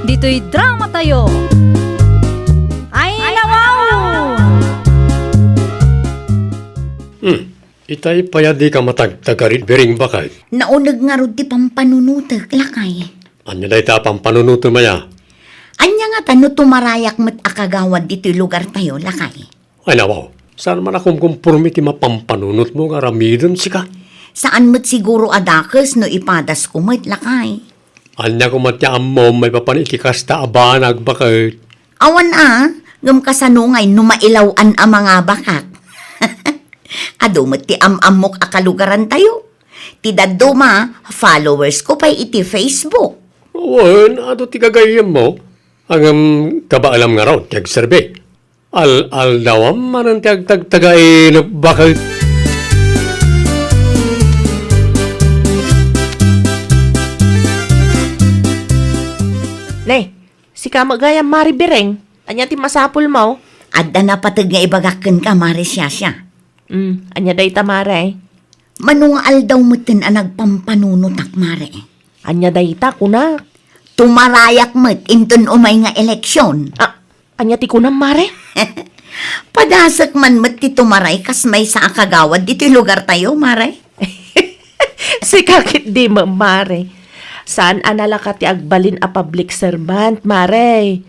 Ditoy dramatayo. Ay, nawaw! Hmm. Itay pay a dika matagtagarit, Biring, baket. Nauneg ngarud ti pampanunotek, lakay. Ania dayta a pampanunotem aya? Ania ngata no tumarayak met a kagawad ditoy lugartayo, lakay? Ay, nawaw. Saan man a kumkumporme ti mapampanunotem nga aramidem, sika? Saan met siguro a dakes no ipadasko met, lakay. Ania koma ti ammom maipapan iti kasta a banag, baket? Awan a, ngem kasano ngay no mailaw-an a mangabakak? Adu met ti am-ammok a kalugarantayo. Ti dadduma, followersko pay iti Facebook. Wen, adu ti gagayyemmo. Ngem kabaelam ngarud ti agserbi. Al-aldawam manen ti agtagtagainep, baket. Ne, sika met gayam, Mari Bireng. Ania ti masapulmo? Adda napateg nga ibagak kenka, Mari Siasia. Mm, ania dayta, Mare? Mano nga aldaw metten a nagpampanunotak, Mare? Ania dayta, kunak? Tumarayak met inton umay nga eleksyon. Ah, ania ti kunam, Mare? Padasek man met ti tumaray kas maysa a kagawad ditoy lugartayo, Mare. Sika ketdi, Mare. Saan a nalaka ti agbalin a public servant, Mare.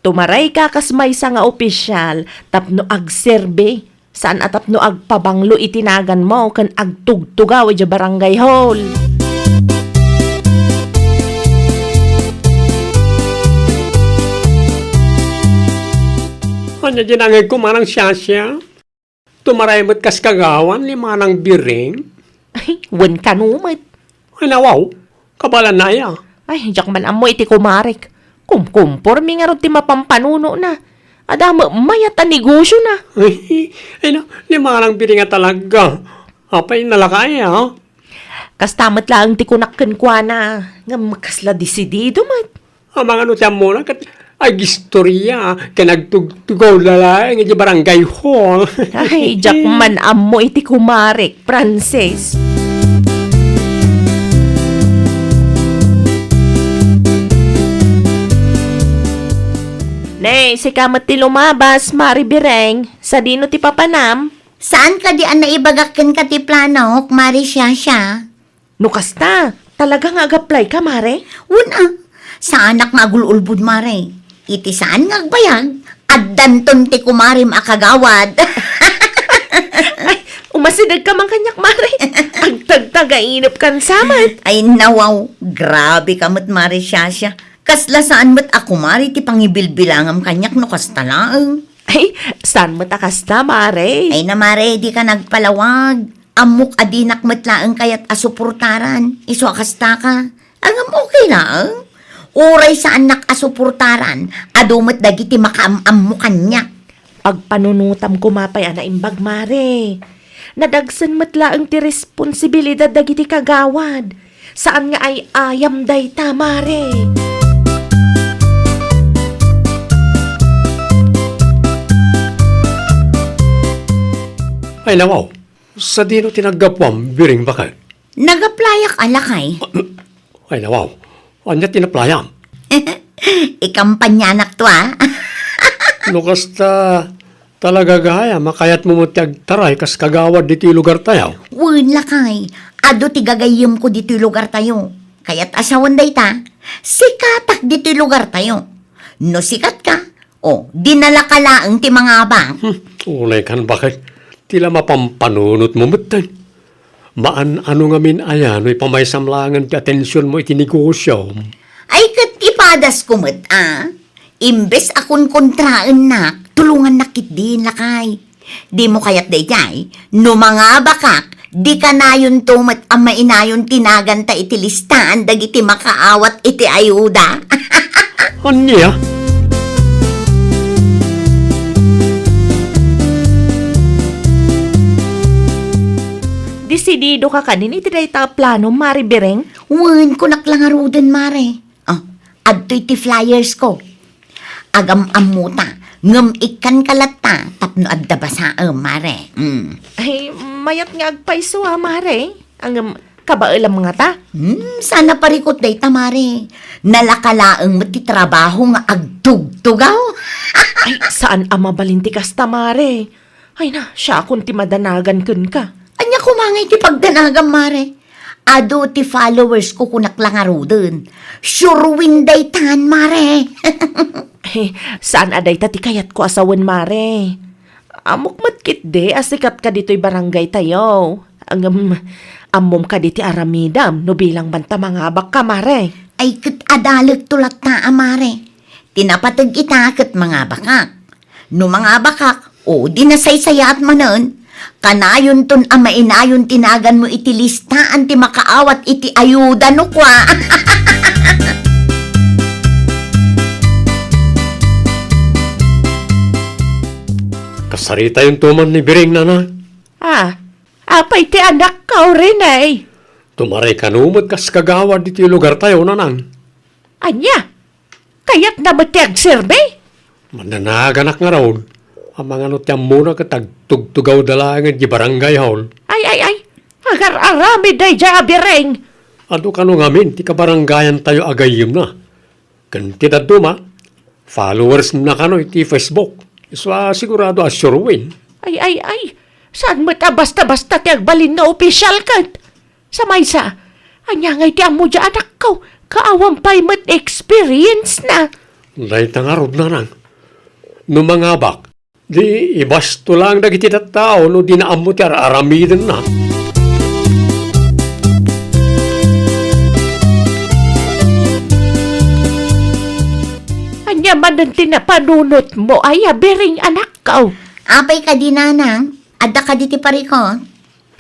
Tumarayka kas maysa nga opisyal tapno agserbi. Saan a tapno agpabanglo iti naganmo ken agtugtugaw idiay barangay hall. Ania di nangegko, Manang Siasia? Tumaray met kas kagawan ni Manang Biring? Ay, wen kano met. Ay, nawaw. Kabaelanna aya? Ay, diak man ammo iti kumarek. Kumkumpormi ngarud ti mapampanuno na. Adda met mayat a negosyo na. Ay, ay na, ni Manang Biring a talaga. Apay, nalaka aya? Kasta met laeng ti kunak kenkuana, ngem kasla desidido met. Amangan no ti ammona ket agistorya ken agtugtugaw laeng iti barangay hall. Ay, diak man ammo iti kumarek, Francis. Ne, sika met ti lumabas, Mari Bireng. Sadino ti papanam? Saan kadi a naibagak kenka ti planok, Mari Siasia? No kasta, talaga nga ag-apply ka, Mare? Wen a, saanak nga agul-ulbod, Mare. Iti saan nga agbayag, addanton ti kumarem a kagawad. Ay, umasideg ka man kaniak, Mare. Agtagtagainep kan samet. Ay, nawaw. Grabe ka met, Mare Siasia. Kasla saan met a kumare ti pangibilbilangam kaniak no kasta laeng. Ay, saan met a kasta, Mare? Ay na, Mare, di ka nagpalawag. Ammok a dinak met laeng kayat a suportaran. Isu a kasta ka. Ngem okay laeng. Uray saannak a suportaran, adu met dagiti makaam-ammo kaniak. Pagpanunotam koma pay a naimbag, Mare. Nadagsen met laeng ti responsibilidad dagiti kagawad. Saan nga ay-ayam dayta, Mare. Ay, nawaw. Sadino ti naggapuam, Biring Bakak? Nag-applyak a, lakay. Ay, nawaw. Ania ti naplayam? Ikampanyanak to, a. No kasta, talaga gayam a kayatmo met ti agtaray kas kagawad ditoy lugartayo? Wen, lakay. Adu ti gagayyemko ditoy lugartayo. Kayat a sawen dayta, sikatak ditoy lugartayo. No sikatka, o, dinalaka laeng ti mangabak. Hmm, unay kan, Bakak. Ti la mapampanunotmo metten. Maan-ano ngamin aya no ipamaysam laengen ti atensionmo iti negosiom? Ay, ket ipadasko met, a. Imbes a konkontraennak, tulongannak ketdin, lakay. Dimo kayat daydiay? No mangabakak, di kanayonto met a mainayon ti naganta iti listaan dagiti makaawat iti ayuda. Ania? Desididoka kanin iti dayta a plano, Mare Biring? Wen, kunak la ngaruden, Mare. Ah, adtoy ti flyersko. Agam-ammota, ngem ikkanka latta tapno adda basaem, Mare. Mm. Ay, mayat nga agpayso a, Mare. Ngem, kabaelam ngata? Hmm, saan a parikut dayta, Mare. Nalaka laeng met ti trabaho nga agtugtugaw. Ay, saan a mabalin ti kasta, Mare. Ay na, siakon ti madanagan kenka. Ania koma ngay ti pagdanagam, Mare? Adu ti followersko kunak la ngaruden. Sure win daytan, Mare. Eh, saan a dayta ti kayatko a sawen, Mare. Ammok met ketdi a sikatka ditoy barangaytayo. Ngem, ammom kadi ti aramidem no bilang man ta mangabakka, Mare. Ay, ket adalekto latta a, Mare. Ti napateg ita ket mangabakak. No mangabakak, o di nasaysayaat manen, kanayonton a mainayon ti naganmo iti listaan ti makaawat iti ayuda no kua. Kasaritayonto man ni Biring, Nanang. Ah, apay ti anakko, Rene? Tumaray kano met kas kagawad iti lugartayo, Nanang. Ania? Kayatna met ti agserbi? Mandanaganak ngarud. Amangan no ti ammona ket agtugtugawda laengen di barangay hall. Ay, ay, ay. Agar-aramid daydiay a Biring. Adu kano ngamin ti kabarangayantayo a gayyemna. Ken ti dadduma, followersna kano iti Facebook. Isu a sigurado a sure win. Ay, ay, ay. Saan met a basta-basta ti agbalin nga opisyal ket? Sa maysa, ania ngay ti ammo di anakko, kaawan pay met experience na. Dayta ngarud, Nanang. No mangabak, di ibasto lang dagiti tattao no di naammo ti ar-aramidenna. Ania manen ti napanunotmo, ay a Biring, anakko? Apay kadi, Nanang? Adda kadi ti parikut?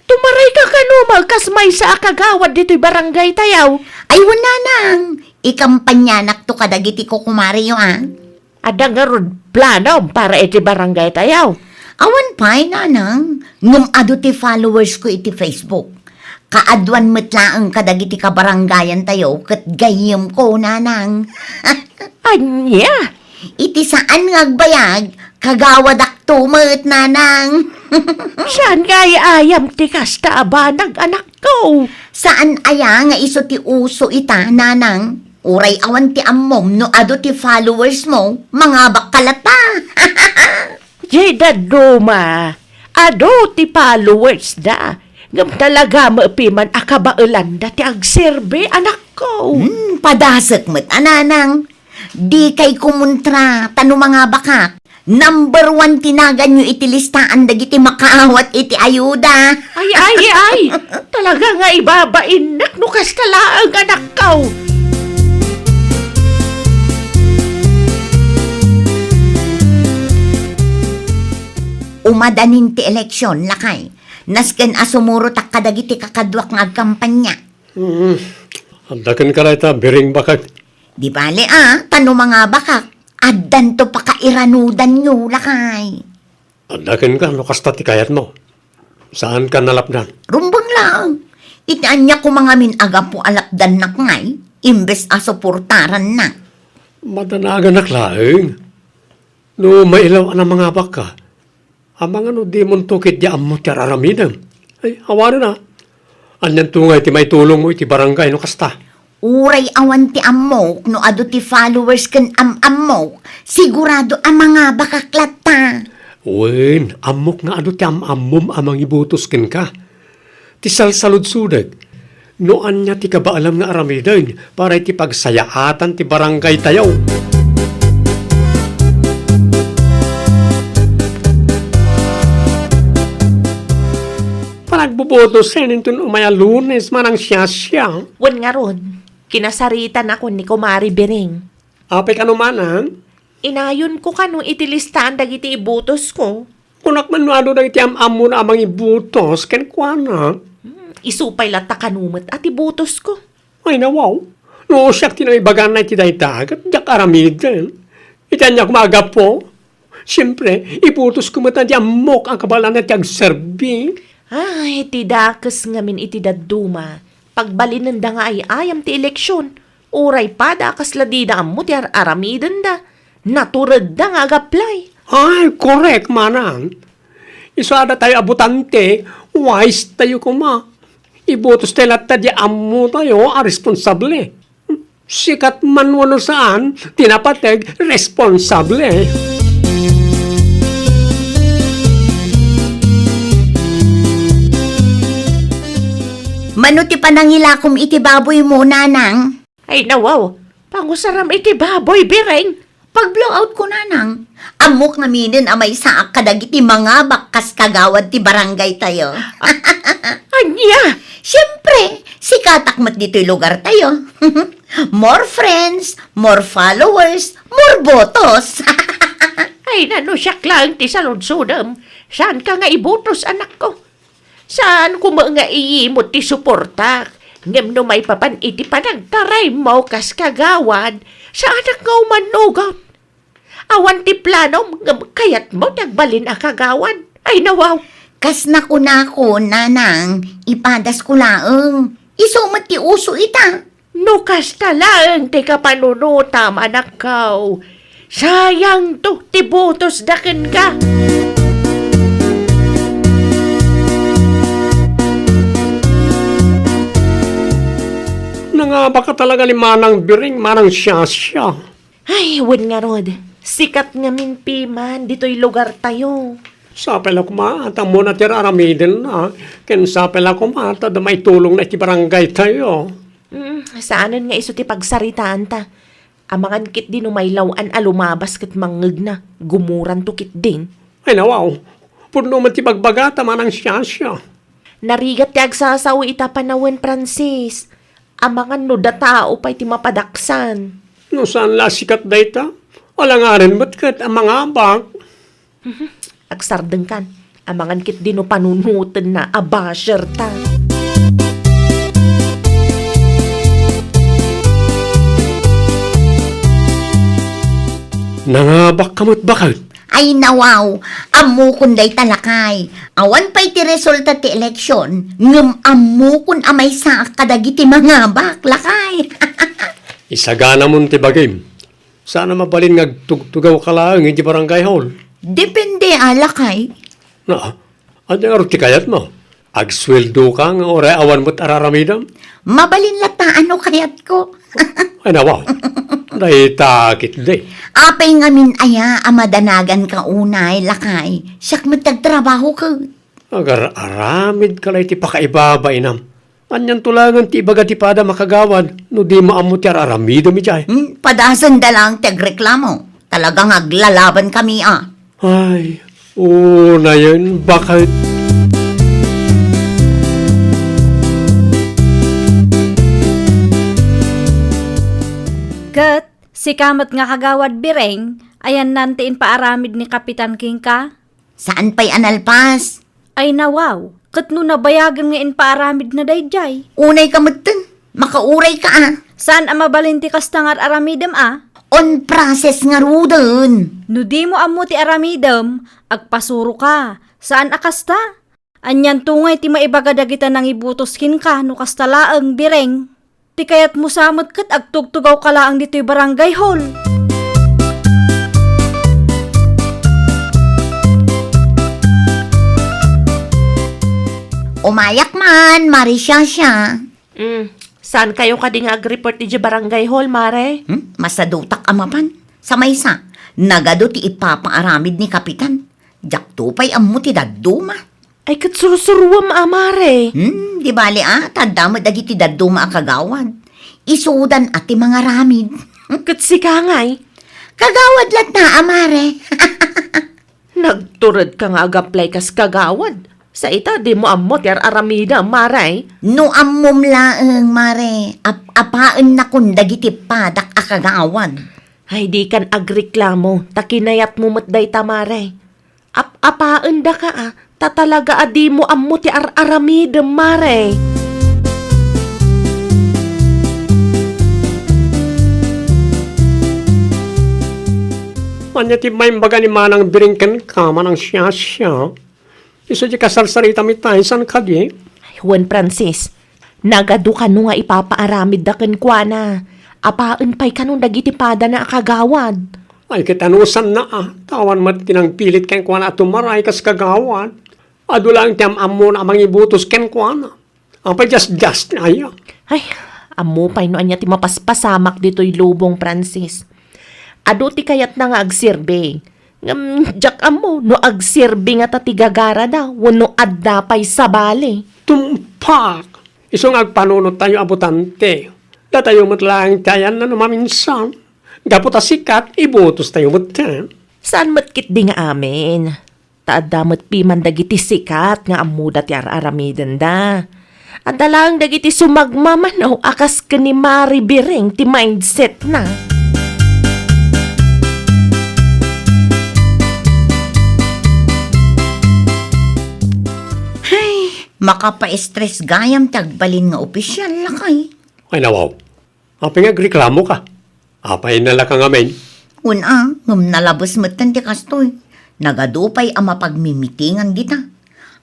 Tumaray ka kano, malkas maysa a kagawad ditoy barangaytayo. Ay, wen, Nanang. Ikampanyanak to kadagiti kukumareyo, a. Adda ngarud planom para iti barangaytayo? Awan pay, Nanang. Ngem adu ti followers ko iti Facebook. Kaaduan met laeng kadagiti kabarangayantayo ket gayyemko, Nanang. Ania? Iti saan nga agbayag, kagawadakto met, Nanang. Saan nga ay-ayam ti kasta a banag, anakko? Saan aya nga isu ti uso ita, Nanang? Uray awan ti ammom no adu ti followers mo, mangabakka latta. Jay dadduma, adu ti followers da, ngem talaga met piman a kabaelanda ti agserbi, anakko. Hmm, padasek met a, Nanang. Dikay kumontra, ta no mangabakak, number one ti naganyo iti listaan dagiti makaawat iti ayuda. Ay, ay, ay! Talaga nga ibabainnak no kasta laeng, anakko. Umadanin ti eleksyon, lakay. Nasken a sumurotak kadagiti kakaduak nga agkampanya. Hmm. Adda kenka dayta, Biring, bakak. Di bale a, ta no mangabakak, addanto pakairanudanyo, lakay. Adda kenka no kasta ti kayatmo. Saanka nalapdan? Rumbeng laeng. Iti ania koma ngamin a gapu a lapdannak ngay, imbes a suportarannak. Madanaganak laeng. No mailaw a namangabakka, Amangan no dimonto ketdi ammo ti ar-aramidem. Ay, awanen a. Anianto ngay ti maitulongmo iti barangay no kasta? Uray awan ti ammok no adu ti followers ken am-ammok, sigurado a mangabakak latta. Wen, ammok nga adu ti am-ammom a mangibotos kenka. Ti salsaludsodek, no ania ti kabaelam nga aramiden para iti pagsayaatan ti barangaytayo. Panagbobotosen inton umay a Lunes, Manang Siasia. Wen ngarud, kinasaritanakon ni Kumare Biring. Apay kano, Manang? Inayonko kano iti listaan dagiti ibotosko. Kunak man no adu dagiti am-ammona a mangibotos kenkuana. Hmm, isu pay latta kano met a ti botosko. Ay, nawaw. No siak ti nangibagana iti dayta, ket diak aramiden. Iti aniak nga gapu, siempre, ibotosko met ti ammok a kabaelanda ti agserbi. Ay, ti dakes ngamin iti dadduma. Pagbalinenda nga ay-ayam ti eleksion, uray pada a kasla dida ammo ti ar-aramidenda, naturedda nga agaplay. Ay, korek, Manang. Isu a datayo a botante, wise tayo koma. Ibotos tayo latta di ammo tayo a responsable. Sikat man wenno saan, ti napateg, responsable. Mano ti panangilakom iti baboymo, Nanang? Ay, nawaw, pangusaram iti baboy, Biring. Pag-blowout ko, Nanang. Ammok ngaminen a maysaak kadagiti mangabak kas kagawad ti barangay tayo. Ania? Siyempre, sikatak met ditoy lugar tayo. More friends, more followers, more botos. Ay, nano siak laeng ti saludsodem. Saanka nga ibotos, anakko? Saan koma nga iyimot ti suportak, ngem no maipapan iti panagtaraymo kas kagawad, saanak nga umanugot. Awan ti planom, ngem kayatmo ti agbalin a kagawad. Ay, nawaw! Kas nakunako, Nanang, ipadasko laeng. Isu met ti uso ita. No kasta laeng ti kapanunotam, anakko, sayangto ti botosda kenka. Nangabaka talaga ni Manang Biring, Manang Siasia. Ay, wen ngarud, sikat ngamin piman ditoy lugar tayo. Sapay la koma ta ammona ti ar-aramidenna, ken sapay la koma ta adda maitulongna iti barangay tayo. Mm, saanen nga isu ti pagsaritaanta. Amangan ketdi no mailaw-an a lumabas ket mangngegna, gumuranto ketdin. Ay, nawaw, pudno met ti bagbagata, Manang Siasia. Narigat ti agsasao ita panawen, Francis. Amangan no datao pay ti mapadaksan. No saan la a sikat dayta, alangaden met ket a mangabak. Mhm. Agsardengkan. Amangan ketdi no panunotenna a basher ta. Nangabakka met baket. Ay, nawaw, ammokon dayta, lakay. Awan pay ti resulta ti eleksyon, ngem ammokon a maysaak kadagiti mangabak, lakay. Isaganamon ti bagim. Saan a mabalin nga agtugtugawka laeng iti barangay hall? Depende a, lakay. Na, ania ngarud ti kayatmo? Agsueldoka nga uray awan met ar-aramidem? Mabalin latta no kayatko. Ay, nawaw. Dayta ketdi. Apay ngamin aya a madanaganka unay, lakay? Siak met ti agtrabaho ket. Agar-aramidka la iti pakaibabainam. Anianto laengen ti ibaga ti padam a kagawad no dimo ammo ti ar-aramidem idiay? Hmm, padasenda laeng ti agreklamo. Talaga nga aglalabankami a. Ay, unayen, baket. Ket sika met nga kagawad Bireng, ayanna ti impaaramid ni Kapitan kenka? Saan pay a nalpas? Ay, nawaw, ket no nabayagen nga impaaramidna daydiay? Unayka metten, makaurayka a. Saan a mabalin ti kasta nga ar-aramidem a? On process ngaruden. No dimo ammo ti aramidem, agpasuroka. Saan a kasta? Anianto ngay ti maibaga dagita nangibotos kenka no kasta laeng, Bireng? Ti kayatmo sa met ket agtugtugawka laeng ditoy barangay hall. Umayak man, Mare Shasha. Hmm, saan kayo kadi nga agreport idiay barangay hall, Mare? Hmm? Masadutak a mapan. Sa maysa, nagadu ti ipapaaramid ni Kapitan. Diakto pay ammo ti dadduma. Ay, ket sursuruam a, Mare. Hmm, di bale a, ta adda met dagiti dadduma a kagawad. Isudan a ti mangaramid. Ket sika ngay? Kagawad latta a, Mare. Nagturedka nga agaplay kas kagawad. Sa ita, dimo ammo ti ar-aramidem, Mare. No ammom laeng, Mare, ap-, apaennakon dagiti padak a kagawad. Ay, dikan agreklamo, ta kinayatmo met dayta, Mare. Ap-apaendaka a, ta talaga a dimo ammo ti ar-aramidem, Mare. Ania ti maimbaga ni Manang Biring kenka, Manang Shasha? Isu ti kasarsaritami tay, saan kadi? Ay, wen, Francis. Nagadu kano nga ipapaaramidda kenkuana. Apaen pay kano dagiti padana a kagawad. Ay, ket anusanna a, ta awan met ti nangpilit kenkuana a tumaray kas kagawad. Adu laeng ti am-ammona a mangibutos kenkuana. Apay, just, just, aya. Ay, ammo pay no ania ti mapaspasamak ditoy lubong, Francis. Adu ti kayatna nga agserbi. Ngem, diak ammo no agserbi ngata ti gagarada wenno adda pay sabali. Tumpak! Isu nga agpanunottayo a botante, datayo met laeng ti ayanna no maminsan. Gapu ta sikat, ibutostayo met. Saan met ketdi nga amin. Ta adda met piman dagiti sikat nga ammoda ti ar-aramidenda. Adda laeng dagiti sumagmamano a kas ken ni Mari Biring ti mindsetna. Hay, makapa-stress gayam ti agbalin nga opisyal, lakay. Ay, nawaw. Apay nga agreklamoka? Apay, nalaka ngamin? Wen a, ngem nalabes metten ti kastoy. Nagadu pay a mapagmimitingan dita.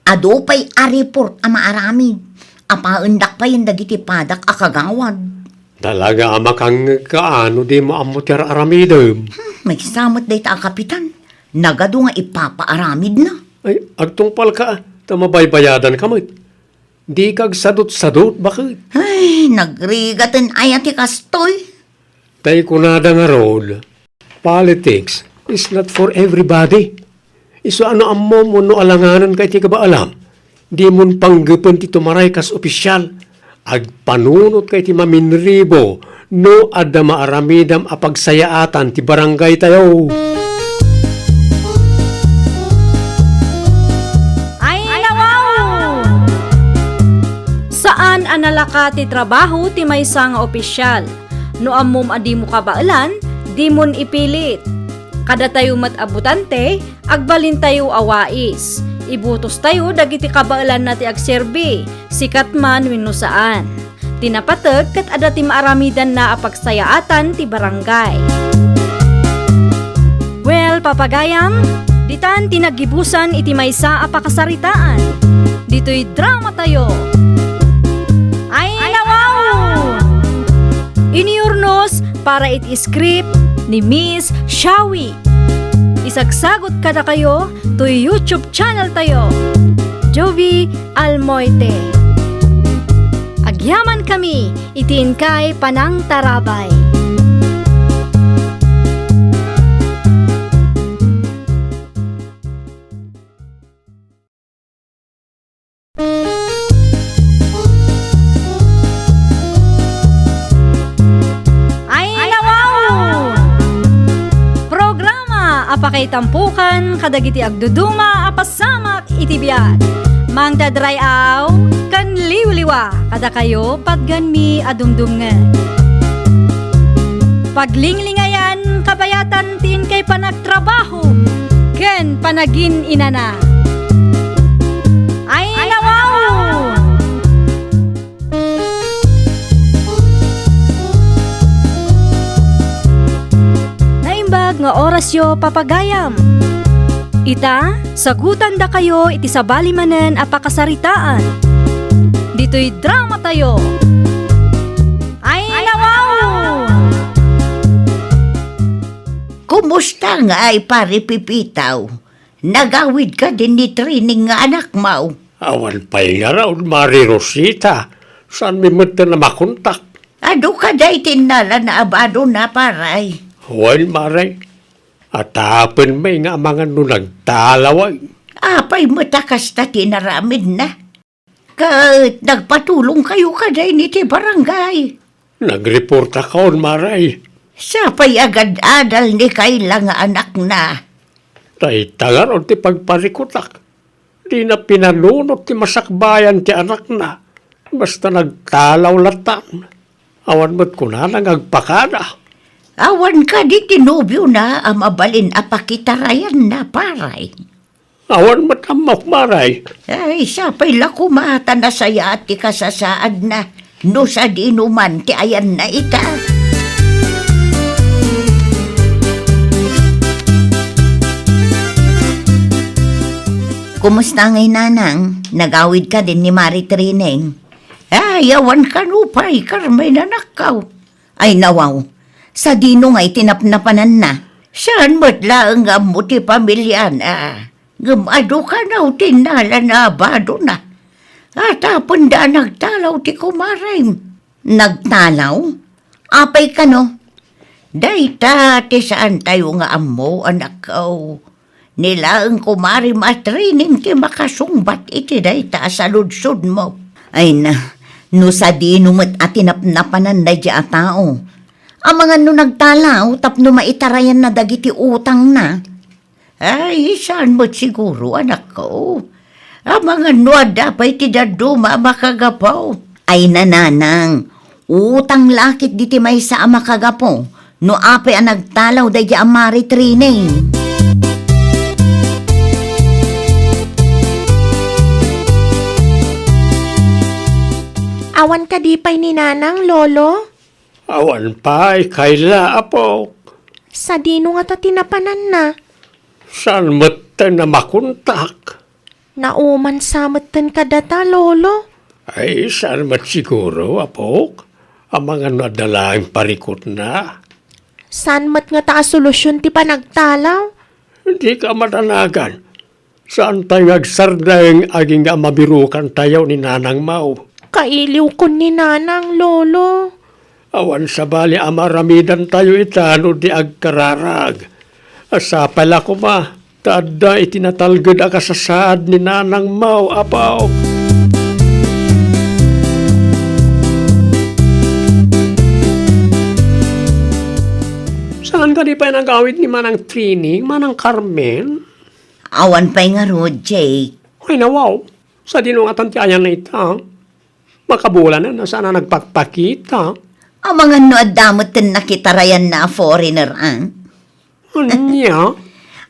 Adu pay a report a maaramid. Apaendak payen dagiti padak a kagawad. Talaga a makangngegka a no dimo ammo ti ar-aramidem. Hmm, maysa met dayta a kapitan. Nagadu nga ipapaaramidna. Ay, agtungpalka, ta mabaybayadanka met. Dika agsadutsadut, baket? Ay, nagrigaten aya ti kastoy? Tay kunada ngarud, politics is not for everybody. Isu a no ammom wenno alanganenka iti kabaelam, dimon panggepen ti tumaray kas opisyal. Agpanunotka iti maminribo no adda maaramidam a pagsayaatan ti barangaytayo. Ay, nawaw! Saan a nalaka ti trabaho ti maysa nga opisyal. No ammom a dimo kabaelan, dimon ipilit. Kadatayo met a botante, agbalintayo a wais. Ibutostayo dagiti kabaelanna ti agserbi, sikat man wenno saan. Ti napateg ket adda ti maaramidanna a pagsayaatan ti barangay. Well, papagayam, ditan ti naggibusan iti maysa a pakasaritaan. Ditoy dramatayo. Ay, nawaw! Iniurnos para iti script ni Miss Shawi. Isagsagot kadakayo toy YouTube channel tayo, Jovi Almoite. Agyamankami iti inkay panangtarabay. Ay, nawaw! Programa a pakaitampokan kadagiti agduduma a pasamak iti biag. Mangted ray-aw ken liwliwa kadakayo patganmi a dumdumngeg. Paglinglingayan kabayatan ti inkay panagtrabaho ken panagin-inana. Ay, nawaw! Naimbag nga orasyo, papagayam. Ita, sagutandakayo iti sabali manen a pakasaritaan. Ditoy dramatayo. Ay, nawaw! Kumusta ngay, Pare Pipitaw? Nagawidka dinni training nga anakmo? Awan pay ngarud, Mari Rosita. Saanmi metten a makontak? Adu kadi ti innalana a badona, paray? Wen, Mari. Atapenmi nga amangan no nagtalaw, ay. Apay met a kasta ti inaramidna? Ket nagpatulongkayo kadayni ti barangay? Nagreportakon, Mari. Sapay agad-adal ni Kayla nga anakna. Dayta ngarud ti pagparikutak. Dina pinanunot ti masakbayan ti anakna. Basta nagtalaw latta. Awan met kunana nga agpakada. Awan kadi ti nobiona a mabalin a pakitarayanna, paray? Awan met ammok, Mari. Ay, sapay la koma ta nasayaat ti kasasaadna no sadino man ti ayanna ita. Kumusta ngay, Nanang? Nagawid kadin ni Mari Trining? Ay, awan kano pay, Carmen, anakko. Ay, nawaw. Sadino ngay ti napnapananna? Saan met laeng nga ammo ti pamiliana? Ngem adu kano ti innalana a badona. Atapenda a nagtalaw ti kumarem. Nagtalaw? Apay kano? Dayta ti saantayo nga ammo, anakko. Ni laeng kumarem a Trining ti makasungbat iti dayta a saludsodmo. Ay na, no sadino met a ti napnapanan daydiay a tao. Amangan no nagtalaw tapno maitarayanna dagiti utangna. Ay, saan met siguro, anakko. Amangan no adda pay ti dadduma a makagapu. Ay na, Nanang, utang la ket diti maysa a makagapu no apay a nagtalaw daydiay a Mari Trining. Awan kadi pay ni Nanang, Lolo? Awan pay, Kayla, apok. Sadino ngata ti napananna? Saan metten a makontak? Naumansa metten kadata, Lolo. Ay, saan met siguro, apok? Amangan no adda laeng parikutna. Saan met ngata a solusion ti panagtalaw? Dika madanagan. Saantayo nga agsardeng agingga a mabirukantayo ni Nanang Mau. Kailiwkon ni Nanang, Lolo. Awan sabali a maaramidantayo ita no di agkararag. A sapay la koma ta adda iti natalged a kasasaad ni Nanang Mau, apok. Saan kadi pay nagawid ni Manang Trini, Manang Carmen? Awan pay ngarud, Jake. Ay, nawaw. Sadino ngatan ti ayanna ita? Makabulanen a saan a nagpakpakita. Amangan no adda met ti nakitarayanna a foreigner, a? Ania?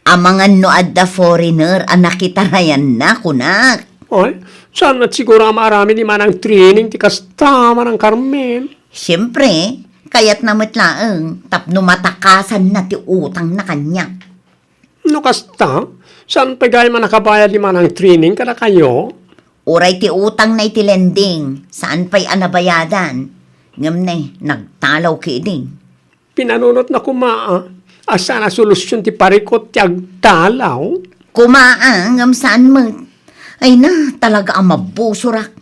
Amangan no adda foreigner a nakitarayanna, kunak. Ay, saan met siguro a maaramid ni Manang Trining ti kasta, Manang Carmen? Siempre, kayatna met laeng tapno matakasanna ti utangna kaniak. No kasta, saan pay gayam a nakabayad ni Manang Trining kadakayo? Uray ti utangna iti lending, saan pay a nabayadan. Ngem ne, nagtalaw ketdi. Pinanunotna koma a, a saan a solusion ti parikut ti agtalaw? Koma a, ngem saan met. Ay na, talaga a mabusorak.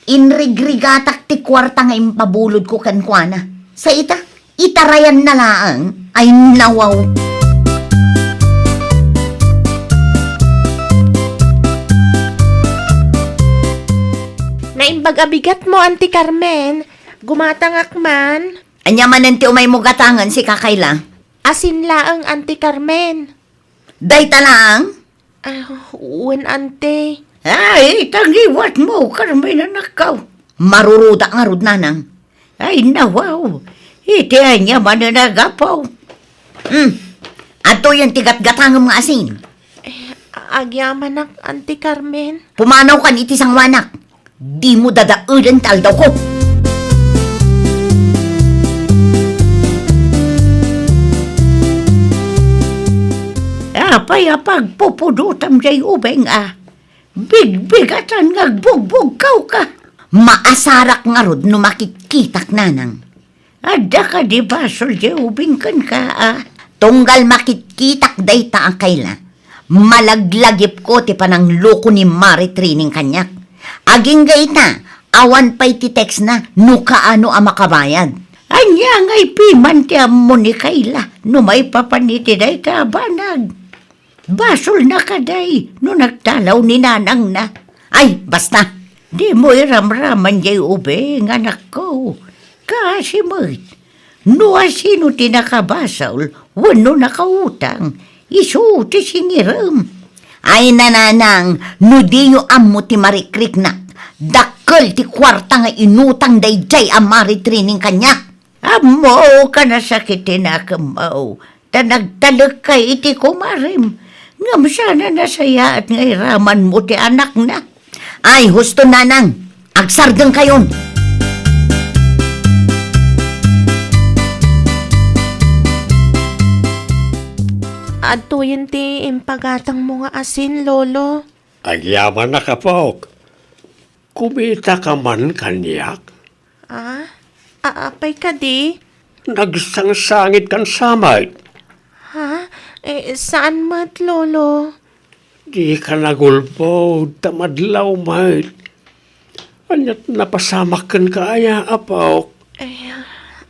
Inrigrigatak ti kuarta nga impabulodko kenkuana. Sa ita, itarayanna laeng. Ay, nawaw. Naimbag a bigatmo, Auntie Carmen. Gumatangak man. Ania manen ti umaymo gatangen, sika, Kayla? Asin laeng, Auntie Carmen. Dayta laeng? Ah, wen, ante. Ay, ta ngiwatmo, Carmen, anakko. Marurudak ngarud, nanang. Ay, nawaw. Iti ania manen a gapu? Hmm. Adtoyen ti gatgatangem nga asin. Eh, agyamanak, Auntie Carmen. Pumanawkan iti sangoanak. Dimo dadaelen ti aldawko. Apay a pagpupudotam diay ubing a? Bigbigatan nga agbugbugkawka. Maasarak ngarud no makitkitak, nanang. Adda kadi basol diay ubing kenka a? Tunggal makitkitak dayta a Kayla, Malaglagipko ti panangloko ni Mari Trining kaniak. Agingga ita, awan pay ti textna no kaano a makabayad. Ania ngay piman ti ammo ni Kayla no maipapan iti dayta a banag? Basolna kadi no nagtalaw ni nanangna? Ay, basta! Dimo iramraman jay ubing, anakko. Kaasi met. No asino ti nakabasol wenno nakautang, isu ti singirem. Ay, nanang, no diyo ammo ti marikriknak, dakkel ti kuarta nga inutang daydiay a Mari Trining kaniak. Ammoka, nasakit ti nakemmo, ta nagtalekka iti kumarem. Ngem saan a nasayaat nga iramanmo ti anakna. Ay, husto, nanang. Agsardengkayon. Adtoyen ti impagatangmo nga asin, Lolo. Agyamanak, apok. Kumitaka man kaniak? Ah? A-, apay kadi? Nagsangsangitkan sa met. Ha? Eh, saan met, Lolo? Dika nagulbod, ta madlaw met. Ania't napasamak kenka aya, apok? Eh,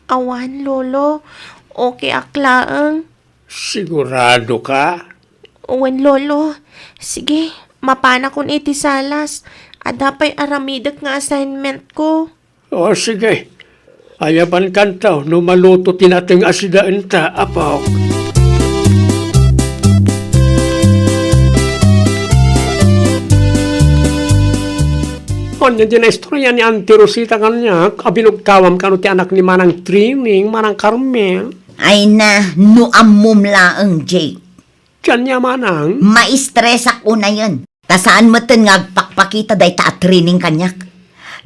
awan, Lolo. Okay ak laeng. Siguradoka? Wen, Lolo. Sige, mapanakon iti salas. Adda pay aramidek nga assignment ko. O, sige. Ayabankanto no maluto ti nateng a sidaenta, apok. Ania ti naistorya ni Auntie Rosita kaniak a binugtawam kano ti anak ni Manang Trining, Manang Carmen? Ay na, no ammom laeng, Jake. Dian ni Manang? Maistresak unayen. Ta saan metten nga agpakpakita dayta a Trining kaniak.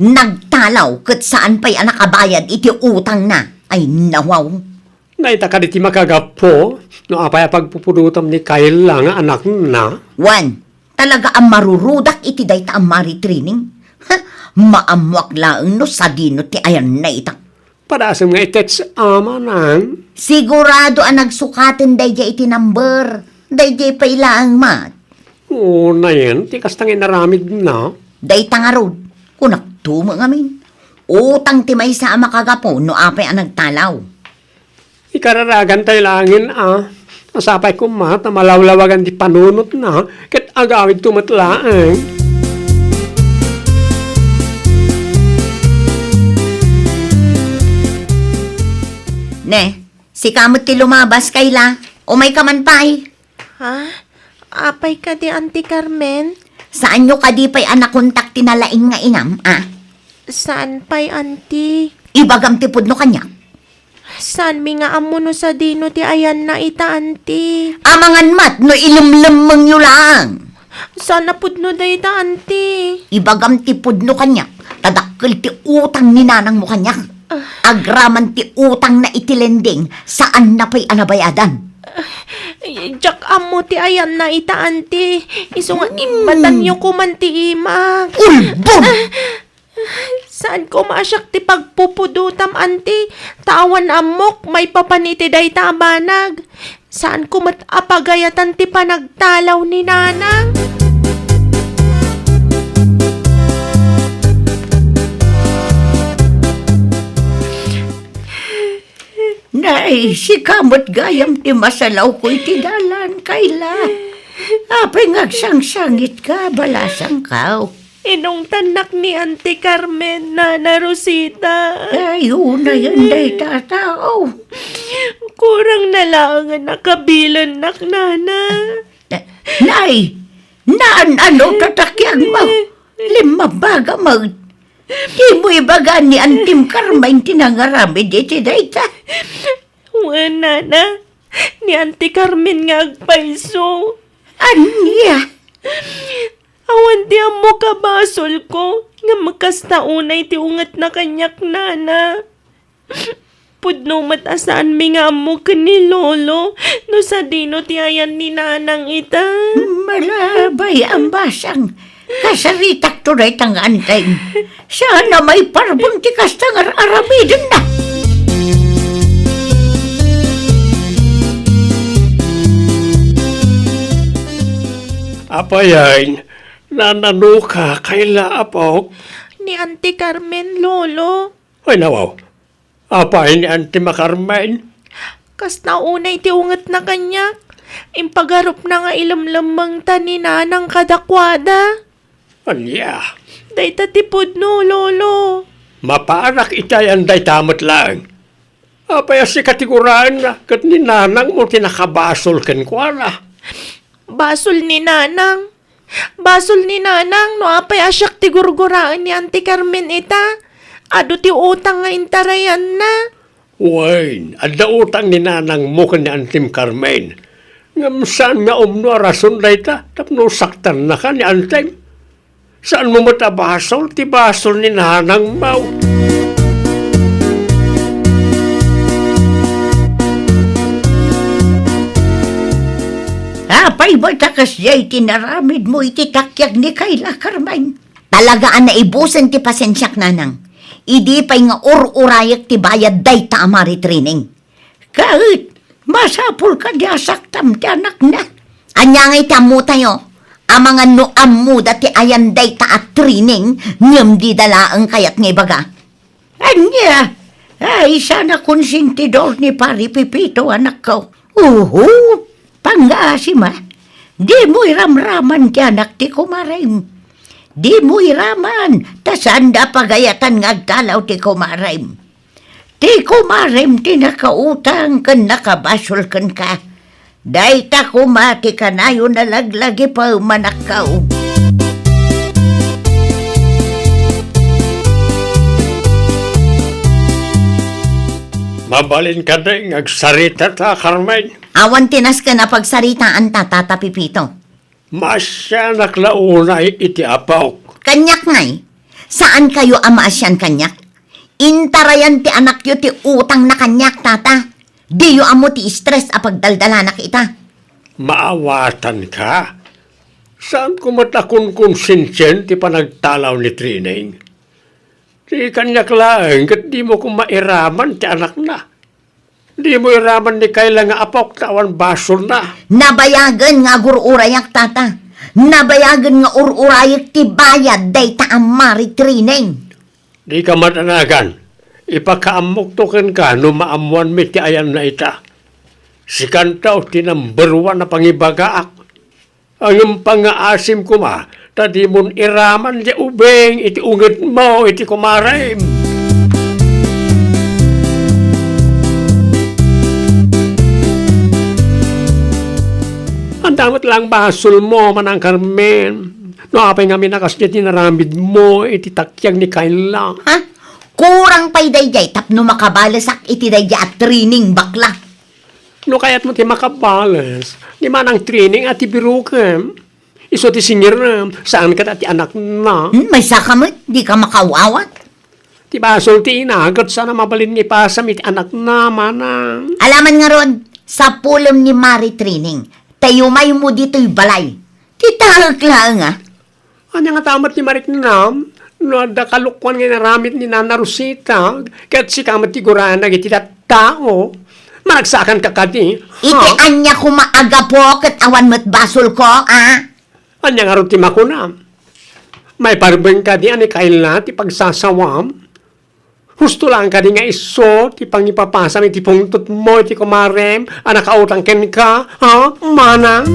Nagtalaw ket saan pay a nakabayad iti utangna. Ay, nawaw. Dayta kadi ti makagapu no apay a pagpupudotam ni Kayla nga anakna? Wen, talaga a marurudak iti dayta a Mari Trining. Ha? Maammoak laeng no sadino ti ayanna ita. Padasem nga i-text a, Manang? Sigurado a nagsukaten daydiay iti number. Daydiay pay laeng met. Unayen ti kasta nga inaramidna. Dayta ngarud, kunakto met ngamin. Utang ti maysa a makagapu no apay a nagtalaw. Ikararagantay laengen a. Sapay koma ta malawlawagan ti panunotna ket agawidto met laeng. Ne, sika met ti lumabas, Kayla. Umayka man pay. Ha? Apay kadi, Auntie Carmen? Saanyo kadi pay a nakontak ti nalaing nga inam, a? Saan pay, Auntie. Ibagam ti pudno kaniak. Saanmi nga ammo no sadino ti ayanna ita, Auntie. Amangan met no ilemlemmengyo laeng. Saan a pudno dayta, Auntie. Ibagam ti pudno kaniak, ta dakkel ti utang ni nanangmo kaniak. Ah. Agraman ti utangna iti lending, saanna pay a nabayadan. Ay, diak ammo ti ayanna ita, Auntie. Isu nga, mm, immatanyo koman ti imak. Ulbod! Ah, saan koma a siak ti pagpupudotam, Auntie? Ta awan ammok maipapan iti dayta a banag. Saan ko met a pagayatan ti panagtalaw ni Nanang. Nay, sika met gayam ti masalawko iti dalan, Kayla. Apay nga agsangsangitka, balasangkaw. Inungtannak ni Auntie Carmen, Nana Rosita. Ay, unayen dayta a tao. Kurang na laeng a nakabilennak, Nana. Nay, naan-ano ta takiagmo? Limmabaga met. Dimo ibaga ni Antim Carmen ti nangaramid iti dayta. Wen, Nana. Ni Auntie Carmen nga agpayso. Ania? Awan ti ammok a basolko, ngem kasta unay ti ungetna kaniak, Nana. Pudno met a saanmi nga ammo ken ni Lolo no sadino ti ayan ni Nanang ita. Malabay a basang, kasaritakto dayta nga Antim. Saan a maiparbeng ti kasta nga ar-aramidenna. Apay, Nana, nano ka, Kayla, apok? Ni Auntie Carmen, Lolo. Ay, nawaw. Apay ni Auntie Carmen? Kasta unay ti ungetna kaniak. Impagarupna nga ilemlemmengta ni Nanang kadakuada. Ania? Dayta ti pudno, Lolo. Mapanak iti ayan dayta met laeng. Apay a sika ti guraenna, ket ni Nanangmo ti nakabasol kenkuana? Basol ni Nanang. Basol ni Nanang no apay a siak ti gurguraen ni Auntie Carmen ita. Adu ti utang nga intarayanna. Wen, adda utang ni Nanangmo ken ni Auntie Carmen. Ngem saan nga umno a rason dayta tapno saktannaka ni Auntie? Saanmo met a basol ti basol ni Nanangmo? Apay met a kasdiay ti naramidmo iti takiag ni Kayla, Carmen? Talaga a naibusen ti pasensiak, Nanang. Idi pay nga ur-urayek ti bayad dayta a maritrining. Ket, masapul kadi a saktam ti anakna? Ania ngay ti ammotayo? Amangan no ammoda ti ayan dayta a trining, ngem dida laeng kayat nga ibaga. Ania? Ay, saan a konsentidor ni Pari Pepito, anakko. Uhu! Pangngaasim a. Dimo iramraman ti anak ti kumarem. Dimo iraman, ta saanda a pagayatan nga agdalaw ti kumarem. Ti kumarem ti nakautang ken nakabasol kenka. Dayta koma ti kanayon a laglagipem, anakko. Mabalin kadi nga agsaritata, Carmen? Awan ti nasken a pagsaritaanta, Tata Pepito. Maasianak la unay iti apok. Kaniak ngay, saankayo a maasian kaniak? Intarayan ti anakyo ti utangna kaniak, Tata. Diyo ammo ti stress a pagdaldalanak ita. Maawatanka. Saanko met a konkonsensian ti panagdalaw ni Trining. Ti kaniak laeng ket dimo koma iraman ti anakna. Dimo iraman ni Kayla nga apok ta awan basolna. Nabayagen nga agur-urayak, Tata. Nabayagen nga ur-urayek ti bayad dayta a maritrining. Dika madanagan. Ipakaammokto kenka no maammoanmi ti ayanna ita. Sikanto ti number one a pangibagaak. Ngem pangngaasim koma, ta dimon iraman diay ubing iti ungetmo iti kumarem. Ania met laeng basolmo, Manang Carmen, no apay ngamin a kasdiay ti naramidmo iti takiag ni Kayla. Ha? Kurang pay daydiay tapno makabalesak iti daydiay a trining bakla. No kayatmo ti makabales, ni Manang Trining a ti birokem. Isu ti singirem, saan kadi ti anakna. Hmm, maysaka met, dika makaawat. Ti basol ti ina, ket saan a mabalin nga ipasam iti anakna, Manang. Alaman ngarud, sapulem ni Mari Trining, ta yumaymo ditoy balay. Ti taek laeng, a. Ania ngata met ti mariknam no adda kalokuan nga inaramid ni Nana Rosita, ket sika met ti guraen dagiti tattao? Maragsakanka kadi, ha? Iti ania koma a gapu ket awan met basolko, a? Ania ngarud ti makunam? Maiparbeng kadi a ni Kayla ti pagsasawam? Husto laeng kadi nga isu ti pangipapasam iti pungtotmo iti kumarem a nakautang kenka, ha, Manang?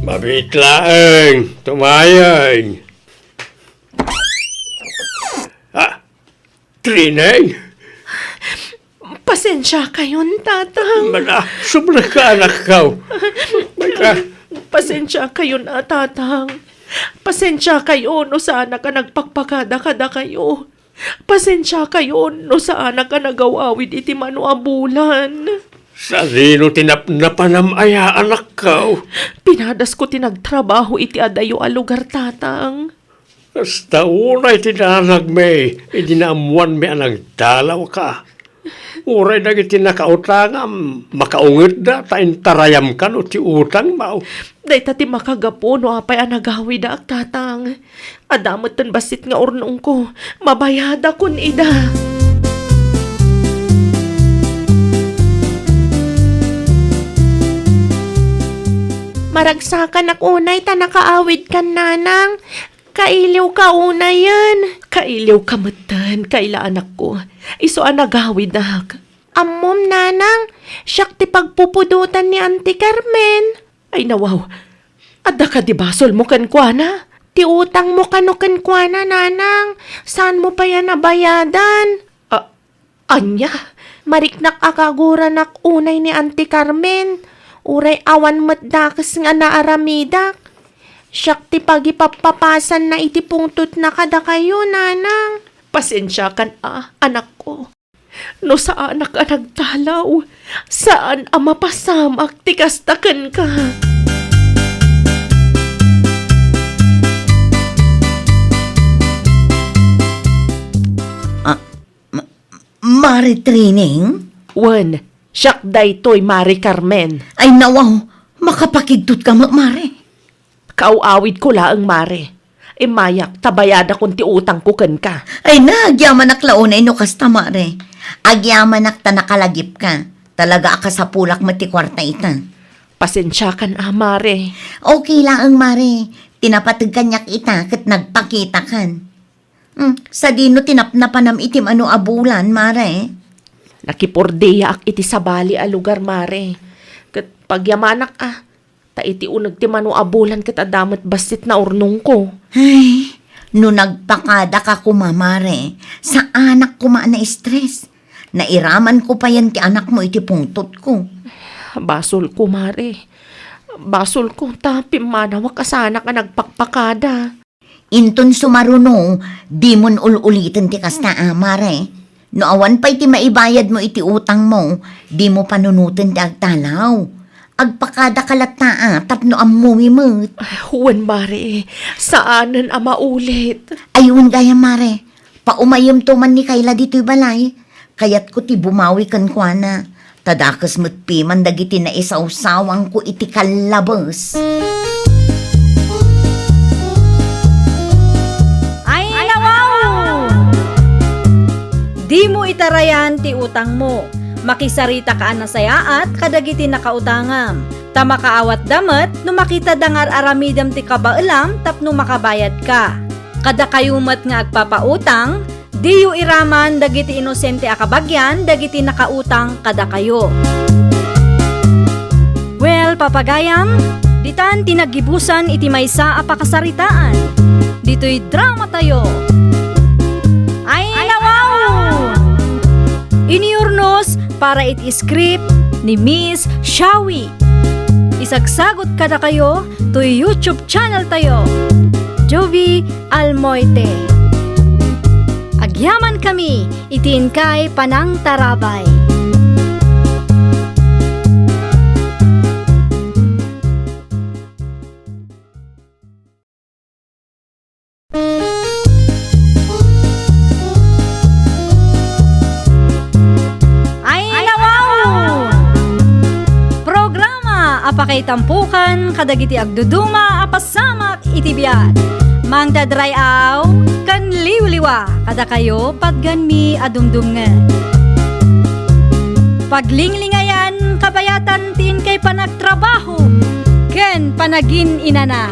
Mabiit laeng, tumayeng. Ah, Trineng? Pasensiakayon, Tatang. Mana, sublaka, anakko. Mana. Pasensiakayon a, Tatang. Pasensiakayo no saanak a nagpakpakada kadakayo. Pasensiakayo no saanak a nagaw-awid iti mano a bulan. Sadino ti napnapanam aya, anakko? Pinadasko ti nagtrabaho iti adayo a lugar, Tatang. Kasta unay ti danagmi idi naammoanmi a nagdalawka. Uray dagiti nakautangam, makaungetda ta intarayam kano ti utangmo. Dayta ti makagapu no apay a nagawidak, Tatang. Adda metten bassit nga urnongko, mabayadakon ida. Maragsakanak unay ta nakaawidkan, nanang. Kailiwka unayen. Kailiwka metten, Kayla, anakko. Isu a nagawidak. Ammom, nanang, siak ti pagpupudotan ni Auntie Carmen. Ay, nawaw. Adda kadi basolmo kenkuana? Ti utangmo kano kenkuana, nanang. Saanmo pay a nabayadan? A-, ania? Mariknak a kaguranak unay ni Auntie Carmen. Uray awan met dakes nga naaramidak. Siak ti pagipappapasanna iti pungtotna kadakayo, nanang. Pasensiakan a, anakko. No saanak a nagtalaw, saan a mapasamak ti kasta kenka. Ah, ma-, Mare Trining? Wen, siak daytoy, Mare Carmen. Ay, nawaw, makapakigtot ka met, Mare. Kaaw-awidko laeng, Mare. Immayak, ta bayadakon ti utangko kenka. Ay na, agyamanak la unay no kasta, Mare. Agyamanak ta nakalagipka. Talaga a kasapulak met ti kuarta ita. Pasensiakan a, Mare. Okay laeng, Mare. Ti napateg kaniak ita ket nagpakitakan. Hmm, sadino ti napnapanam iti mano a bulan, Mare? Nakipurdiaak iti sabali a lugar, Mare. Ket pagyamanak a, ta iti uneg ti mano a bulan ket adda met bassit naurnongko. Ay, no nagpakadaka koma, Mare, saanak koma a na-stress. Nairamanko payen ti anakmo iti pungtotko. Basolko, Mare. Basolko, ta pimmanawak a saanak a nagpakpakada. Inton sumaruno, dimon ul-uliten ti kasta a, Mare. No awan pay ti maibayadmo iti utangmo, dimo panunoten ti agtalaw. Agpakadaka latta a, tapno ammomi met. Ay, wen, Mare, saanen a maulit. Ay, wen gayam, Mare. Paumayemto man ni Kayla ditoy balay. Kayatko ti bumawi kenkuana. Ta dakes met piman dagiti naisawsawangko iti kallabes. Ay, nawaw! Dimo itarayan ti utangmo. Makisaritaka a nasayaat kadagiti nakautangam. Ta makaawatda met no makitada nga ar-aramidem ti kabaelam tapno makabayadka. Kadakayo met nga agpapautang, diyo iraman dagiti inosente a kabagian dagiti nakautang kadakayo. Well, papagayam, ditan ti naggibusan iti maysa a pakasaritaan. Ditoy dramatayo. Ay, nawaw! Iniurnos para iti script ni Miss Shawi. Isagsagot kadakayo toy YouTube channel tayo, Jovie Almoite. Agyamankami iti inkay panangtarabay. Ay, nawaw! Programa a pakaitampokan kadagiti agduduma a pasamak iti biag. Mangdadray-aw ken liwliwa kadakayo patgenmi a dumdumngeg. Paglinglingayan kabayatan ti inkay panagtrabaho ken panagin-inana.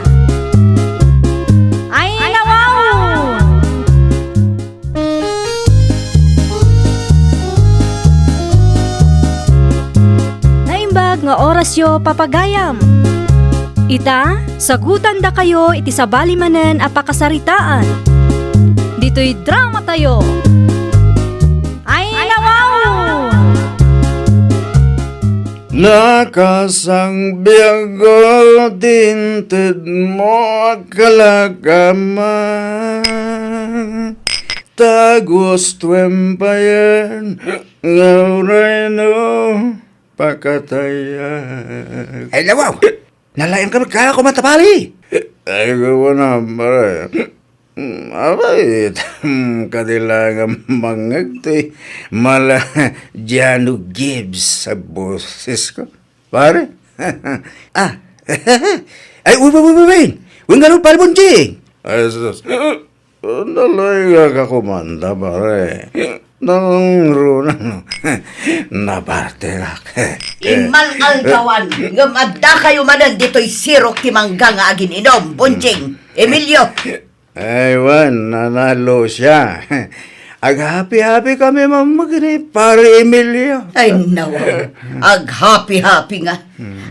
Ay, nawaw! Naimbag nga orasyo, papagayam. Ita, sagutandakayo iti sabali manen a pakasaritaan. Ditoy dramatayo. Ay, nawaw! Nakasangbiag ti intedmo a kalakaman, ta gustoem payen nga uray no pakatayak. Ay, nawaw! Nalaingka met koma, Tapali! Ay, gapu na, pare. Hmm, apay, kadi la nga mangngeg ti mala Jano Gibbs a bosesko, pare? Ah. Ay, uy, uy, uy, uy, uy. Uy, ngano, pare Bonjing? Ay, sus. Nalaingka koma, pare. Nangruna, no? Nabartengak. Immal-aldawan, ngem adda kayo manen ditoy sirok ti mangga nga agin-inom, Bonjing, Emilio. Ay, wen, Nana Lucia. Aghapi-hapi kami mamagini, Pare Emilio. Ay, nawaw. Aghapi-hapi nga.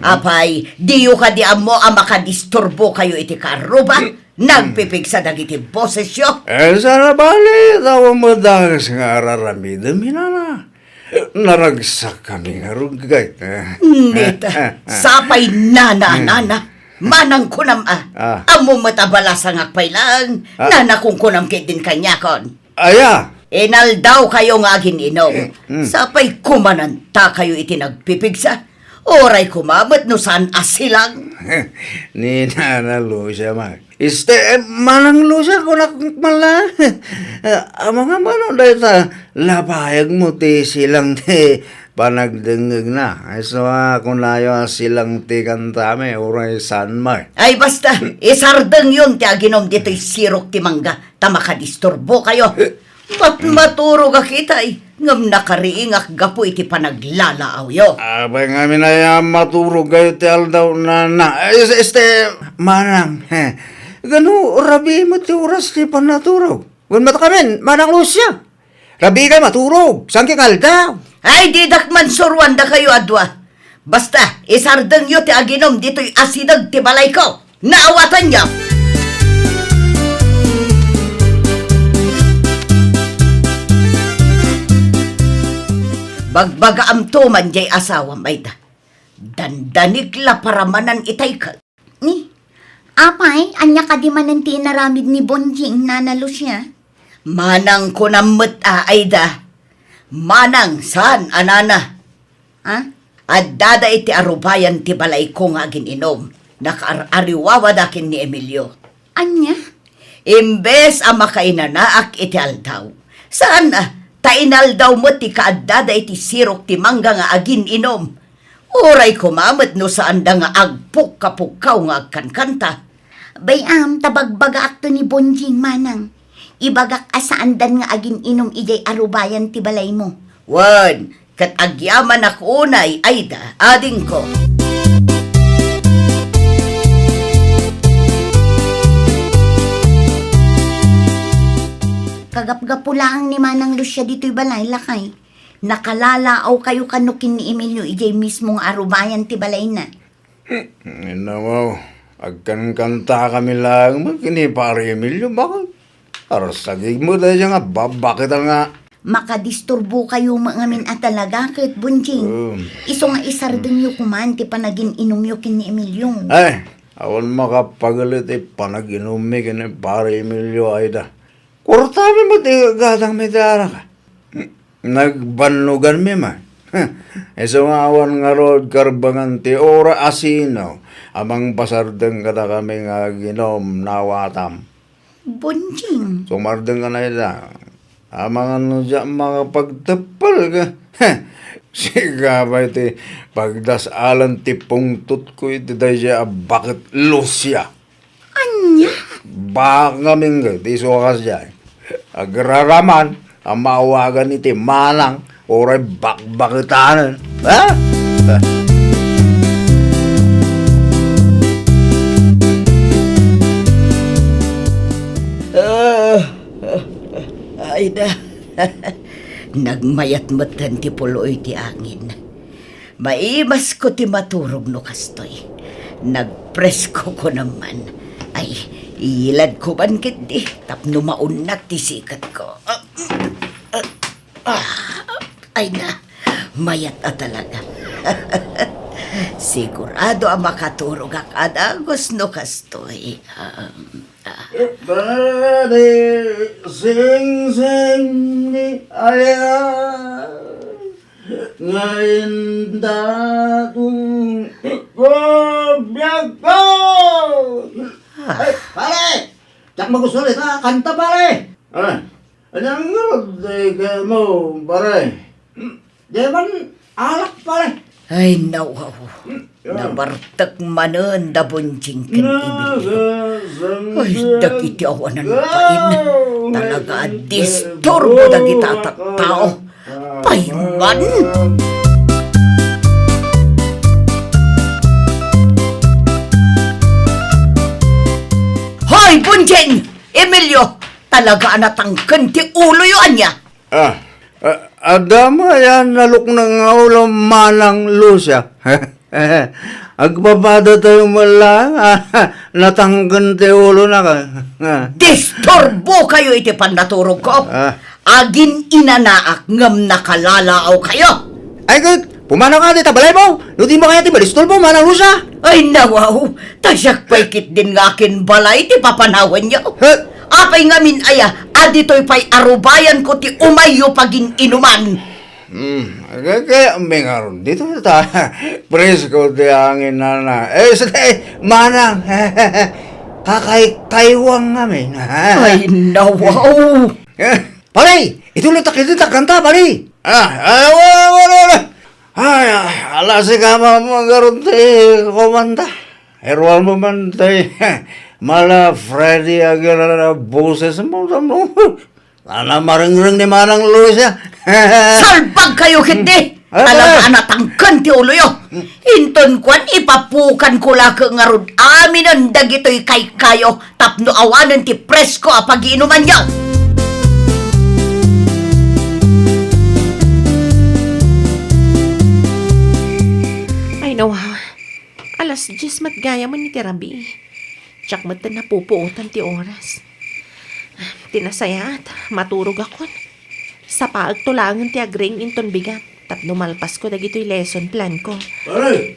Apay, diyo kadi ammo a makadisturbo kayo iti karuba? Nagpipigsa dagiti bosesyo? Eh, saan a bali, ta awan met dakes nga ar-aramidem, nana. Naragsak kami nga rugat. Neta, sapay nana, nana. Manang kunam a. Ah. Ammo met a balasangak pay laeng, ah, nana kunkunam ketdin kaniakon. Aya? Inaldaw kayo nga agin-inom. Mm. Sapay kumananta kayo iti nagpipigsa. Uray koma met no saan a silang. Ni Nana Lucia man. Este, eh, Manang Lucia, kunak man la. Ah, amangan man no dayta, labayag mo ti silang ti panagdengngegna. Isu a kunayo a silang ti kantami, uray saan man. Ay, basta, isardengyon ti aginom ditoy sirok ti mangga, ta makadisturbo kayo. Mat-, maturogak itay, ngem nakariingak gapu iti panaglalaawyo. Apay ngamin aya a maturog kayo ti aldaw, nana? Eh, es-, este, manang, he. Gano, rabii met ti oras ti pannaturog? Wen met kamin, Manang Lucia. Rabii kayo maturog, saan ket nga aldaw? Ay, didak man suroan dakayo a dua. Basta, isardengyo ti aginom ditoy asideg ti balayko. Naawatanyo! Bagbagaamto man jay asawam, Aida. Dandanig la paramanan itay ket. Ni, apay, ania kadi manen ti inaramid ni Bonjing, Nana Lucia? Manang kunam met a, Aida. Manang saan a nana. Ha? Addada iti arubayan ti balayko nga agin-inom. Nakaar-ariwawada ken ni Emilio. Ania? Imbes a makainanaak iti aldaw, saan a, ta inaldaw met ti kaaddada iti sirok ti mangga nga agin-inom. Uray koma met no saanda nga agpukkapukkaw nga agkankanta. Bay-am ta bagbagaakto ni Bonjing, manang. Ibagak a saandan nga agin-inom idiay arubayan ti balaymo. Wen, ket agyamanak unay, Aida, adingko. Kagapgapu laeng ni Manang Lucia ditoy balay, lakay. Nakalalaawkayo kano ken ni Emilio idiay mismo nga arubayan ti balayna. Innawaw, agkankantakami laeng met ken ni Pare Emilio, baket arsagik met daydiay nga babbaketan nga. Makadisturbokayo met ngamin a talaga ket, Bonjing. Um. Isu nga isardengyo koman ti panagin-inumyo ken ni Emilio. Ay, awan makapagel iti panag-inummi ken ni Pare Emilio, Aida. Kurtami met ti gadangmi ti arak. Nagbannoganmi man. Isu nga awan ngarud karbengan ti ura a sino a mangpasardeng kadakami nga aginom, nawatam. Bonjing. Sumardeng ka na ita. Amangan no diak makapagteppel ka. Sika pay ti pagdas-alan ti pungtotko iti daydiay a baket, Lucia. Ania? Baka ngamin nga, ti isu a kasdiay. Agraraman a maawagan iti manang uray bakbaketanen. Ha? Ah, ah, ah, Aida. Nagmayat metten ti puloy ti angin. Maimasko ti maturog no kastoy. Nagpresko ko naman. Ay, iladko man ketdi tapno maunat ti siketko. Ah, ah, ah, ay na, mayat a talaga. Sigurado a makaturogak a dagus no kastoy. Um, ah. Pare, singsing ni Aya. Nga indaton ko biag ko. Ah. Ay, pare! Diak magusto ita kanta, pare! Ah, anong ngarud di ka mo, pare? Di man alak, pare? Ay, nawaw. Nabartek manen da Bonjing ken Emilio. Ay, dagiti awanan bain. Talaga a disturbo dagita a tattao. Pay man. Hoy, Bonjing! Emilio! Talaga a natangken ti uloyo, ania? Ah, ah, adda met aya nalukneng nga ulo, Manang Lucia. Agpapadatayo met laeng, ah, natangken ti ulona ka. Disturbokayo iti pannaturogko. Ah. Agin-inanaak ngem nakalalaawkayo. Ay, ket, pumanaw ka dita balaymo. No dimo kayat ti madisturbo, Manang Lucia. Ay, nawaw. Ta siak pay ketdin nga akinbalay ti papanawanyo. He? Apay ngamin aya a ditoy pay a rubayanko ti umayyo pagin-inuman? Hmm, kay, kay, may ngarud dito ta. Presko ti angin, nana. Eh, sa, eh, manang. Kakay-, kaywang ngamin. Ay, nawaw. Eh, pare, ito lang takit ta kanta, pare. Ah, ah, wala, wala, wala. Ay, ah, ala si kama mo, ngarud ti kumanta. Erwal mo man tay, mala Freddy Aguilera boses mo, mo. Ana marengreng ni Manang Lucia. Salbag kayo, ketdi! Hmm. Talaga a natangken ti uloyo. Inton kuan, ipapukanko la ngarud aminen dagitoy kaykayo tapno awanen ti presko a pagiinumanyo. Ay, nawaw. Alas dies met gayamen iti rabii. Diak met napupuotan ti oras. Ti nasayaat, maturogakon. Sapaekto laengen ti agring inton bigat tapno malpasko dagitoy lesson planko. Pare!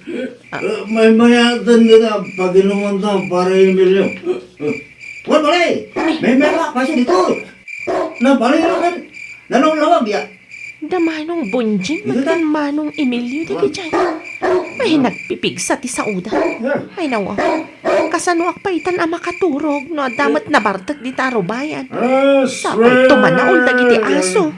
Ah. Eh, maymayaten dita paginumanto, Pare Emilio. Eh, eh. Wen, pare! Maymayat pay ditoy. Na, pare, ken nanunglawag ya. Da Manong Bonjing, ket ken Manong Emilio dagiti ay. Ay, nagpipigsa ti saoda. Ay, nawaw. Kasanoak pay itan a makaturog no adda met nabartek dita a rubayan? Sapay tumanaol dagiti aso.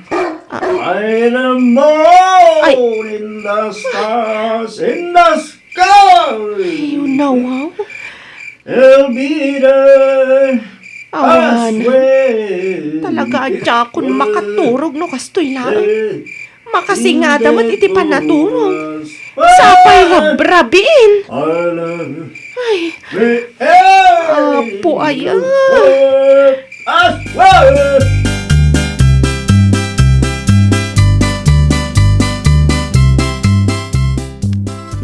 Ah. Ay, naman! Ay. In the stars, in the sky! Ay, nawaw. I'll be there. Awan. Talaga a diakon makaturog no kastoy laeng. Makasingada met iti panaturog. Sapay rabrabiin. Ay. Apo aya.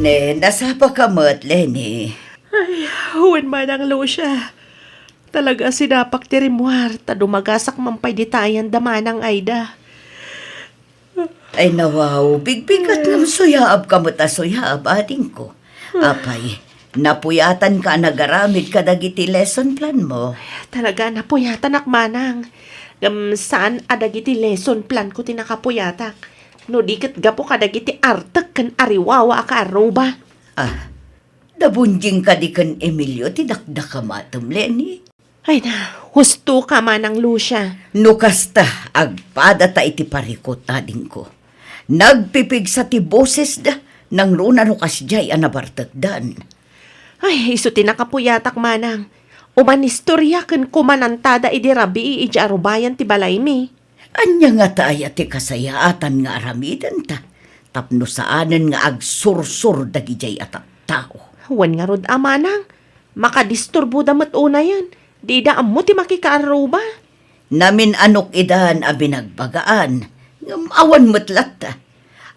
Ne, nasapa ka met, Leni? Ay, wen, Manang Lucia. Talaga a sinapak ti rimmuar, ta dumagasak man pay dita ayan da Manang Aida. Ay, nawaw, bigbigat ngem suyaab ka met a suyaab, adingko. Apay, napuyatanka a nagaramid kadagiti lesson plan mo? Talaga, napuyatanak, Manang. Ngem saan a dagiti lesson plan ko ti nakapuyatak. No di ket gapu kadagiti artek ken ariwawa a kaarruba. Ah, Da Bonjing kadi ken Emilio ti dakdakamatem, Leni? Ay na, husto ka, Manang Lucia. No kasta, agpadata iti parikut, adingko. Nagpipigsa ti bosesda, nangruna no kasdiay a nabartekdan. Ay, isu ti nakapuyatak, Manang. Umanistorya ken kumanantada idi rabii idiay arubayan ti balaymi. Ania ngata aya ti kasayaatan nga aramidenta tapno saanen nga agsursor dagidiay a tattao? Wen ngarud a, Manang, makadisturboda met unayen, dida ammo ti makikaarruba. Namin-anok idan a binagbagaan, ngem awan met latta.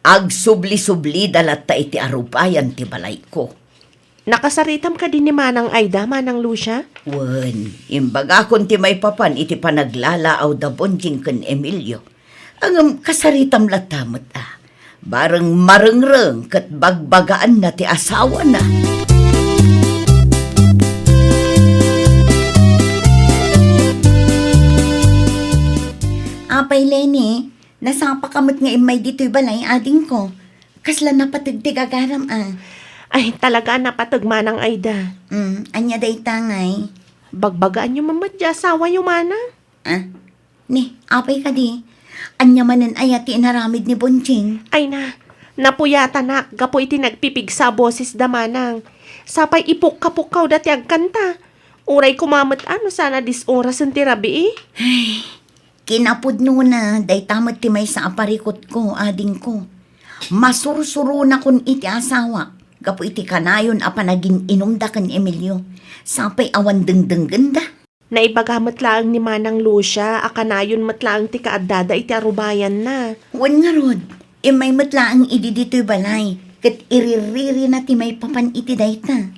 Agsubli-sublida latta iti arubayan ti balayko. Nakasaritam kadi ni Manang Aida, Manang Lucia? Wen, imbagakon ti maipapan iti panaglalaaw da Bonjing ken Emilio. Ngem kasaritam latta met a. Bareng marengreng ket bagbagaanna ti asawana. Apay, Leni, nasapaka met nga immay ditoy balay, adingko. Kasla napateg ti gagaram a? Ay, talaga a napateg, Manang Aida. Mm, ania dayta ngay? Bagbagaanyo man met ti asawayo, Manang. Ah? Ni, apay kadi? Ania manen aya ti inaramid ni Bonjing? Ay na, Napuyatanak gapu iti nagpipigsa a bosesda, manang. Sapay ipukkapukkawda ti agkanta. Uray koma met a no saan a dis-orasen ti rabii. Ay, kinapudnona, dayta met ti maysa a parikutko, adingko. Masursuronakon iti asawak gapu iti kanayon a panagin-inumda ken Emilio. Sapay awan dengdenggenda. Naibaga met laeng ni Manang Lucia a kanayon met laeng ti kaaddada iti arubayanna. Wen ngarud, immay met laeng idi ditoy balay, ket iriririna ti maipapan iti dayta.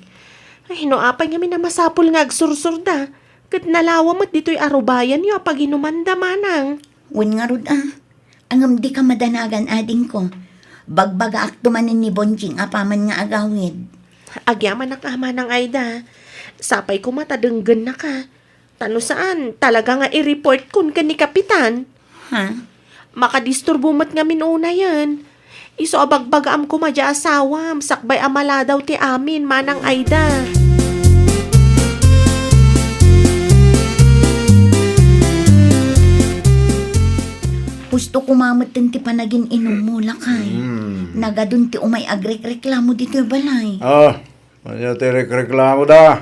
Ay, no apay ngamin a masapul nga agsursurda, ket nalawa met ditoy arubayanyo a paginumanda, manang. Wen ngarud a, ngem dika madanagan, adingko. Bagbagaakto manen ni Bonjing apaman nga agawid. Agyamanak a, Manang Aida. Sapay koma ta denggennaka. Ta no saan, talaga nga i-reportkon ken ni Kapitan. Ha? Makadisturbo met ngamin unayen. Isu a bagbagaam koma diay asawam, sakbay a maladaw ti amin, Manang Aida. Husto koma metten ti panagin-inummo, lakay. Hmm. Nagadun ti umay agrekreklamo ditoy balay. Ah, ania ti rekreklamoda?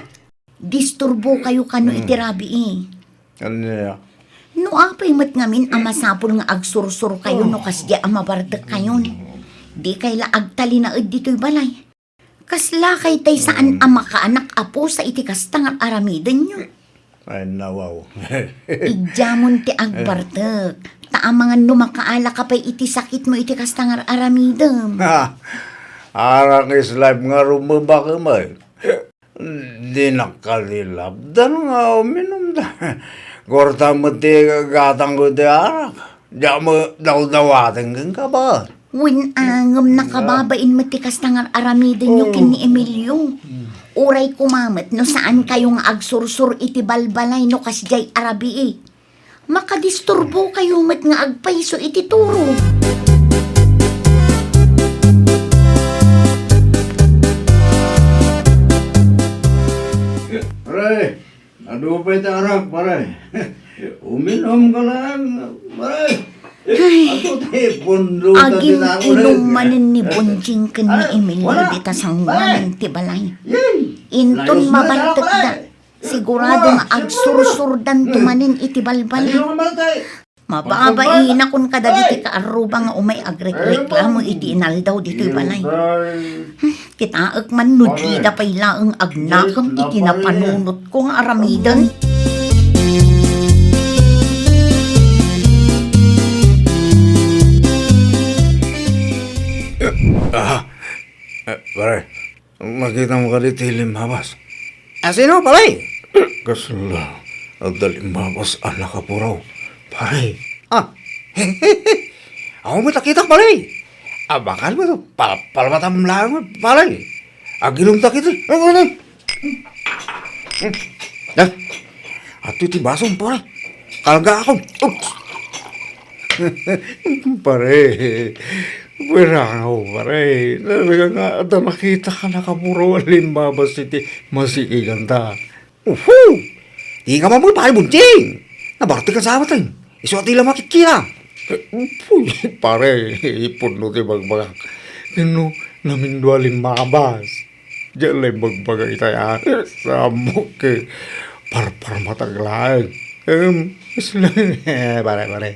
Disturbokayo kano iti rabii. Ania? No apay met ngamin a masapul nga agsursurkayo no kasdiay a mabartekkayon, dikay la agtalinaed ditoy balay. Kaslakay tay saan a makaanak a pusa iti kasta nga ar-aramidenyo? Ay, nawaw. Idiamon ti agbartek. Ta amangan no makaalaka pay iti sakitmo iti kasta nga ar-aramidem. Ha! Arak is life nga rumebak met. Di nakalilabdan nga uminumda. Kuarta met ti gatangko iti arak. Diak met dawdawaten kenka, ba? Wen a, ngem nakababain met ti kasta nga ar-aramidenyo ken ni Emilio. Uray koma met no saankayo nga agsursur iti balbalay no kasdiay a rabii. Makadisturbokayo met nga agpayso iti turo. Pare, adu pay ti arak, pare. Uminumka laeng, pare. Ay, adu ti pundo ta agin-inum manen ni Bonjing ken ni Emilio dita sangoanan ti balay. Inton mabartekda, sigurado nga agsursurdanto manen iti balbalay. Mababainakon kadagiti kaarruba nga umay agrekreklamo iti inaldaw ditoy balay. Hmm, kitaek man no dida pay laeng agnakem iti napanunotko nga aramiden. Ah, eh, pare. Nakita mo kadi ti limbabas? A, sino, pare? Kasla, adda limbabas a nakapuraw, pare. Ah. Awan met a kitak, pare. Abakan mo to. Pal-, palmatam laeng, pare. Aginumtak iti. Ano, ano? Hmm. Ah. Adtoy ti basom, pare. Kalga ako. Oops. Pare, pwera ako, pare. Talaga nga, adda nakitak a nakapuraw a limbabas iti masikiganta. Uhu! Di ka mamul, pare Bunting. Nabartek ka sa awaten. Isu a ti la makitkita. Uy, pare, ipudno ti bagbagak. Ken no, namindua limbabas. Diay lay bagbaga itay a. Samok, eh. Parparmatag laeng. Em, pare, pare.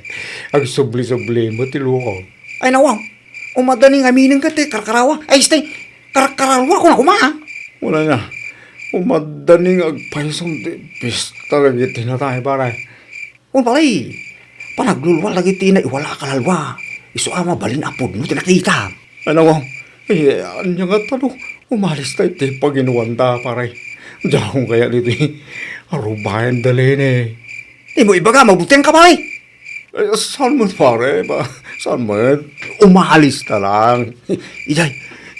Agsubli-subli mo ti luko. Ay, nawaw. Umadda ni nga aminen ket ti karkarawa. Ay, stay. Karkarawa, kuna kuma, ah. Wala na. Umadda ni nga agpayson ti pista dagiti natay, pare. O, pare, panaglulual dagiti naiwala a kalalua. Isu a mabalin a pudno ti nakita. Ano? Eh, ania nga tano? Umalis ta iti paginuanta, pare. Diakon kaya ditoy arubayan da lene. Di mo ibaga, mabutian ka, pare. Eh, saan mo, pare? Ba, saan mo? Umalis ta lang. Ijay,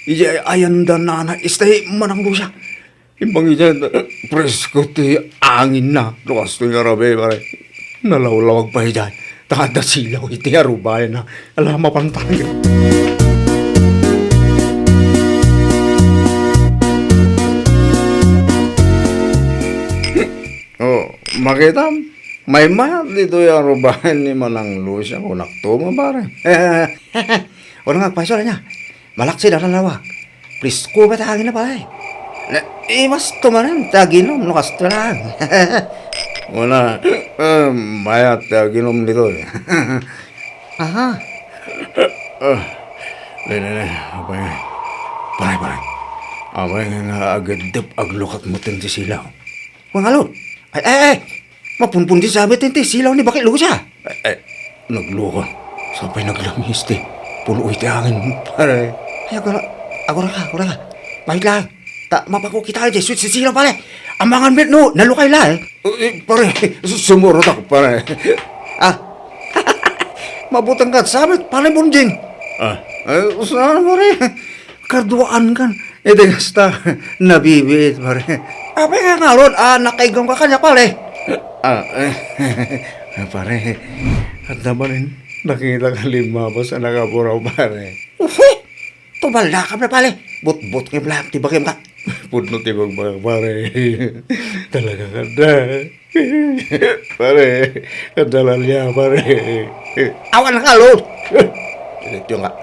ijay, ayan da nana, istay manang Lucia. Imbang ijay, presko ti anginna. No kastoy nga rabii, pare. Nalawlawag pay ijay. Ta adda silaw iti arubayanna. Ala, mapantag. Oh, makitam? Maymayat ditoy arubayan ni Manang Lucia, kunakto, pare. Wala nga agpayso, ania? Malaksid a nalawag. Presko met ti angin, pare. Na, imas to manen ti aginum no kasta laeng. Wen a, eh, mayat ti aginum ditoy. Aha. Ah, ne, ne, ne, apay nga. Pare, pare. Apay nga, nga ageddep, aglukat metten ti silaw. Wen ngarud. Ay, ay, ay. Mapunpun ti sabit ti silaw ni Baki Lucia. Ay, ay, nagluka. Sapay naglamis ti pul-oy ti angin, pare. Ay, agura, agura ka, agura ka. Bakit lang? Ta, mapakukita ka, Jesuit, si silaw, pare. Amangan met no, nalukay la, eh. Eh, pare, su-, sumurotak, pare. Ah. Mabuteng ka, sabit, pare, Bonjing. Ah. Eh, saan, pare? Kaduaan kan. Iti kasta, nabibiit, pare. Apay nga ngarud a nakaigum ka kaniak, pare? Ah, eh, pare, adda manen nakitak a limmabas a nakapuraw, pare. Uy! Tubal na ka, pare. Butbot nga black, ti bagim ka. Pudno ti bagbagak, pare. Talaga ka da. Pare, adda lalia, pare. Awan nga, Lord. Diretso nga.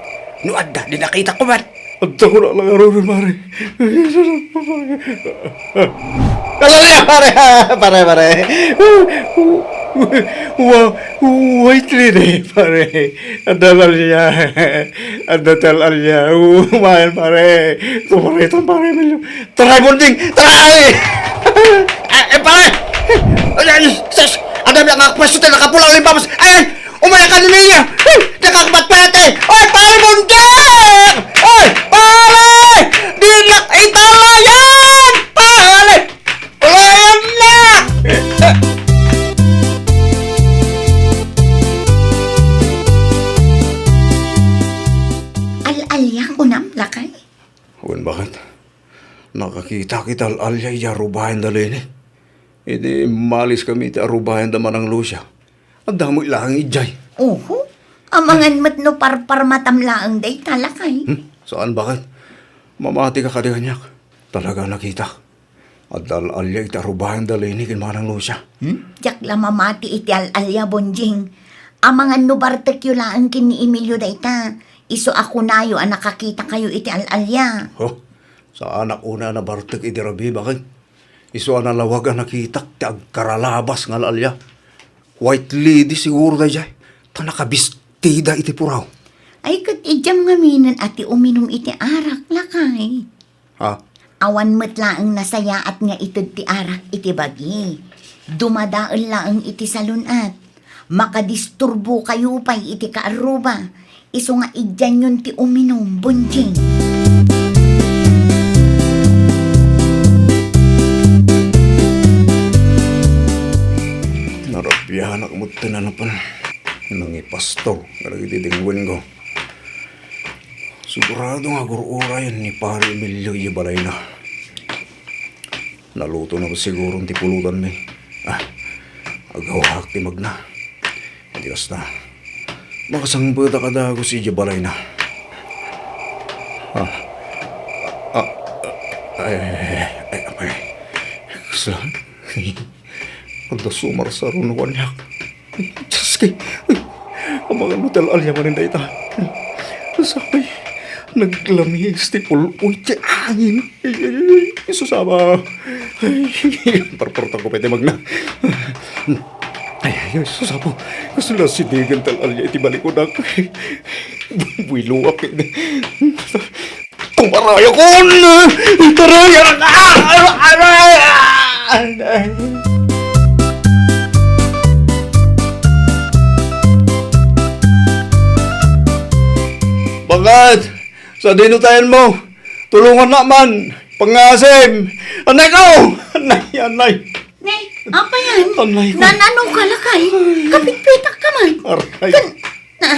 No adda, di nakita ko man. Adda ko na lang arunon, pare. Alalia, pare. Pare, pare. Wa-, wa-, white lady, pare. Adda lalia. Adda tal alia. Umayan, pare. Ito, pare. Ito, pare. Taray, Bonding! Taray! Ay, ay, pare! Ay, ay, sus! Adda mi nga pwesto tayo nakapula ang limbabas. Ay, ay! Umaya ka ni Mia! Ay, nakakapatpete! Ay, pare Bonding! Ay, pare! Di na italayan! Pare! Palayan na! Al-alia, kunam, lakay? Wen, bakit? Nakakitak iti al-alia idiay arubayan da Leni. Idi immalis kami iti arubayan da Manang Lucia, adda met laeng idiay. Oho, amangan met no parparmatam laeng dayta, lakay. Hmm? Saan, bakit? Mamati ka kadi kaniak. Talaga nakitak. Adda al-alia iti arubayan da Leni ken Manang Lucia. Hmm? Diak la mamati iti al-alia, Bonjing. Amangan no bartekyo laeng ken ni Emilio dayta, isu a kunayo a nakakitakayo iti al-alia. Huh? Saanak unay a nabartek idi rabii, bakit? Isu a nalawag a nakitak ti agkaralabas nga al-alia. White lady siguro daydiay, ta nakabistida iti puraw. Ay, ket idiam ngaminen a ti uminum iti arak, lakay. Ha? Awan met laeng nasayaat nga ited ti arak iti bagi. Dumadael laeng iti salun-at. Makadisturbokayo pay iti kaarruba. Isu nga idianyon ti uminum, Bonjing. Narabianak met ti nanapan. Nangipastor nga dagiti dengguenko. Sigurado nga agur-urayen ni Pare Emilio iti balayna. Nalutona met siguro ti pulutanmi. Ah, agawak ti magna. Iti kasta, makasangpetak a dagus iti balayna. Ah, ah, ah, ay, ay, ay, ay, apay. Kasla? Adda sumarsaruno kaniak. Dioski! Uy! Amangan no ti al-alia manen dayta. Sapay, naglamis ti pul-oy ti angin. Ay, ay, ay, ay, susama. Ay, parpartako pay ti magna. Ay, ay, ay, susapo. Kasla sidegen ti al-alia iti balikunak. Builuak. Tumaray akon! Taray! Aray! Aray! Bakit? Sadino tayan mo? Tulungan na man! Pangasim! Anay ko! Anay! Anay! Nay, apay yan? Anay ko. Nan-ano ka, lakay? Kapitpitak ka man. Aray. Kan, na,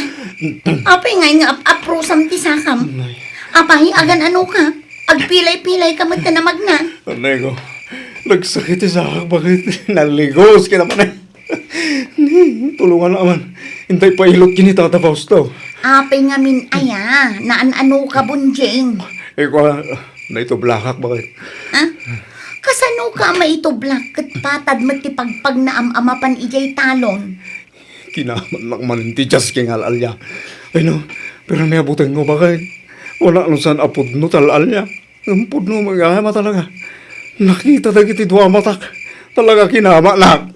apay nga nga ap-, aprusam ti sakam? Nay. Apay, agan-ano ka? Agpilay-pilay ka met ta namagna. Anay ko. Nagsakit ti sakak, bakit? Naligos ka naman eh. Tulungan na man. Intay pailot kini Tata Fausto. Apay ngamin aya, naan-ano ka, Bonjing? Eh, kwa, naitublakak, bakit? Ha? Kasano ka maitublak ket patad met ti pagpagnaam a mapan idiay talon? Kinamannak man ti Dios ken al-alia. Ay no, pero may abuteng ko, bakit? Wala no saan a pudno tal-alia. Ngem pudno met gayam a talaga. Nakita dagiti dua a matak. Talaga kinamanak.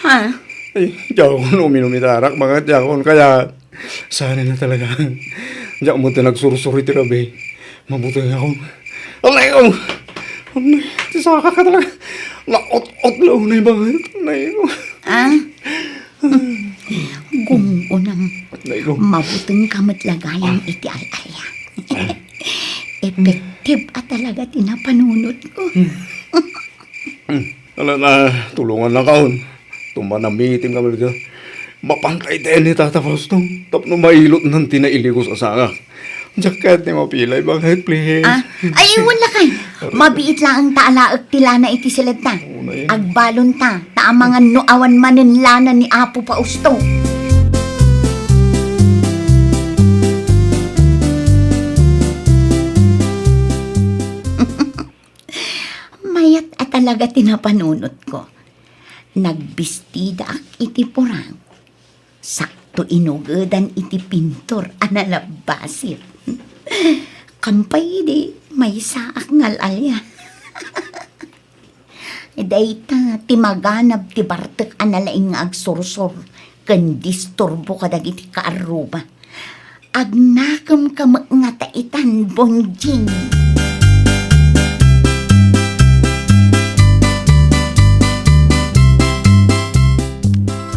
Ha? Ay, diakon uminum iti arak, bakit diakon kaya? Saan na talaga. Diak mo ti nagsursuri ti rabi. Mabuteng ako. Anay ko! Anay, ti saka ka talaga. Naot-ot la unay bakit. Anay ko. Ah? Gumgunam. Anay ko. Mabuteng ka met la gayam iti al-alia. Effective a talaga ti napanunot ko. Hmm. Ala na, tulongan na kaon. Tumanamitim ka, Malga. Mapantay tayo ni Tata Fausto. Tapno mailot nan ti nailigos a sangak. Diak kayat ni mapilay, bakit, please? Ah, ay, wala kay. Mabiit lang ang taalaek ti lana iti siled ta. Oo na yan. Agbalon ta, ta amangan no awan manen lana ni Apo Fausto. Mayat a talaga ti napanunot ko. Nagbistidaak iti purang. Sakto inugedan iti pintor a nalabbasir. Kampay idi, maysaak nga al-alia. Dayta ti maganab ti bartek a nalaing nga agsursur ken disturbo kadagiti kaarruba. Agnakemka met ngata itan, Bonjing.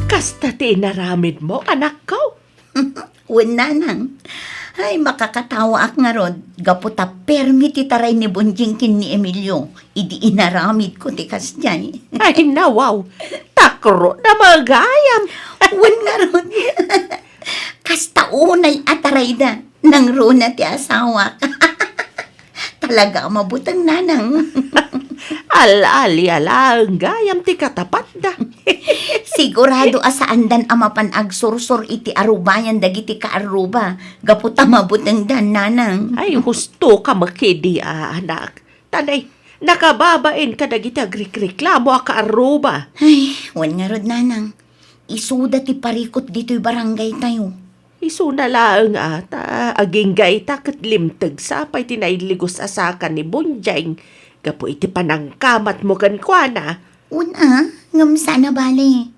Kasta ti inaramidmo, anakko? Wen, nanang. Ay, makakatawaak ngarud, gapu ta permi ti taray ni Bonjing ken ni Emilio idi inaramidko ti kasdiay. Ay, nawaw. Takro na magayam. Wen ngarud. Kasta unay a tarayda, nangruna ti asawak. Talaga a mabuteng, nanang. Al-alia laeng gayam ti katapatda. Sigurado a saandan a mapan agsursur iti arubayan dagiti kaarruba gapu ta mabutengdan, nanang. Ay, husto ka makidi a anak. Tanay, nakababain kadagiti agrikreklamo a kaarruba. Ay, wen ngarud, nanang. Isuda ti parikut ditoy barangay tayo. Isuna laeng a ta agingga ita ket limteg sa pay ti nailigos a saka ni Bonjing gapu iti panangkamatmo kenkuana. Una, ngem saan a bale.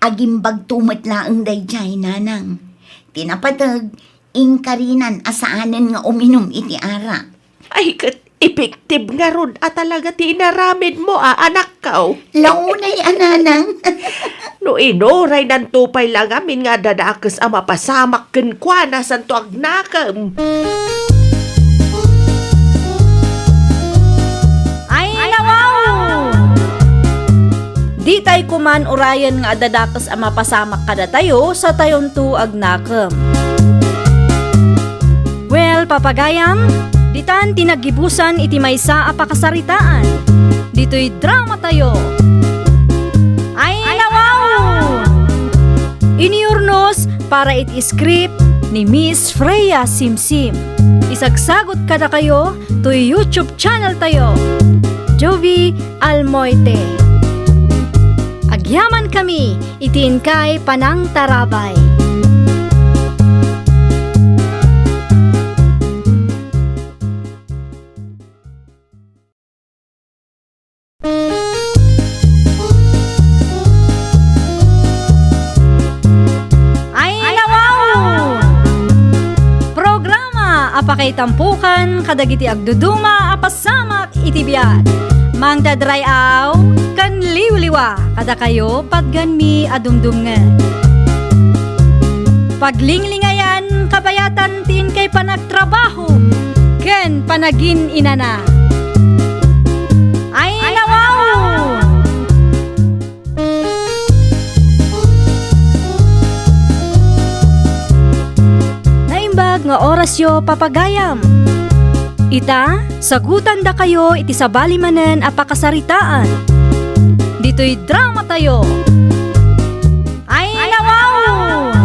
Agimbagto met laeng daydiay, nanang. Ti napateg, inkarinan a saanen nga uminum iti arak. Ay, ket epektibo ngarud a talaga ti inaramidmo a anakko. Launay a nanang. No inuray nanto pay la ngamin nga adda dakes a mapasamak kenkuana santo agnakem. Ay, nawaw! Ditay koman urayen nga adda dakes a mapasamak kadatayo satayonto agnakem. Well, papagayam, ditan ti naggibusan iti maysa a pakasaritaan. Ditoy dramatayo. Ay, nawaw! Iniurnos para iti script ni Miss Freya Simsim. Isagsagot kadakayo toy YouTube channel tayo, Jovie Almoite. Agyamankami iti inkay panangtarabay. Ay, nawaw! Programa a pakaitampukan kadagiti agduduma a pasamak iti biag. Mangdadray-aw ken liwliwa kadakayo patganmi a dumdumngeg. Paglinglingayan kabayatan ti inkay panagtrabaho ken panagin-inana. Ay, nawaw! Naimbag nga orasyo, papagayam. Ita, sagutandakayo iti sabali manen a pakasaritaan. Ditoy dramatayo. Ay, nawaw!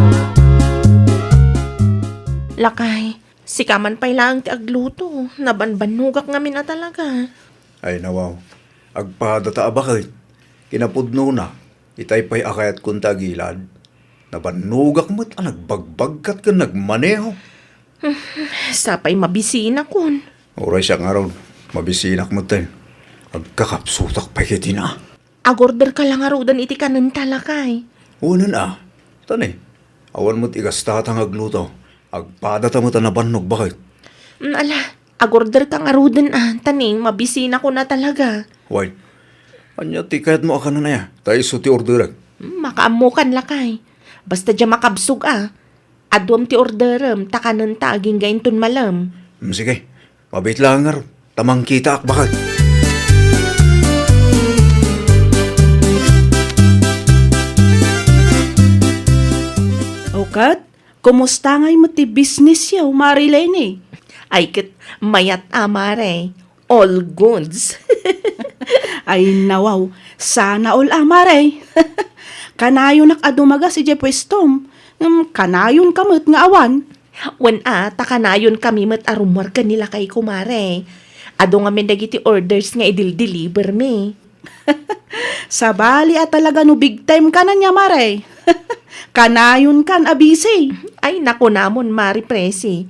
Lakay, sika man pay laeng ti agluto. Nabanbannogak ngamin a talaga. Ay, nawaw. Agpadata a baket. Kinapudnona, itay pay a kayatko ta agilad. Nabannogak met a nagbagbagkat ken nagmaneho. Sapay mabisinakon. Uray siak ngarud, mabisinak metten. Agkakapsutak pay ketdin a. Agorderka la ngaruden iti kanenta, lakay. Unen a. Tani, awan met igastata nga agluto. Agpadata met a nabannog, baket. Mm, ala, agorderka ngaruden a, tani, mabisinakon a talaga. Way, ania ti kayatmo a kanen aya? Ta isu ti orderek. Mm, makaammokan, lakay. Basta dia makabsog a. Aduam ti orderem, ta kanenta agingga inton malem. Mm, sige. Mabiit laeng ngarud, ta mangkitaak, baket. O ket, kumusta ngay met ti business yo, Mare Leni? Ay ket, mayat a, Mare. All goods. Ay, nawaw. Sana all a, Mare. Kanayonak a dumagas idiay puestom. Ngem kanayonka met nga awan. Wen a, ta kanayonkami met a rummuar ken ni lakayko, Mare. Adu ngamin dagiti orders nga idil-deliver mi. Sabali a talaga no big time kanen nia, Mare. Kanayonkan a busy. Ay, nakunamon, Mare Presi.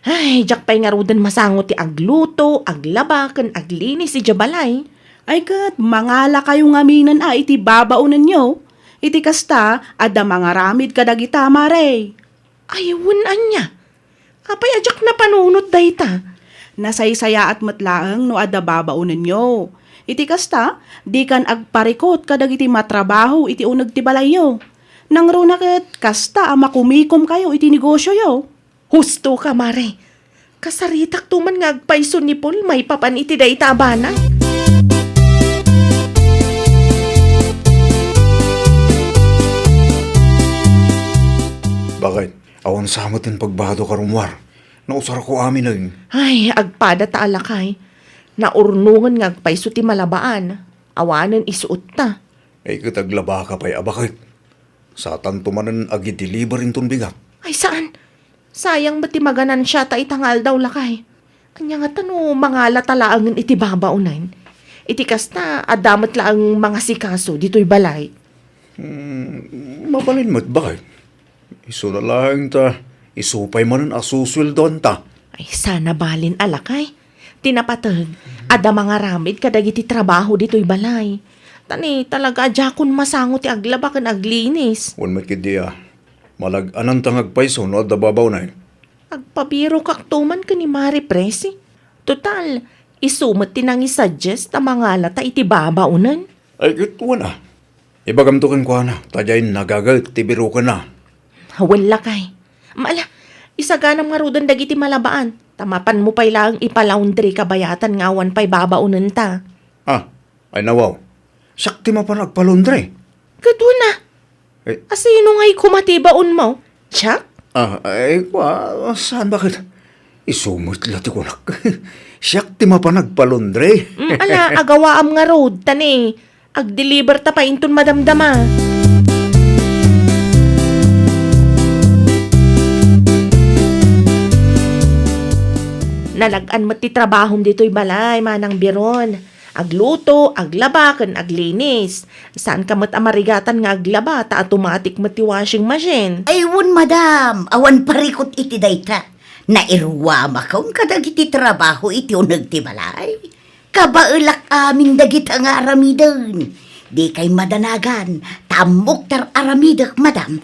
Ay, diak pay ngaruden masango ti agluto, aglaba, ken aglinis idiay balay. Ay ket, mangalakayo ngaminen a iti babaonenyo. Iti kasta, adda mangaramid kadagita, Mare. Ay, wen ania? Apay a diak napanunot dayta? Nasaysayaat met laeng no adda babaonenyo. Iti kasta, dikan agparikut kadagiti matrabaho iti uneg ti balayyo. Nangruna ket kasta a makumikomkayo iti negosioyo. Husto ka, Mare. Kasaritakto man nga agpayso ni Paul maipapan iti dayta a banag. Bakit? Awan sa met ti pagbadok a rummuar. Nausarko aminen. Ay, agpada ta a lakay. Naurnongen nga agpayso ti malabaan. Awanen isuotta. Ay, ket aglabaka pay a baket. Satanto manen agi-deliver inton bigat. Ay, saan? Sayang met ti maganansiata ita nga aldaw, lakay. Ania ngata no mangalata laengen iti babaonen? Iti kasta, adda met laeng mangasikaso ditoy balay. Hmm, mabalin met, baket. Isuna laeng ta, isu pay manen a susueldoanta. Ay, sana balin a lakay. Ti napateg, adda mangaramid kadagiti trabaho ditoy balay. Ta ni, talaga a diakon masango ti aglaba ken aglinis. Wen met ketdi a, malag-ananta nga agpayso no adda babaonen. Agpabirokakto man ken ni Mare Presi. Total, isu met ti nangisuggest a mangalata iti babaonen. Ay, ket wen a. Ibagamto kenkuana, ta diay nagaget ti birokenna. Wen lakay. Ala, isaganam ngaruden dagiti malabaan, ta mapanmo pay laeng ipa-laundry kabayatan nga awan pay babaonenta. Ah, ay nawaw. Siak ti mapan agpa-laundry. Ket wen a. Eh. A sino ngay koma ti baonmo? Siak? Ah, ay, kua, saan baket? Isu met la ti kunak. Siak ti mapan agpa-laundry. Mm, ala, agawaam ngarud, ta ni, agdeliver ta pay inton madamdama. Nalag-an met ti trabahom ditoy balay, Manang Biron. Agluto, aglaba, ken aglinis. Saanka met a marigatan nga aglaba, ta automatic met ti washing machine. Ay, wen, madam, awan parikut iti dayta. Nairuamakon kadagiti trabaho iti uneg ti balay. Kabaelak amin dagita nga aramiden. Dikay madanagan, ta ammok ti ar-aramidek, madam.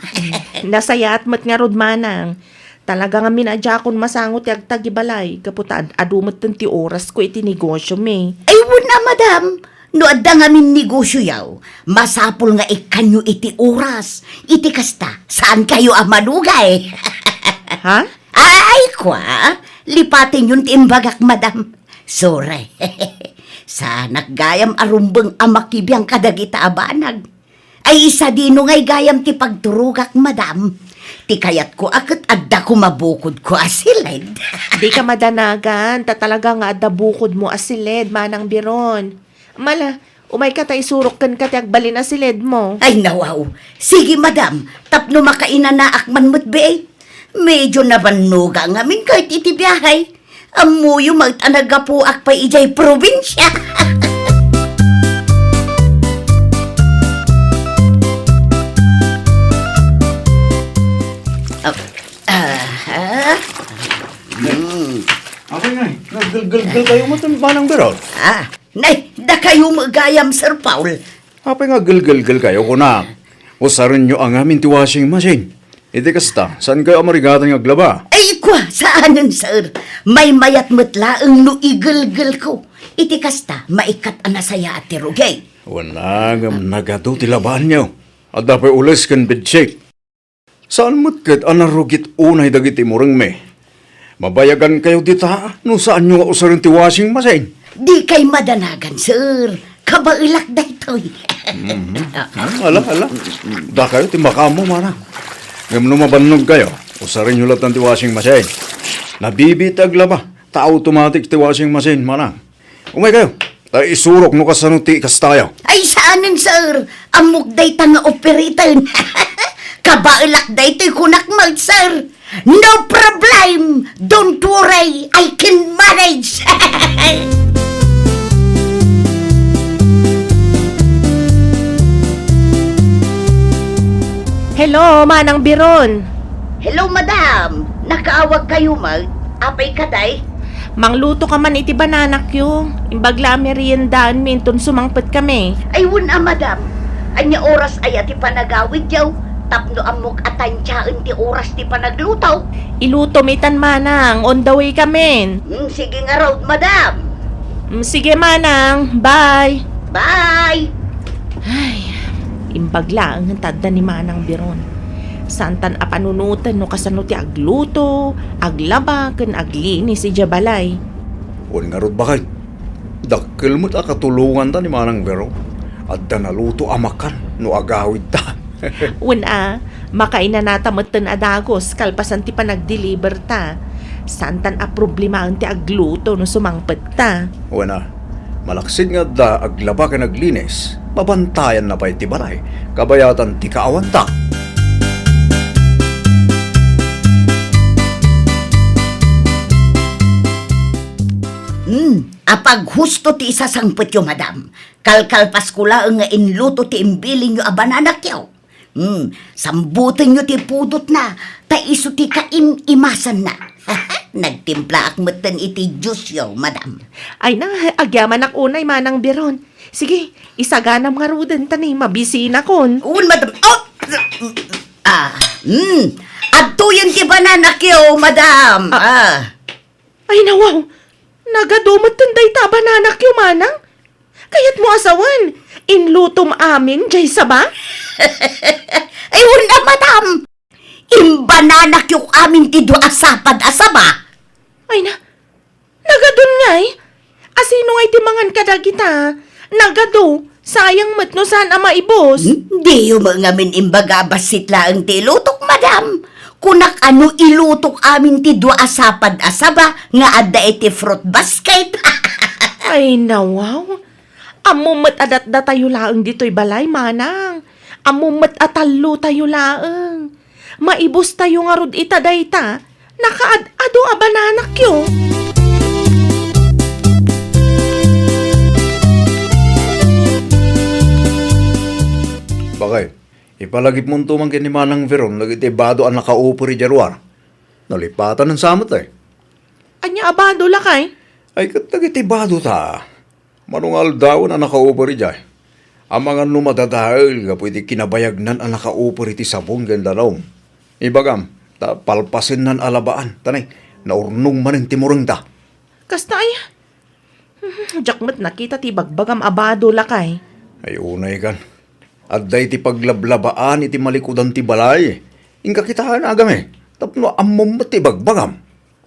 Nasayaat met ngarud, manang. Talaga ngamin a diakon masango ti agtagibalay, gapu ta ad-adu metten ti orasko iti negosio mi. Ay, wen a, madam. No adda ngamin negosioyo, masapul nga ikkanyo iti oras. Iti kasta, saankayo a malugay. Ha? Ay, kua, lipatenyon ti imbagak, madam. Sorry. Saanak gayam a rumbeng a makibiang kadagita a banag. Ay, sadino ngay gayam ti pagturogak, madam? Ti kayatko a ket adda koma bukodko a siled. Dika madanagan, ta talaga nga adda bukodmo a siled, Manang Biron. Mala, umayka ta isurok kenka ti agbalin a siledmo. Ay, nawaw. Sige, madam, tapno makainanaak man met, be. Medyo nabannoga ngamin kayat iti biahe. Ammoyo met a naggapuak pay idiay probinsia. Ah, ah, ah. Gelgelkayo met, Manang Biron. Ah, nay, dakayo met gayam, Sir Paul. Apay nga gelgelgelkayo, kunak? Usarenyo a ngamin ti washing machine. Iti kasta, saankayo a marigatan nga aglaba? Ay, kua, saanen, sir. Maymayat met laeng no igelgelko. Iti kasta, maikkat a nasayaat ti rugi. Wen a, ngem nagadu ti labaanyo. Adda pay ules ken bedsheet. Saan met ket a narugit unay dagiti imurengmi. Mabayagankayo dita no saanyo nga usaren ti washing machine. Dikay madanagan, sir. Kabaelak daytoy. Mhm. Ala, ala. Dakayo ti makaammo, manang. Ngem no mabannogkayo, usarenyo latta ti washing machine. Nabibiit ti aglaba, ta automatic ti washing machine, manang. Umaykayo, ta isurok no kasano ti ikastayo. Ay, saanen, sir. Ammok dayta nga operiten. Kabaelak daytoy, kunak met, sir. No problem. Don't worry. I can manage. Hello, Manang Biron. Hello, madam. Nakaawagkayo met. Apay kadi? Mangluto ka man iti bananakyo. Imbag la a meriendaenmi inton sumangpet kami. Ay, wen a, madam. Ania oras aya ti panagawidyo? Tapno ammok a tantiaen ti oras ti panagluto. Ilutom itan, manang. On the way kamin. Hmm, sige ngarud, madam. Mm, sige, manang. Bye. Bye. Ay, imbag laeng ta adda ni Manang Biron. Saantan a panunoten no kasano ti agluto, aglaba, ken aglinis idiay balay. Wen ngarud, baket. Dakkel met a katulonganta ni Manang Biron. Adda naluto a makan no agawidta. Wen a, makainanata metten a dagus kalpasan ti panagdeliverta. Saantan a problemaen ti agluto no sumangpetta. Wen a, malaksid nga adda aglaba ken aglinis, mabantayanna pay ti balay, kabayatan ti kaawanta. Hmm, apaghusto ti isasangpetyo, madam. Kalkalpasko laeng nga inluto ti imbilinyo a bananakyo. Hmm, sambutenyo ti pudotna, ta isu ti kaim-imasanna. Nagtimplaak metten iti juiceyo, madam. Ay na, agyamanak unay, Manang Biron. Sige, isaganam ngaruden ta ni mabisinakon. Wen, madam. Oh! Ah, hmm. Adtoyen ti bananakyo, madam. Ah. Ah. Ay, nawaw. Nagadu metten dayta a bananakyo, manang. Kayatmo a sawen, inlutom amin jay saba? Ay, wen a, madam. Imbananakyo amin ti dua a sapad a saba. Ay na, nagadun ngay? Asino ngay ti mangan kadagita? Nagadu, sayang met no saan a maibus. Hmm? Diyo met ngamin imbaga a bassit laeng ti ilutok, madam. Kunak a no ilutok amin ti dua a sapad a saba nga adda iti fruit basket. Ay, nawaw. Ammom met a datdatayo laeng ditoy balay, manang. Ammom met a tallotayo laeng. Maibustayo ngarud ita dayta, nakaad-adu a bananakyo. Bakay, ipalagipmonto man ken ni Manang Veron dagiti bado a nakauper idiay ruar. Nalipatan sa met, eh. Ania a bado, lakay? Ay, ket dagiti bado ta. Mano nga aldawen a nakauper idiay. Amangan no madadael gapu iti kinabayagnan a nakauper iti sabon ken danum. Ibagam, ta palpasennan a labaan, ta nay, naurnong manen ti murengta. Kasta aya? Diak met nakita ti ibagbagam a bado, lakay. Ay, unay kan. Adda iti paglablabaan iti malikudan ti balay. Inka kitaen, agami. Tapno ammom met ti ibagbagam.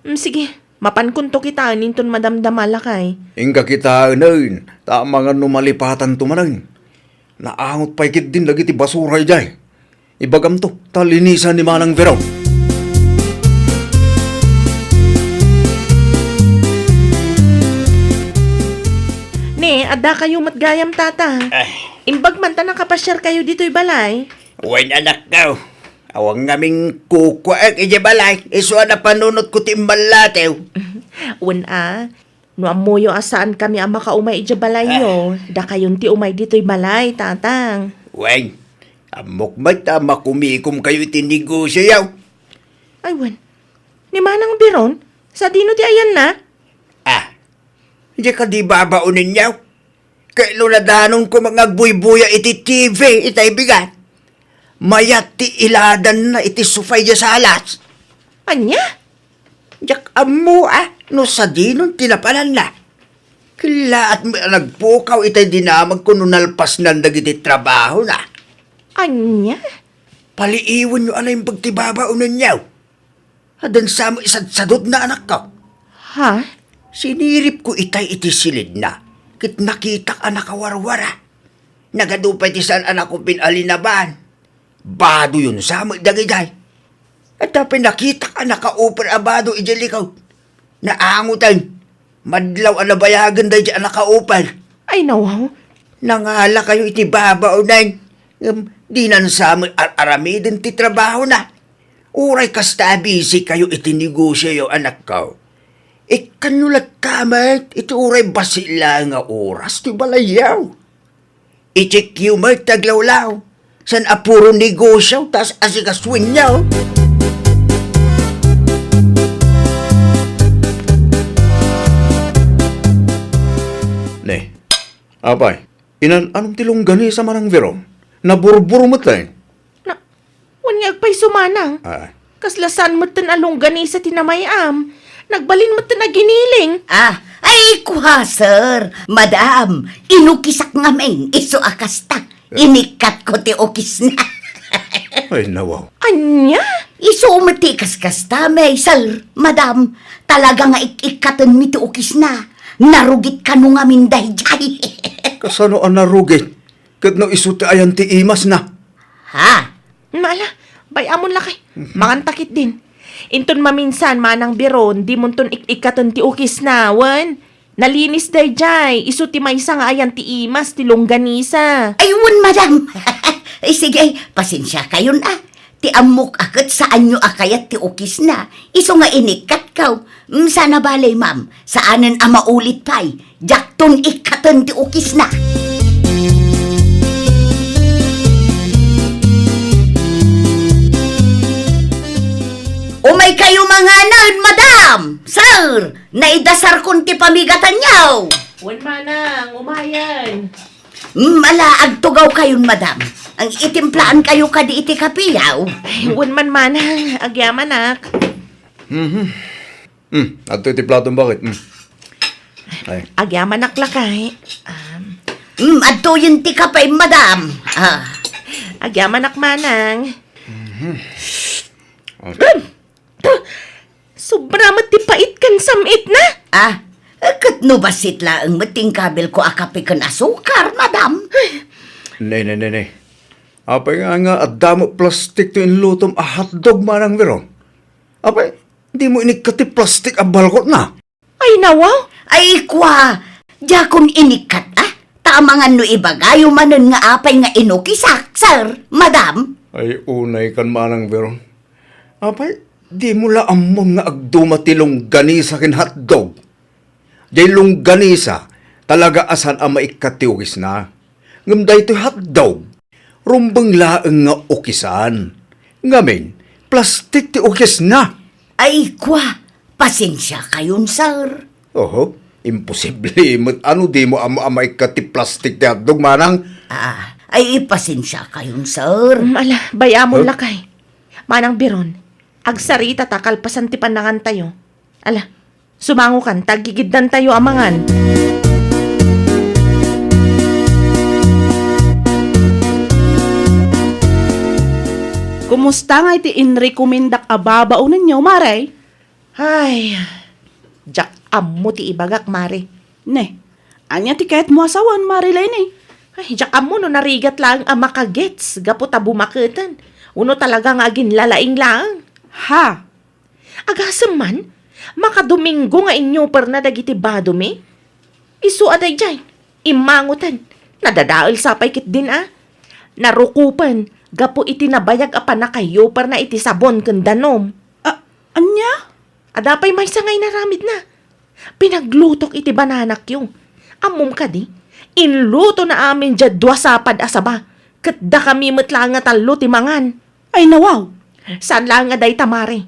Mm, sige, mapankonto kitaen inton madamdama, lakay. Inka kitaenen, ta amangan no malipatanto manen. Naangot pay ketdin dagiti basura idiay. Ibagamto, ta linisan ni Manang Vero. Ne, adda kayo met gayam, tata. Ay. Imbag man ta nakapasiar kayo ditoy balay. Wen, anakko. Awan ngamin kukuaek idiay balay, isu a napanunotko ti immallatew. Wen a, no ammoyo a saankami a makaumay idiay balayyo, dakayon ti umay ditoy balay, tatang. Wen, ammok met a makumikomkayo iti negosioyo. Ay, wen. Ni Manang Biron, sadino ti ayanna? Ah, Diay kadi babaonenyo? Ket no nadanonko nga agbuybuya iti T V itay bigat, mayat ti iladanna iti sofa idiay salas. Ania? Diak ammo a no sadinon ti napananna. Kellaat met a nagpukaw itay dinamagko no nalpasnan dagiti trabahona. Ania? Paliiwenyo a naimbag ti babaonenyo. Addan sa met isadsadutna, anakko. Ha? Siniripko itay iti silidna, ket nakitak a nakawarwara. Nagadu pay ti saan a nakupin a linaban. Badoyon sa met dagidiay. Adda pay nakitak a nakauper a bado idiay likod. Naangoten. Madlaw a nabayagen daydiay a nakauper. Ay, nawaw. Nangalakayo iti babaonen. Ngem dinan sa met ar-aramiden ti trabahona. Uray kasta a busy kayo iti negosioyo, anakko, ikkanyo latta met iti uray bassit laeng nga oras ti balayyo. I-checkyo met ti aglawlaw. Saan a puro negosio ta as-asikasoenyo. Ne, apay, inan-anom ti longganisa, Manang Veron? Naburbur met, eh. Na, wen nga agpayso, Manang. Ah. Kasla saan metten a longganisa ti namay-am. Nagbalin metten a giniling. Ah, ay, kua, sir, madam, inukisak ngamin, isu a kasta. Inikkatko ti ukisna. Ay, nawaw. Ania? Isu met ti kaskastami, sir, madam. Talaga nga ik-ikkatenmi ti ukisna. Narugit kano ngamin daydiay. Kasano a narugit? Ket no isu ti ayan ti imasna? Ha? Ala, bay-amon lakay. Manganta ketdin. Inton maminsan, Manang Biron, dimonton ik-ikkaten ti ukisna, wen? Nalinis daydiay, isu ti maysa nga ayan ti imas ti longganisa. Ay, wen, madam. Ay, sige, pasensiakayon a. Ti ammok a ket saanyo a kayat ti ukisna, isu nga inikkatko. Mm, sana bale, ma'am, saanen a maulit pay. Diakton ikkaten ti ukisna. Umaykayo manganen, madam, sir. Naidasarkon ti pamigatanyo. Wen, manang, umayen. Mm, ala, agtugawkayon, madam. Ang itimplaankayo kadi iti kapeyo. Ay, wen man, manang, agyamanak. Mhm. Mm, adto iti platom, bakit? Mm. Ay. Agyamanak lakay. Um. Mm, adtoyen ti kape, madam. Ah. Agyamanak, manang. Mhm. Oh. Sobra met ti pait ken sam-itna. Ah, ket no bassit laeng met ti inkabilko a kape ken asukar, madam. Ne, ne, ne, ne. Apay nga, nga adda met plastik ti inlutom a hotdog, Manang Veron? Apay, dimo inikkat ti plastik a balkotna? Ay, nawaw? Ay, kua, diakon inikkat, ah. Ta amangan no ibagayo manen nga apay nga inukisak, sir, madam. Ay, unay kan, Manang Veron. Apay, dimo la ammom nga agduma ti longganisa ken hotdog? Diay longganisa, talaga a saan a maikkat ti ukisna. Ngem daytoy hotdog, rumbeng laeng nga ukisan. Ngamin, plastik ti ukisna. Ay, kua, pasensiakayon, sir. Oho, imposible met a no dimo ammo a maikkat ti plastik ti hotdog, manang. Ah, ay, pasensiakayon, sir. Mm, ala, bay-amon lakay. Manang Biron, agsaritata kalpasan ti pannangantayo. Ala, sumangokan ta aggigiddantayo a mangan. Kumusta ngay ti inrekomendak a babaonenyo, Mare? Ay, diak ammo ti ibagak, Mare. Ne, ania ti kayatmo a sawen, Mare Leni? Ay, diak ammo no narigat laeng a makagets gapu ta bumaketen, wenno talaga nga aginlalaing laeng. Ha? Agasem man, makadomingo nga inyoperna dagiti badomi. Isu a daydiay, immangoten, nadadael sa pay ketdin a. Narukopen gapu iti nabayag a pannakayoperna iti sabon ken danum. A-, ania? Adda pay maysa nga inaramidna. Pinaglutok iti bananakyo. Ammom kadi, inlutona amin diay dua sapad a saba, ket dakami met laeng nga tallo ti mangan. Ay, nawaw! Saan laeng a dayta, Mare.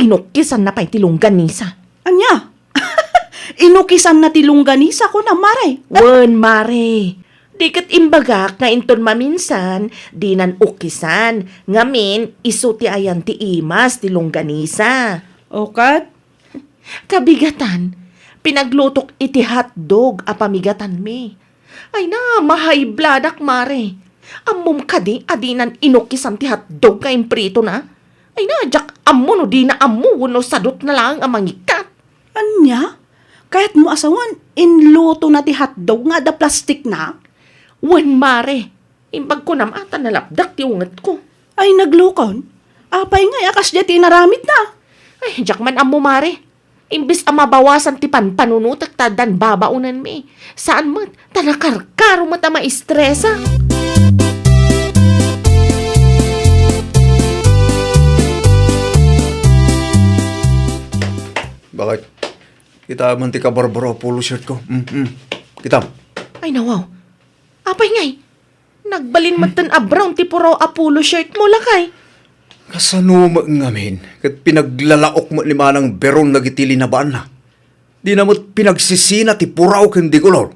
Inukkisanna pay ti longganisa. Ania? inukisanna ti longganisa, kunam, Mare. Wen, Mare. Di ket imbagak nga inton maminsan, dinan ukisan, ngamin isu ti ayan ti imas ti longganisa. O ket? Kabigatan, pinaglutok iti hotdog a pamigatanmi. Ay na, mahaibladak, Mare. Ammom kadi a dinan inukisan ti hotdog nga impritona? Ay na, diak ammo no dina ammo wenno sadutna laeng a mangikkat. Ania? Kayatmo a sawen, inlutona ti hotdog nga adda plastikna? Wen, Mare. Imbag kunam a ta nalapdak ti ungetko. Ay, naglukon? Apay ngay a kasdiay ti inaramidna? Ay, diak man ammo, Mare. Imbes a mabawasan ti panpanunotek ta addan babaonenmi, saan met, ta nakarkaro met a maistresak. Bakit? Kita man ti kabarbaro a polo shirt ko. Mm, mm. Kita. Ay, nawaw. Apay ngay? Nagbalin met ten a brown ti puraw a polo shirt mo, lakay. Kasano met ngamin ket pinaglalaok met ni Manang Veron dagiti linabaanna? Dina met pinagsisina ti puraw ken di kolor.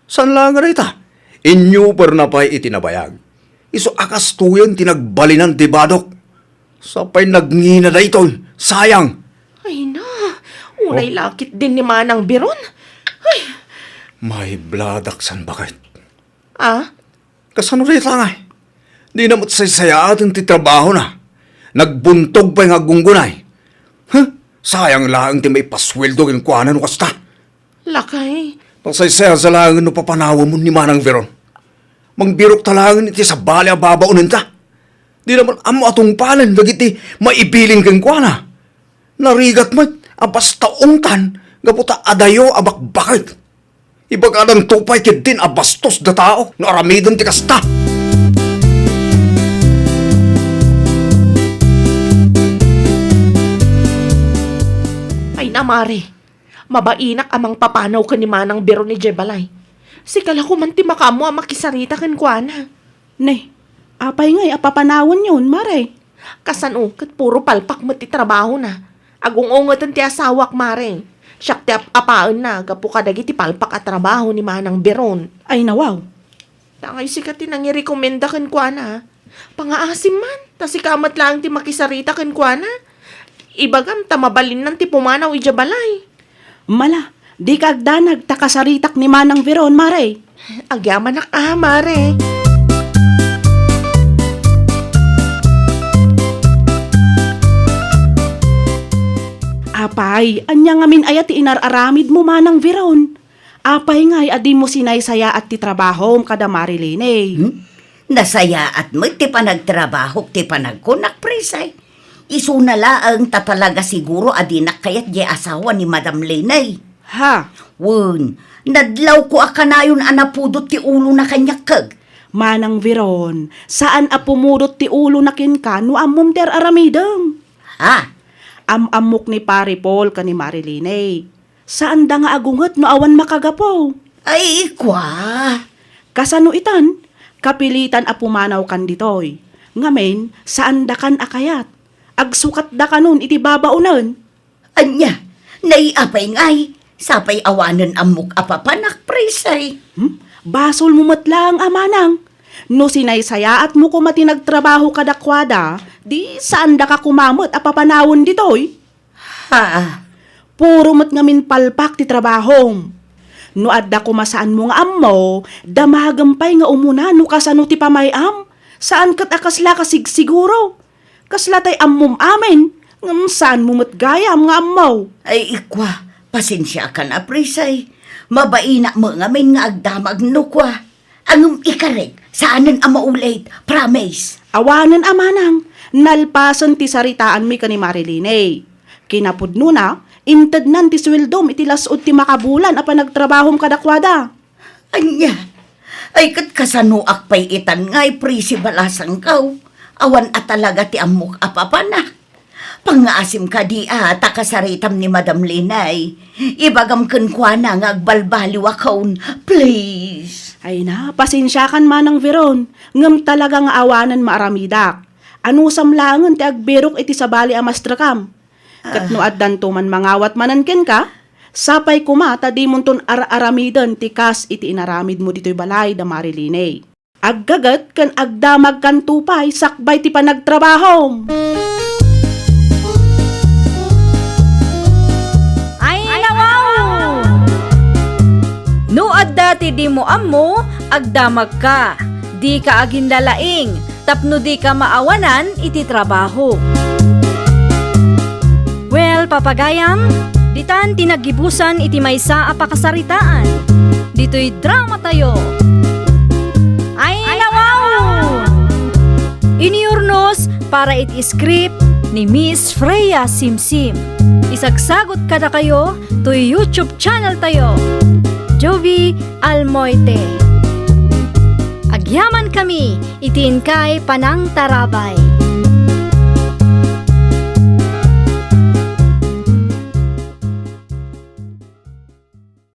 Saan laeng a dayta? Inyuperna pay iti nabayag. Isu a kastoyen ti nagbalinan ti badok. Sapay nagngina daytoy. Sayang! Ay na, unay Oh. lakit din ni Manang Veron. Ay! Maibladak san bakit? Ah? Kasano dayta ngay? Dina met saysayaaten ti trabahona. Nagbuntog pay nga aggunggunay. Huh? Sayang laeng ti maipasueldo kenkuana no kasta. Lakay. Pasaysayasa laeng no papanawemon ni Manang Veron. Mangbirokta laeng iti sabali a babaonenta. Dina met ammo a tungpalen dagiti maibilin kenkuana. Narigat met a basta ungtan gapu ta adayo a bakbaket. Ibagadanto pay ketdin a bastos da tao no aramiden ti kasta. Ay na, Mare. Mabainak a mangpapanaw ken ni Manang Veron idiay balay. Sika la koman ti makaammo a makisarita kenkuana. Ne, apay ngay a papanawenyon, Mare? Kasano ket puro palpak met ti trabahona. Agung-ungeten ti asawak, Mare. Siak ti ap-apaenna gapu kadagiti palpak a trabaho ni Manang Veron. Ay, nawaw. Dangay sika ti nangirekomenda kenkuana. Pangaasim man, ta sika met laeng ti makisarita kenkuana. Ibagam ta mabalinnan ti pumanaw idiay balay. Mala, dika agdanag ta kasaritak ni Manang Veron, Mare. Agyamanak a, Mare. Apay, ania ngamin aya ti inar-aramidmo, Manang Veron? Apay ngay a dimo sinaysayaat ti trabahom kada Marilene? Hmm? Nasayaat met ti panagtrabahok ti panagkunak, Prisay. Isuna laeng ta talaga siguro a dinak kayat diay asawa ni Madam Lenay. Ha? Wen, nadlawko a kanayon a napudot ti ulona kaniak keg. Manang Veron, saan a pumudot ti ulona kenka no ammom ti ar-aramidem. Ha? Am-ammok ni Pare Paul ken ni Marilene. Saanda nga agunget no awan makagapu. Ay, kua. Kasano itan? Kapilitan a pumanaw kan ditoy. Ngamin, saandakan a kayat. Agsukatdakanon iti babaonen. Ania, naiapay ngay? Sapay awanen ammok a papanak, Prisay. Hmm? Basolmo met laeng a manang. No sinaysayaatmo koma ti nagtrabaho kadakuada, di saandaka koma met a papanawen ditoy. Ha? Puro met ngamin palpak ti trabahom. No adda koma saanmo nga ammo, damagem pay nga umuna no kasano ti pamay-am. Saan ket a kasla kasigsiguro. Kasla tay ammom amin, ngem saanmo met gayam nga ammo. Ay, ikua, pasensiakan a, Prisay. Mabainak met ngamin nga agdamag no kua. Ngem ikarek, saanen a maulit, promise. Awanen a manang, nalpasen ti saritaanmi ken ni Marilene. Kinapudnona, intednan ti sueldom iti las-ud ti makabulan a panagtrabahom kadakuada. Ania? Ay, ket kasanoak pay itan ngay, Prisi, balasangko? Awan a talaga ti ammok a papanak. Pangngaasim kadi a ta kasaritam ni Madam Lenay. Ibagam kenkuana nga agbalbaliwakon, please. Ay na, pasensiakan, Manang Veron, ngem talaga nga awanen maaramidak. Anusam laengen ti agbirok iti sabali a mastrekam. Ket no addanto man mangawat manen kenka, Sapay koma ta dimonton ar-aramiden ti kas iti inaramidmo ditoy balay da Marilene. Aggaget ken agdamagkanto pay sakbay ti panagtrabahom. Ay, nawaw! No adda ti dimo ammo, agdamagka. Dika aginlalaing tapno dika maawanan iti trabaho. Well, papagayam, ditan ti naggibusan iti maysa a pakasaritaan. Ditoy drama tayo. Ay, nawaw! Inurnos para iti script ni Miss Freya Simsim. Isagsagot kadakayo toy YouTube channel tayo, Jovi Almoite. Agyaman kami iti inkay panangtarabay.